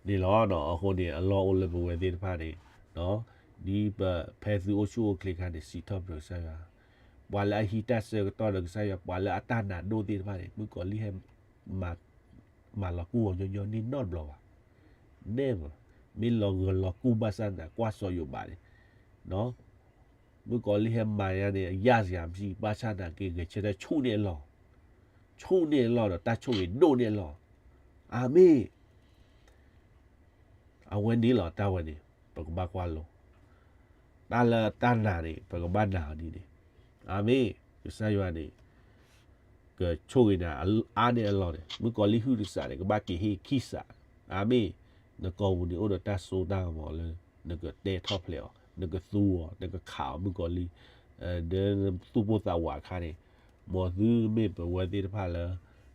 လီၤ. အဃိန့ၣ် အလီၢ်အိၣ်လၢပဝဲသ့ၣ်တဖၣ်န့ၣ် ဒ်ပဖဲသုအိၣ်ဆူၣ်အိၣ်ချ့အခါန့ၣ် စံးထီၣ်ပတြၢၤကစၢ်ယွၤ, ပှၤလၢအဟံးတၢ်ဆၢကတီၢ်ဒီးကစၢ်ယွၤ, ပှၤလၢအတၢ်နာ်ဒိၣ်သ့ၣ်တဖၣ်န့ၣ် မုၣ်ကီၤလံၢ်ဟဲ မၤလီၤကူၢ်အီၤညီညီန့ၣ်နီတဘျီဘၣ်. Never. မ့ၢ်လီၤဂၢၤလီၤကူၢ်ဘၣ်ဆၣ်နာ် ကွၢ်စီၤယိၤဘးန့ၣ် မုၣ်ကီၤလံၢ်ဟဲမၤညါန့ၣ် အယၢ်စှၤမ့ၢ် ဘၣ်ဆၣ်နာ်က့ ဂဲၤဆၢထၢၣ်ဆူၣ်န့ၢ်အလီၢ်, ဆူၣ်န့ၢ်အလီၢ်ဒီးတၢ်ဆိၣ်ဂ့ၤဒိၣ်န့ၢ်အလီၢ်. အၤမ့ၣ်. အဝဲန့ၣ်လီၤ တၢ်ဝဲန့ၣ် ပကဘၣ်ကွၢ်လိ, တၢ်လၢတၢ်နာ်န့ၣ် ပကဘၣ်နာ်အီၤဒ်န့ၣ်. အၤမ့ၣ်. ကစၢ်ယွၤန့ၣ် ကဆိၣ်ဂ့ၤနၤအါန့ၢ်အလီၢ်န့ၣ် မုၣ်ကီၤလံၢ်ဟုၣ်တစးန့ၣ် ကဘၣ်က့ၤဟ့ၣ်ခံစး. အၤမ့ၣ်. နကိာ်ပူၤန့ၣ်အိၣ်ဒီးတၢ်စိတၢ်ကမီၤလၢ နကတဲထီၣ်ဖျဲးအီၤ, နကသူအီၤ, နကခးအီၤ မုၣ်ကီၤလံၢ် ဒီးသူၣ်ပိၢ်သးဝးအခါန့ၣ်, မ်သုမ့ၢ်ပဝဲသ့ၣ်တဖၣ်လၢ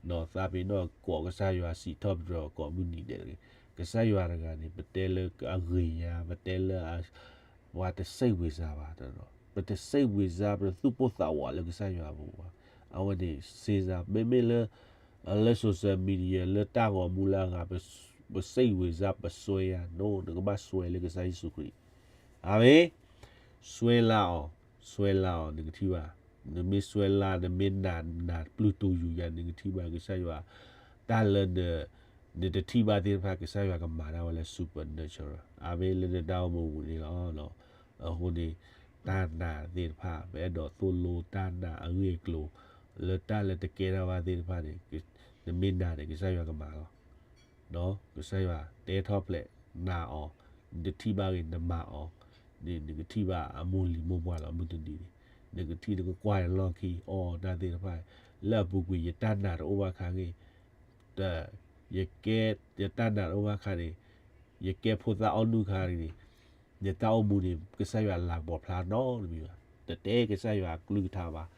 နီၢ်သးပ့ၤနီၣ်ကိးကစၢ်ယွၤစံးထီၣ်ပတြၢၤကိးမုၢ်နံၤဒဲးတဂ့ၤ. ကစၢ်ယွၤတဂၤန့ၣ် ပတဲလၢအဂ့ၤညါ, ပတဲလၢ ပှၤတစိတ်ဝင်စားဘၣ်, ပတစိတ်ဝင်စား, ပတသူၣ်ပိၢ်သးဝးလၢကစၢ်ယွၤအပူၤဘၣ်. အဝဲန့ၣ် စ့စါ မ့မ့ၢ်လၢ လၢ social media လၢတၢ်ဂီၤမူလၢအဂၤ ပစိတ်ဝင်စား ပစွဲယၤ no, နကဘၣ်စွဲလၢကစၢ်ယ့ၣ်ၡူးခရံာ်. အၤမ့ၣ်. စွဲလၢအီၤ, စွဲလၢအီၤ နကထံၣ်ဘၣ်. နမ့ၢ်စွဲလၢ နမ့ၢ်နာ် နာ်ပျုၢ်တူယူၤယၤ နကထံၣ်ဘၣ်ကစၢ်ယွၤ, တၢ်လၢ နတထံၣ်ဘၣ်သ့ၣ်တဖၣ် ကစၢ်ယွၤကမၤတၢ်ဝဲလၢ supernatural. အၤမ့ၣ်. လၢနတၢ်အိၣ်မူအပူၤန့ၣ်လီၤ. အဃိန့ၣ် တၢ်နာ်သ့ၣ်တဖၣ် ပအဲၣ်ဒိးသိၣ်လိတၢ်နာ်အဂ့ၢ်အကျိၤ လၢတၢ်လၢတကဲထီၣ်ဘၣ်သ့ၣ်တဖၣ်န့ၣ် နမ့ၢ်နာ်န့ၣ် ကစၢ်ယွၤကမၤလီၤ. ကစၢ်ယွၤတဲထီၣ်ဖျဲး နာ်အီၤ, နတထံၣ်ဘၣ်ဂ့ၤ နမၤအီၤန့ၣ် နကထံၣ်ဘၣ်အမိၢ်လံၤမိၢ်ပှၢ်လီၤ. မုၢ်တနံၤန့ၣ် နကထံၣ်နကကွၢ်လီၢ်ခံ အီၣ်တၢ်သ့ၣ်တဖၣ် လၢအပူၤကွံာ် ယတၢ်နာ်တအိၣ်ဘၣ်ခါဂ့ၤ တ ယကဲ ယတၢ်နာ်တအိၣ်ဘၣ်ခါန့ၣ် ယကဲဖိသၣ်အီၣ်နုၢ်ခါန့ၣ် ယတၢ်အိၣ်မူန့ၣ် ကစၢ်ယွၤလၤကပီၤဖျါနီတမံၤဘၣ်. တတဲကစၢ်ယွၤအကလုၢ်ကထါဘၣ်.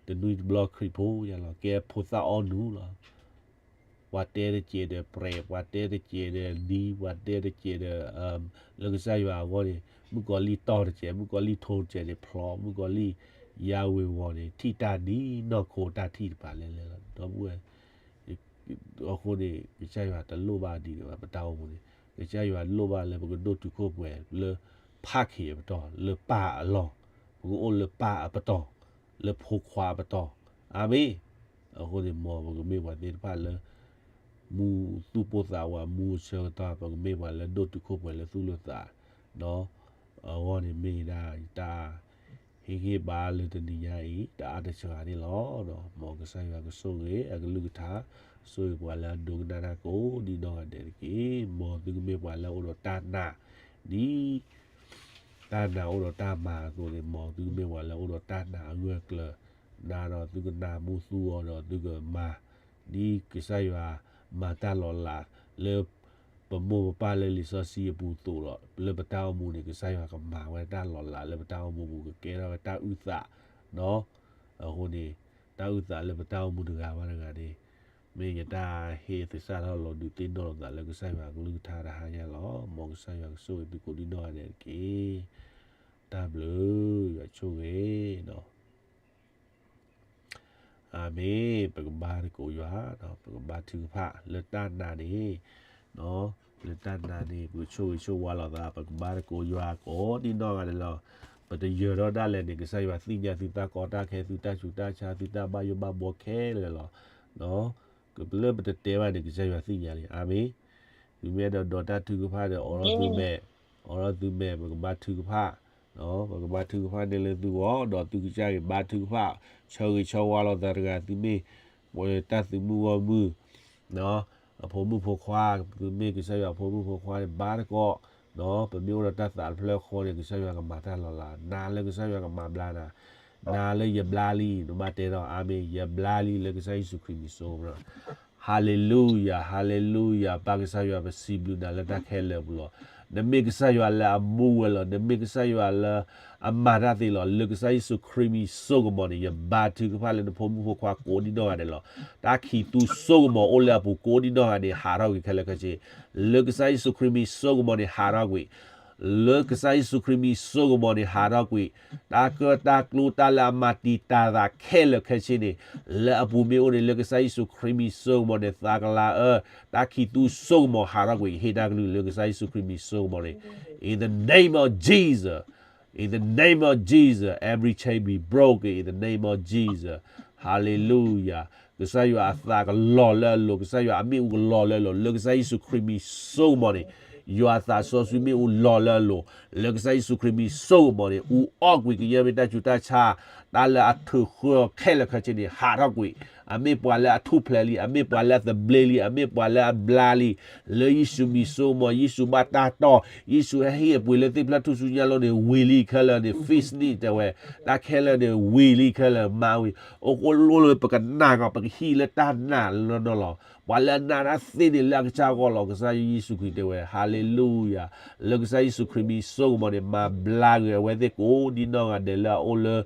တနွံတဘျီခရံာ်ဖိယါလီၤ ကဲဖိသၣ်အီၣ်နုၢ်လီၤ. ပှၤတဲတကဲးဒီးပြဲး, ပှၤတဲတကဲးဒီးလံ, ပှၤတဲတကဲးဒီး လၢကစၢ်ယွၤအဂီၢ်န့ၣ် မုၣ်ကီၤလံၢ်တီၢ်တကဲး, မုၣ်ကီၤလံၢ်ထိတကဲးန့ၣ် ဖျိ, မုၣ်ကီၤလံၢ်ယါဝ့ၤဝီၤန့ၣ် ထံၣ်တၢ်ဒ်နီၢ်ခိတၢ်ထံၣ်တဖၣ်လဲၣ်လဲၣ်လီၤ. ဒီပုၢ်ဝဲၢ် အဃိန့ၣ် ကစၢ်ယွၤတလိၣ်ဘၣ်ဒ်န့ၣ်ဘၣ် ပတၢ်အိၣ်မူန့ၣ်, ကစၢ်ယွၤလိၣ်ဘၣ်လၢပကဒိၣ်တုာ်ခိၣ်ပှဲၤလၢဖးခ့ၤအပတီၢ်, လၢပၢ်အလီၢ်, ပကအိၣ်လၢပၢ်အပတီၢ်, လၢဖိခွါအပတီၢ်. အၤမ့ၣ်. အဃိန့ၣ် မ်ပကမ့ၢ်ပှၤသ့ၣ်တဖၣ်လၢ မူသူၣ်ပိၢ်သးဝး မူအဆၢကတီၢ် ပကမ့ၢ်ပှၤလၢဒိၣ်တုာ်ခိၣ်ပှဲၤလၢသူၣ်လၢသး အဂီၢ်န့ၣ်မ့ၢ်ဒၣ်ယတၢ်ဟ့ၣ်ဂံၢ်ဘါလၢတနံၤညါအံၤ တအါတစှၤန့ၣ်လီၤ. မ်ကစၢ်ယွၤကဆိၣ်ဂ့ၤအကလုၢ်ကထါ, ဆိၣ်ဂ့ၤပှၤလၢအဒိကနၣ်တၢ်ကိးဒ်နီၢ်ဂၤဒဲးတက့ၢ်. မ်သုကမ့ၢ်ပှၤလၢအအိၣ်ဒီးတၢ်နာ် ဒ် တၢ်နာ်အိၣ်ဒီးတၢ်မၤအသိးန့ၣ် မ်သုကမ့ၢ်ပှၤလၢအအိၣ်ဒီးတၢ်နာ်အဂၢၢ်အကျၢၤ, နာ်ဒီးသုကနၢ်မူသူအီၤဒီးသုကမၤ ဒ်ကစၢ်ယွၤမၤတၢ်လီၤလးလၢ ပမိၢ်ပပၢ်လၢလံာ်စီဆှံအပူၤအသိးဒီး လၢပတၢ်အိၣ်မူန့ၣ် ကစၢ်ယွၤကမၤဝဲတၢ်လီၤလးလၢပတၢ်အိၣ်မူပူၤ ကကဲထီၣ်ဝဲတၢ်အုၣ်သး အဃိန့ၣ် တၢ်အုၣ်သးလၢပတၢ်အိၣ်မူတဂၤဘၣ်တဂၤန့ၣ် မ့ၢ်ယတၢ်ဟ့ၣ်သဆၣ်ထီၣ်လီၤဒုးသ့ၣ်နီၣ်လိာ်သးလၢကစၢ်ယွၤအကလုၢ်ကထါတဟါညါလီၤ. မ်ကစၢ်ယွၤကဆိၣ်ဂ့ၤသုကိးဒ်နီၢ်ဂၤဒဲးတက့ၢ်. တၢ်ဘျုးယွၤဆိၣ်ဂ့ၤ အၤမ့ၣ်. ပကဘါသကိးယွၤ, ပကဘါထုကဖၣ်လၢတၢ်နာ်န့ၣ်, လၢတၢ်နာ်န့ၣ် ပကဆိၣ်ဂ့ၤဆိၣ်ဝါလိာ်သး, ပကဘါသကိးယွၤကိးဒ်နီၢ်ဂၤဒဲးလီၤ. ပတယၢၤထီၣ်ဒၣ်လဲာ်န့ၣ် ကစၢ်ယွၤသ့ၣ်ညါသုတၢ်ကီတၢ်ခဲ သုတၢ်ဆူးတၢ်ဆါ သုတၢ်ဘၣ်ယိၣ်ဘၣ်ဘှီခဲလၢာ်လီၤ. လၢပတတဲဘၣ်န့ၣ် ကစၢ်ယွၤသ့ၣ်ညါလံ. အၤမ့ၣ်. သုမ့ၢ်အဲၣ်ဒိးဒိးတၢ်ထုကဖၣ်ဒီး အိးထီၣ်သုမဲာ်, အိးထီၣ်သုမဲာ် ပကဘါထုကဖၣ်, ပကဘါထုကဖၣ်န့ၣ်လၢသုဂီၢ် ဒီးသုကစၢ်ဂ့ၤဘါထုကဖၣ် ဆၢဂ့ၤဆၢဝါလိာ်သးတဂၤ သုမ့ၢ် တၢ်သုးမုၢ်ဂီၢ်မုၢ်, အဖိမုၣ်ဖိခွါ, မ့ၢ်ကစၢ်ယွၤအဖိမုၣ်ဖိခွါန့ၣ် ဘါသကိး, ပမ့ၢ်အိၣ်ဒီးတၢ်သးတဖျၢၣ်ဃီန့ၣ် ကစၢ်ယွၤကမၤတၢ်လီၤလး, နာ်လၢကစၢ်ယွၤကမၤဘျါနၤ, နာ်လၢယဘျါလံ, နဘၣ်တဲဒီး အၤမ့ၣ်, ယဘျါလံလၢကစၢ်ယ့ၣ်ၡူးခရံာ်မံၤစိကမီၤ Hallelujah, hallelujah, ပၢ်ကစၢ်ယွၤ ပစံးဘျုးနၤလၢတၢ်ခဲလၢာ်အပူၤလီၤ. နမ့ၢ်ကစၢ်ယွၤလၢအမူဝဲလီၤ, နမ့ၢ်ကစၢ်ယွၤလၢအမၤတၢ်သ့လီၤ. လၢကစၢ်ယ့ၣ်ၡူးခရံာ်မံၤစိကမီၤန့ၣ် ယဘါထုကဖၣ်လၢနဖိမုၣ်ဖိခွါကိးဒံနီၢ်ဂၤဒဲးလီၤ. တၢ်ခံးသူစိကမီၤအိၣ်လၢအပူၤကိးဒံနီၢ်ဂၤဒဲး ဟးထီၣ်ကွံာ်ခဲလၢာ်ခဲဆ့, လၢကစၢ်ယ့ၣ်ၡူးခရံာ်မံၤစိကမီၤန့ၣ် ဟးထီၣ်ကွံာ် လၢကစၢ်ယ့ၣ်ၡူးခရံာ်မံၤစိကမီၤန့ၣ် ဟးထီၣ်ကွံာ်, တၢ်ကၢၢ်တၢ်ကျိတၢ်လၢအမၤတံာ်တာ်သးခဲလၢာ်ခဲဆ့န့ၣ် လၢအပူၤမ့ၢ်အိၣ်န့ၣ် လၢကစၢ်ယ့ၣ်ၡူးခရံာ်မံၤစိကမီၤန့ၣ် သးကလၤအၢ, တၢ်ခံးသူစိကမီၤဟးထီၣ်ကွံာ် ဟ့ၣ်တၢ်ကလုၢ်လၢကစၢ်ယ့ၣ်ၡူးခရံာ်မံၤစိကမီၤန့ၣ် In the name of Jesus, in the name of Jesus, every chain be broken in the name of Jesus. Hallelujah. ကစၢ်ယွၤအသးကလီၤလၢအလိၤ, ကစၢ်ယွၤအမ့ၣ်အူကလီၤလၢအလိၤ, ကစၢ်ယွၤအမ့ၣ်အူကလီၤလၢအလိၤ, လၢကစၢ်ယ့ၣ်ၡူးခရံာ်မံၤစိကမီၤန့ၣ်, ယွၤသးစီဆှံမ့ၣ်အူလီၤလၢအလိၤ, လၢကစၢ်ယ့ၣ်ၡူးခရံာ်မံၤစိကမီၤန့ၣ်, အူအီၣ်ကွံာ်ကယဲၢ်မ့ၢ်တၢ်ဆူးတၢ်ဆါ, တၢ်လၢအထုးဃၢအီၤခဲလၢာ်ခဲဆ့န့ၣ် ဟးထီၣ်ကွံာ်, အမ့ၢ်ပှၤလၢအထူၣ်ဖျဲးလံ, အမ့ၢ်ပှၤလၢအသဘျ့လံ, အမ့ၢ်ပှၤလၢအဘျါလံ, လၢယ့ၣ်ၡူးမံၤစိကမီၤ, ယ့ၣ်ၡူးဘၣ်တၢ်တီၢ်, ယ့ၣ်ၡူးဟဲဟ့ၣ်အပှ့ၤလၢသ့ၣ်ဖျၢၣ်ထူၣ်စုညါလိၤန့ၣ် ဝံၤလံခဲလၢာ်န့ၣ် fix န့ၣ်တဲဝဲ, တၢ်ခဲလၢာ်န့ၣ် ဝံၤလံခဲလၢာ် မၤဝံၤ, အိၣ်ဃိလိလၢပကနာ်ကီး ပကဟံးလၢတၢ်နာ်လၢနီၢ်နီၢ်လီၤ. ပှၤလၢအနာ်တၢ်သ့န့ၣ် လၢအကစၢ်အဂီၢ်လီၤ, ကစၢ်ယ့ၣ်ၡူးခရံာ်တဲဝဲ, Hallelujah, လၢကစၢ်ယ့ၣ်ၡူးခရံာ်မံၤစိကမီၤန့ၣ် မၤဘျါကွံာ်အဝဲသ့ၣ်ကိးဒံနီၢ်ဂၤဒဲးလၢအအိၣ်လၢ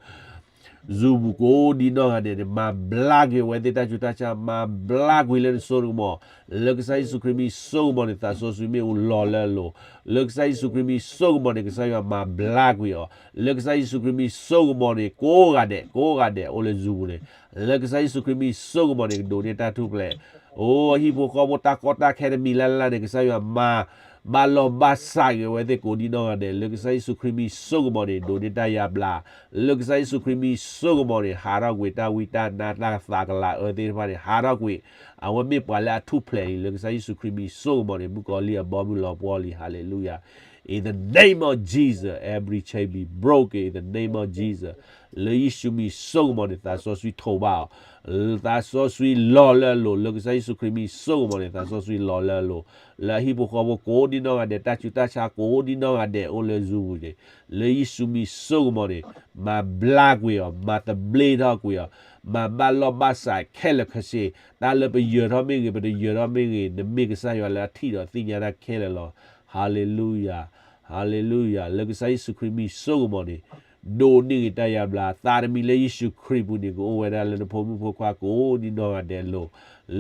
Zoomပူၤကိးဒံနီၢ်ဂၤဒဲးန့ၣ် မၤဘျါကွံာ်အဝဲသ့ၣ်တၢ်ဆူးတၢ်ဆါ, မၤဘျါကွံာ်လၢနစိကမီၤ, လၢကစၢ်ယ့ၣ်ၡူးခရံာ်မံၤစိကမီၤန့ၣ် သးစီဆှံမ့ၣ်အူလီၤလၢအလိၤ, လၢကစၢ်ယ့ၣ်ၡူးခရံာ်မံၤစိကမီၤန့ၣ် ကစၢ်ယွၤမၤဘျါကွံာ်အီၤ, လၢကစၢ်ယ့ၣ်ၡူးခရံာ်မံၤစိကမီၤန့ၣ် ကိးဂၤဒဲး, ကိးဂၤဒဲးအိၣ်လၢ Zoomပူၤန့ၣ်, လၢကစၢ်ယ့ၣ်ၡူးခရံာ်မံၤစိကမီၤန့ၣ် ကဒိးန့ၢ်တၢ်ထူၣ်ဖျဲး, အိ အဟံၣ်ဖိဃီဖိတၢ်ကီတၢ်ခဲတမံၤလၢ်လၢ်န့ၣ် ကစၢ်ယွၤမၤ ဘၣ်လီၢ်ဘၣ်စးက့ၤအဝဲသ့ၣ်ကိးဒံနီၢ်ဂၤဒဲး, လၢကစၢ်ယ့ၣ်ၡူးခရံာ်မံၤစိကမီၤန့ၣ် ဒိးန့ၢ်တၢ်ယါဘျါ, လၢကစၢ်ယ့ၣ်ၡူးခရံာ်မံၤစိကမီၤန့ၣ် ဟးထီၣ်ကွံာ်တၢ်ဝံတၢ်နါတၢ်သးကလၤအၢသ့ၣ်တဖၣ်န့ၣ် ဟးထီၣ်ကွံာ်, အဝဲမ့ၢ်ပှၤလၢအထူၣ်ဖျဲးလံ, လၢကစၢ်ယ့ၣ်ၡူးခရံာ်မံၤစိကမီၤန့ၣ် မုၣ်ကီၤလံၢ်အဘီမုၢ်လီၤပှီၢ်လံ, Hallelujah. In the name of Jesus, every chain be broken in the name of Jesus. လၢယ့ၣ်ၡူးမံၤစိကမီၤန့ၣ် သးစီဆှံထိးဘၣ်အီၤ, သးစီဆှံလီၤလၢအလိၤ, လၢကစၢ်ယ့ၣ်ၡူးခရံာ်မံၤစိကမီၤန့ၣ် သးစီဆှံလီၤလၢအလိၤ, လၢအဟံၣ်ဖိဃီဖိကိးဒံနီၢ်ဂၤဒဲး, တၢ်ဆူးတၢ်ဆါကိးဒံနီၢ်ဂၤဒဲးအိၣ်လၢ Zoomပူၤန့ၣ်, လၢယ့ၣ်ၡူးမံၤစိကမီၤန့ၣ် မၤဘျါကွံာ်အီၤ, မၤသဘျ့ထီၣ်ကွံာ်အီၤ, မၤဘၣ်လီၢ်ဘၣ်စးခဲလၢာ်ခဲဆ့, တၢ်လၢပယၢၤထီၣ်မ့ၢ်ဂ့ၤ, ပတယၢၤထီၣ်မ့ၢ်ဂ့ၤ, နမ့ၢ်ကစၢ်ယွၤလၢအထံၣ်ဒီးသ့ၣ်ညါတၢ်ခဲလၢာ်လီၤ. Hallelujah, hallelujah. လၢကစၢ်ယ့ၣ်ၡူးခရံာ်မံၤစိကမီၤန့ၣ် ဒိးန့ၢ်ဂ့ၤတၢ်ယါဘျါ, သးတမံၤလၢယ့ၣ်ၡူးခရံာ်ပူၤန့ၣ် ကအိၣ်ဝဲဒၣ်လၢနဖိမုၣ်ဖိခွါကိးဒံနီၢ်ဂၤဒဲးအလိၤ,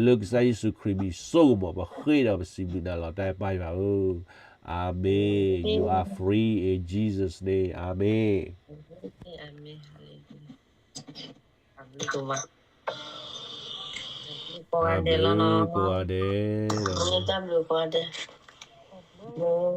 လၢကစၢ်ယ့ၣ်ၡူးခရံာ်မံၤစိကမီၤ ပဃ့ဒီးပစံးဘျုးနၤလီၤ. တၢ်အဲၣ်ပၢ်ယွၤဧၢ, အၤမ့ၣ်. You are free in Jesus' name. အၤမ့ၣ်. ကိးဂၤဒဲးလီၤနီၤ, ကိးဂၤဒဲးလီၤ.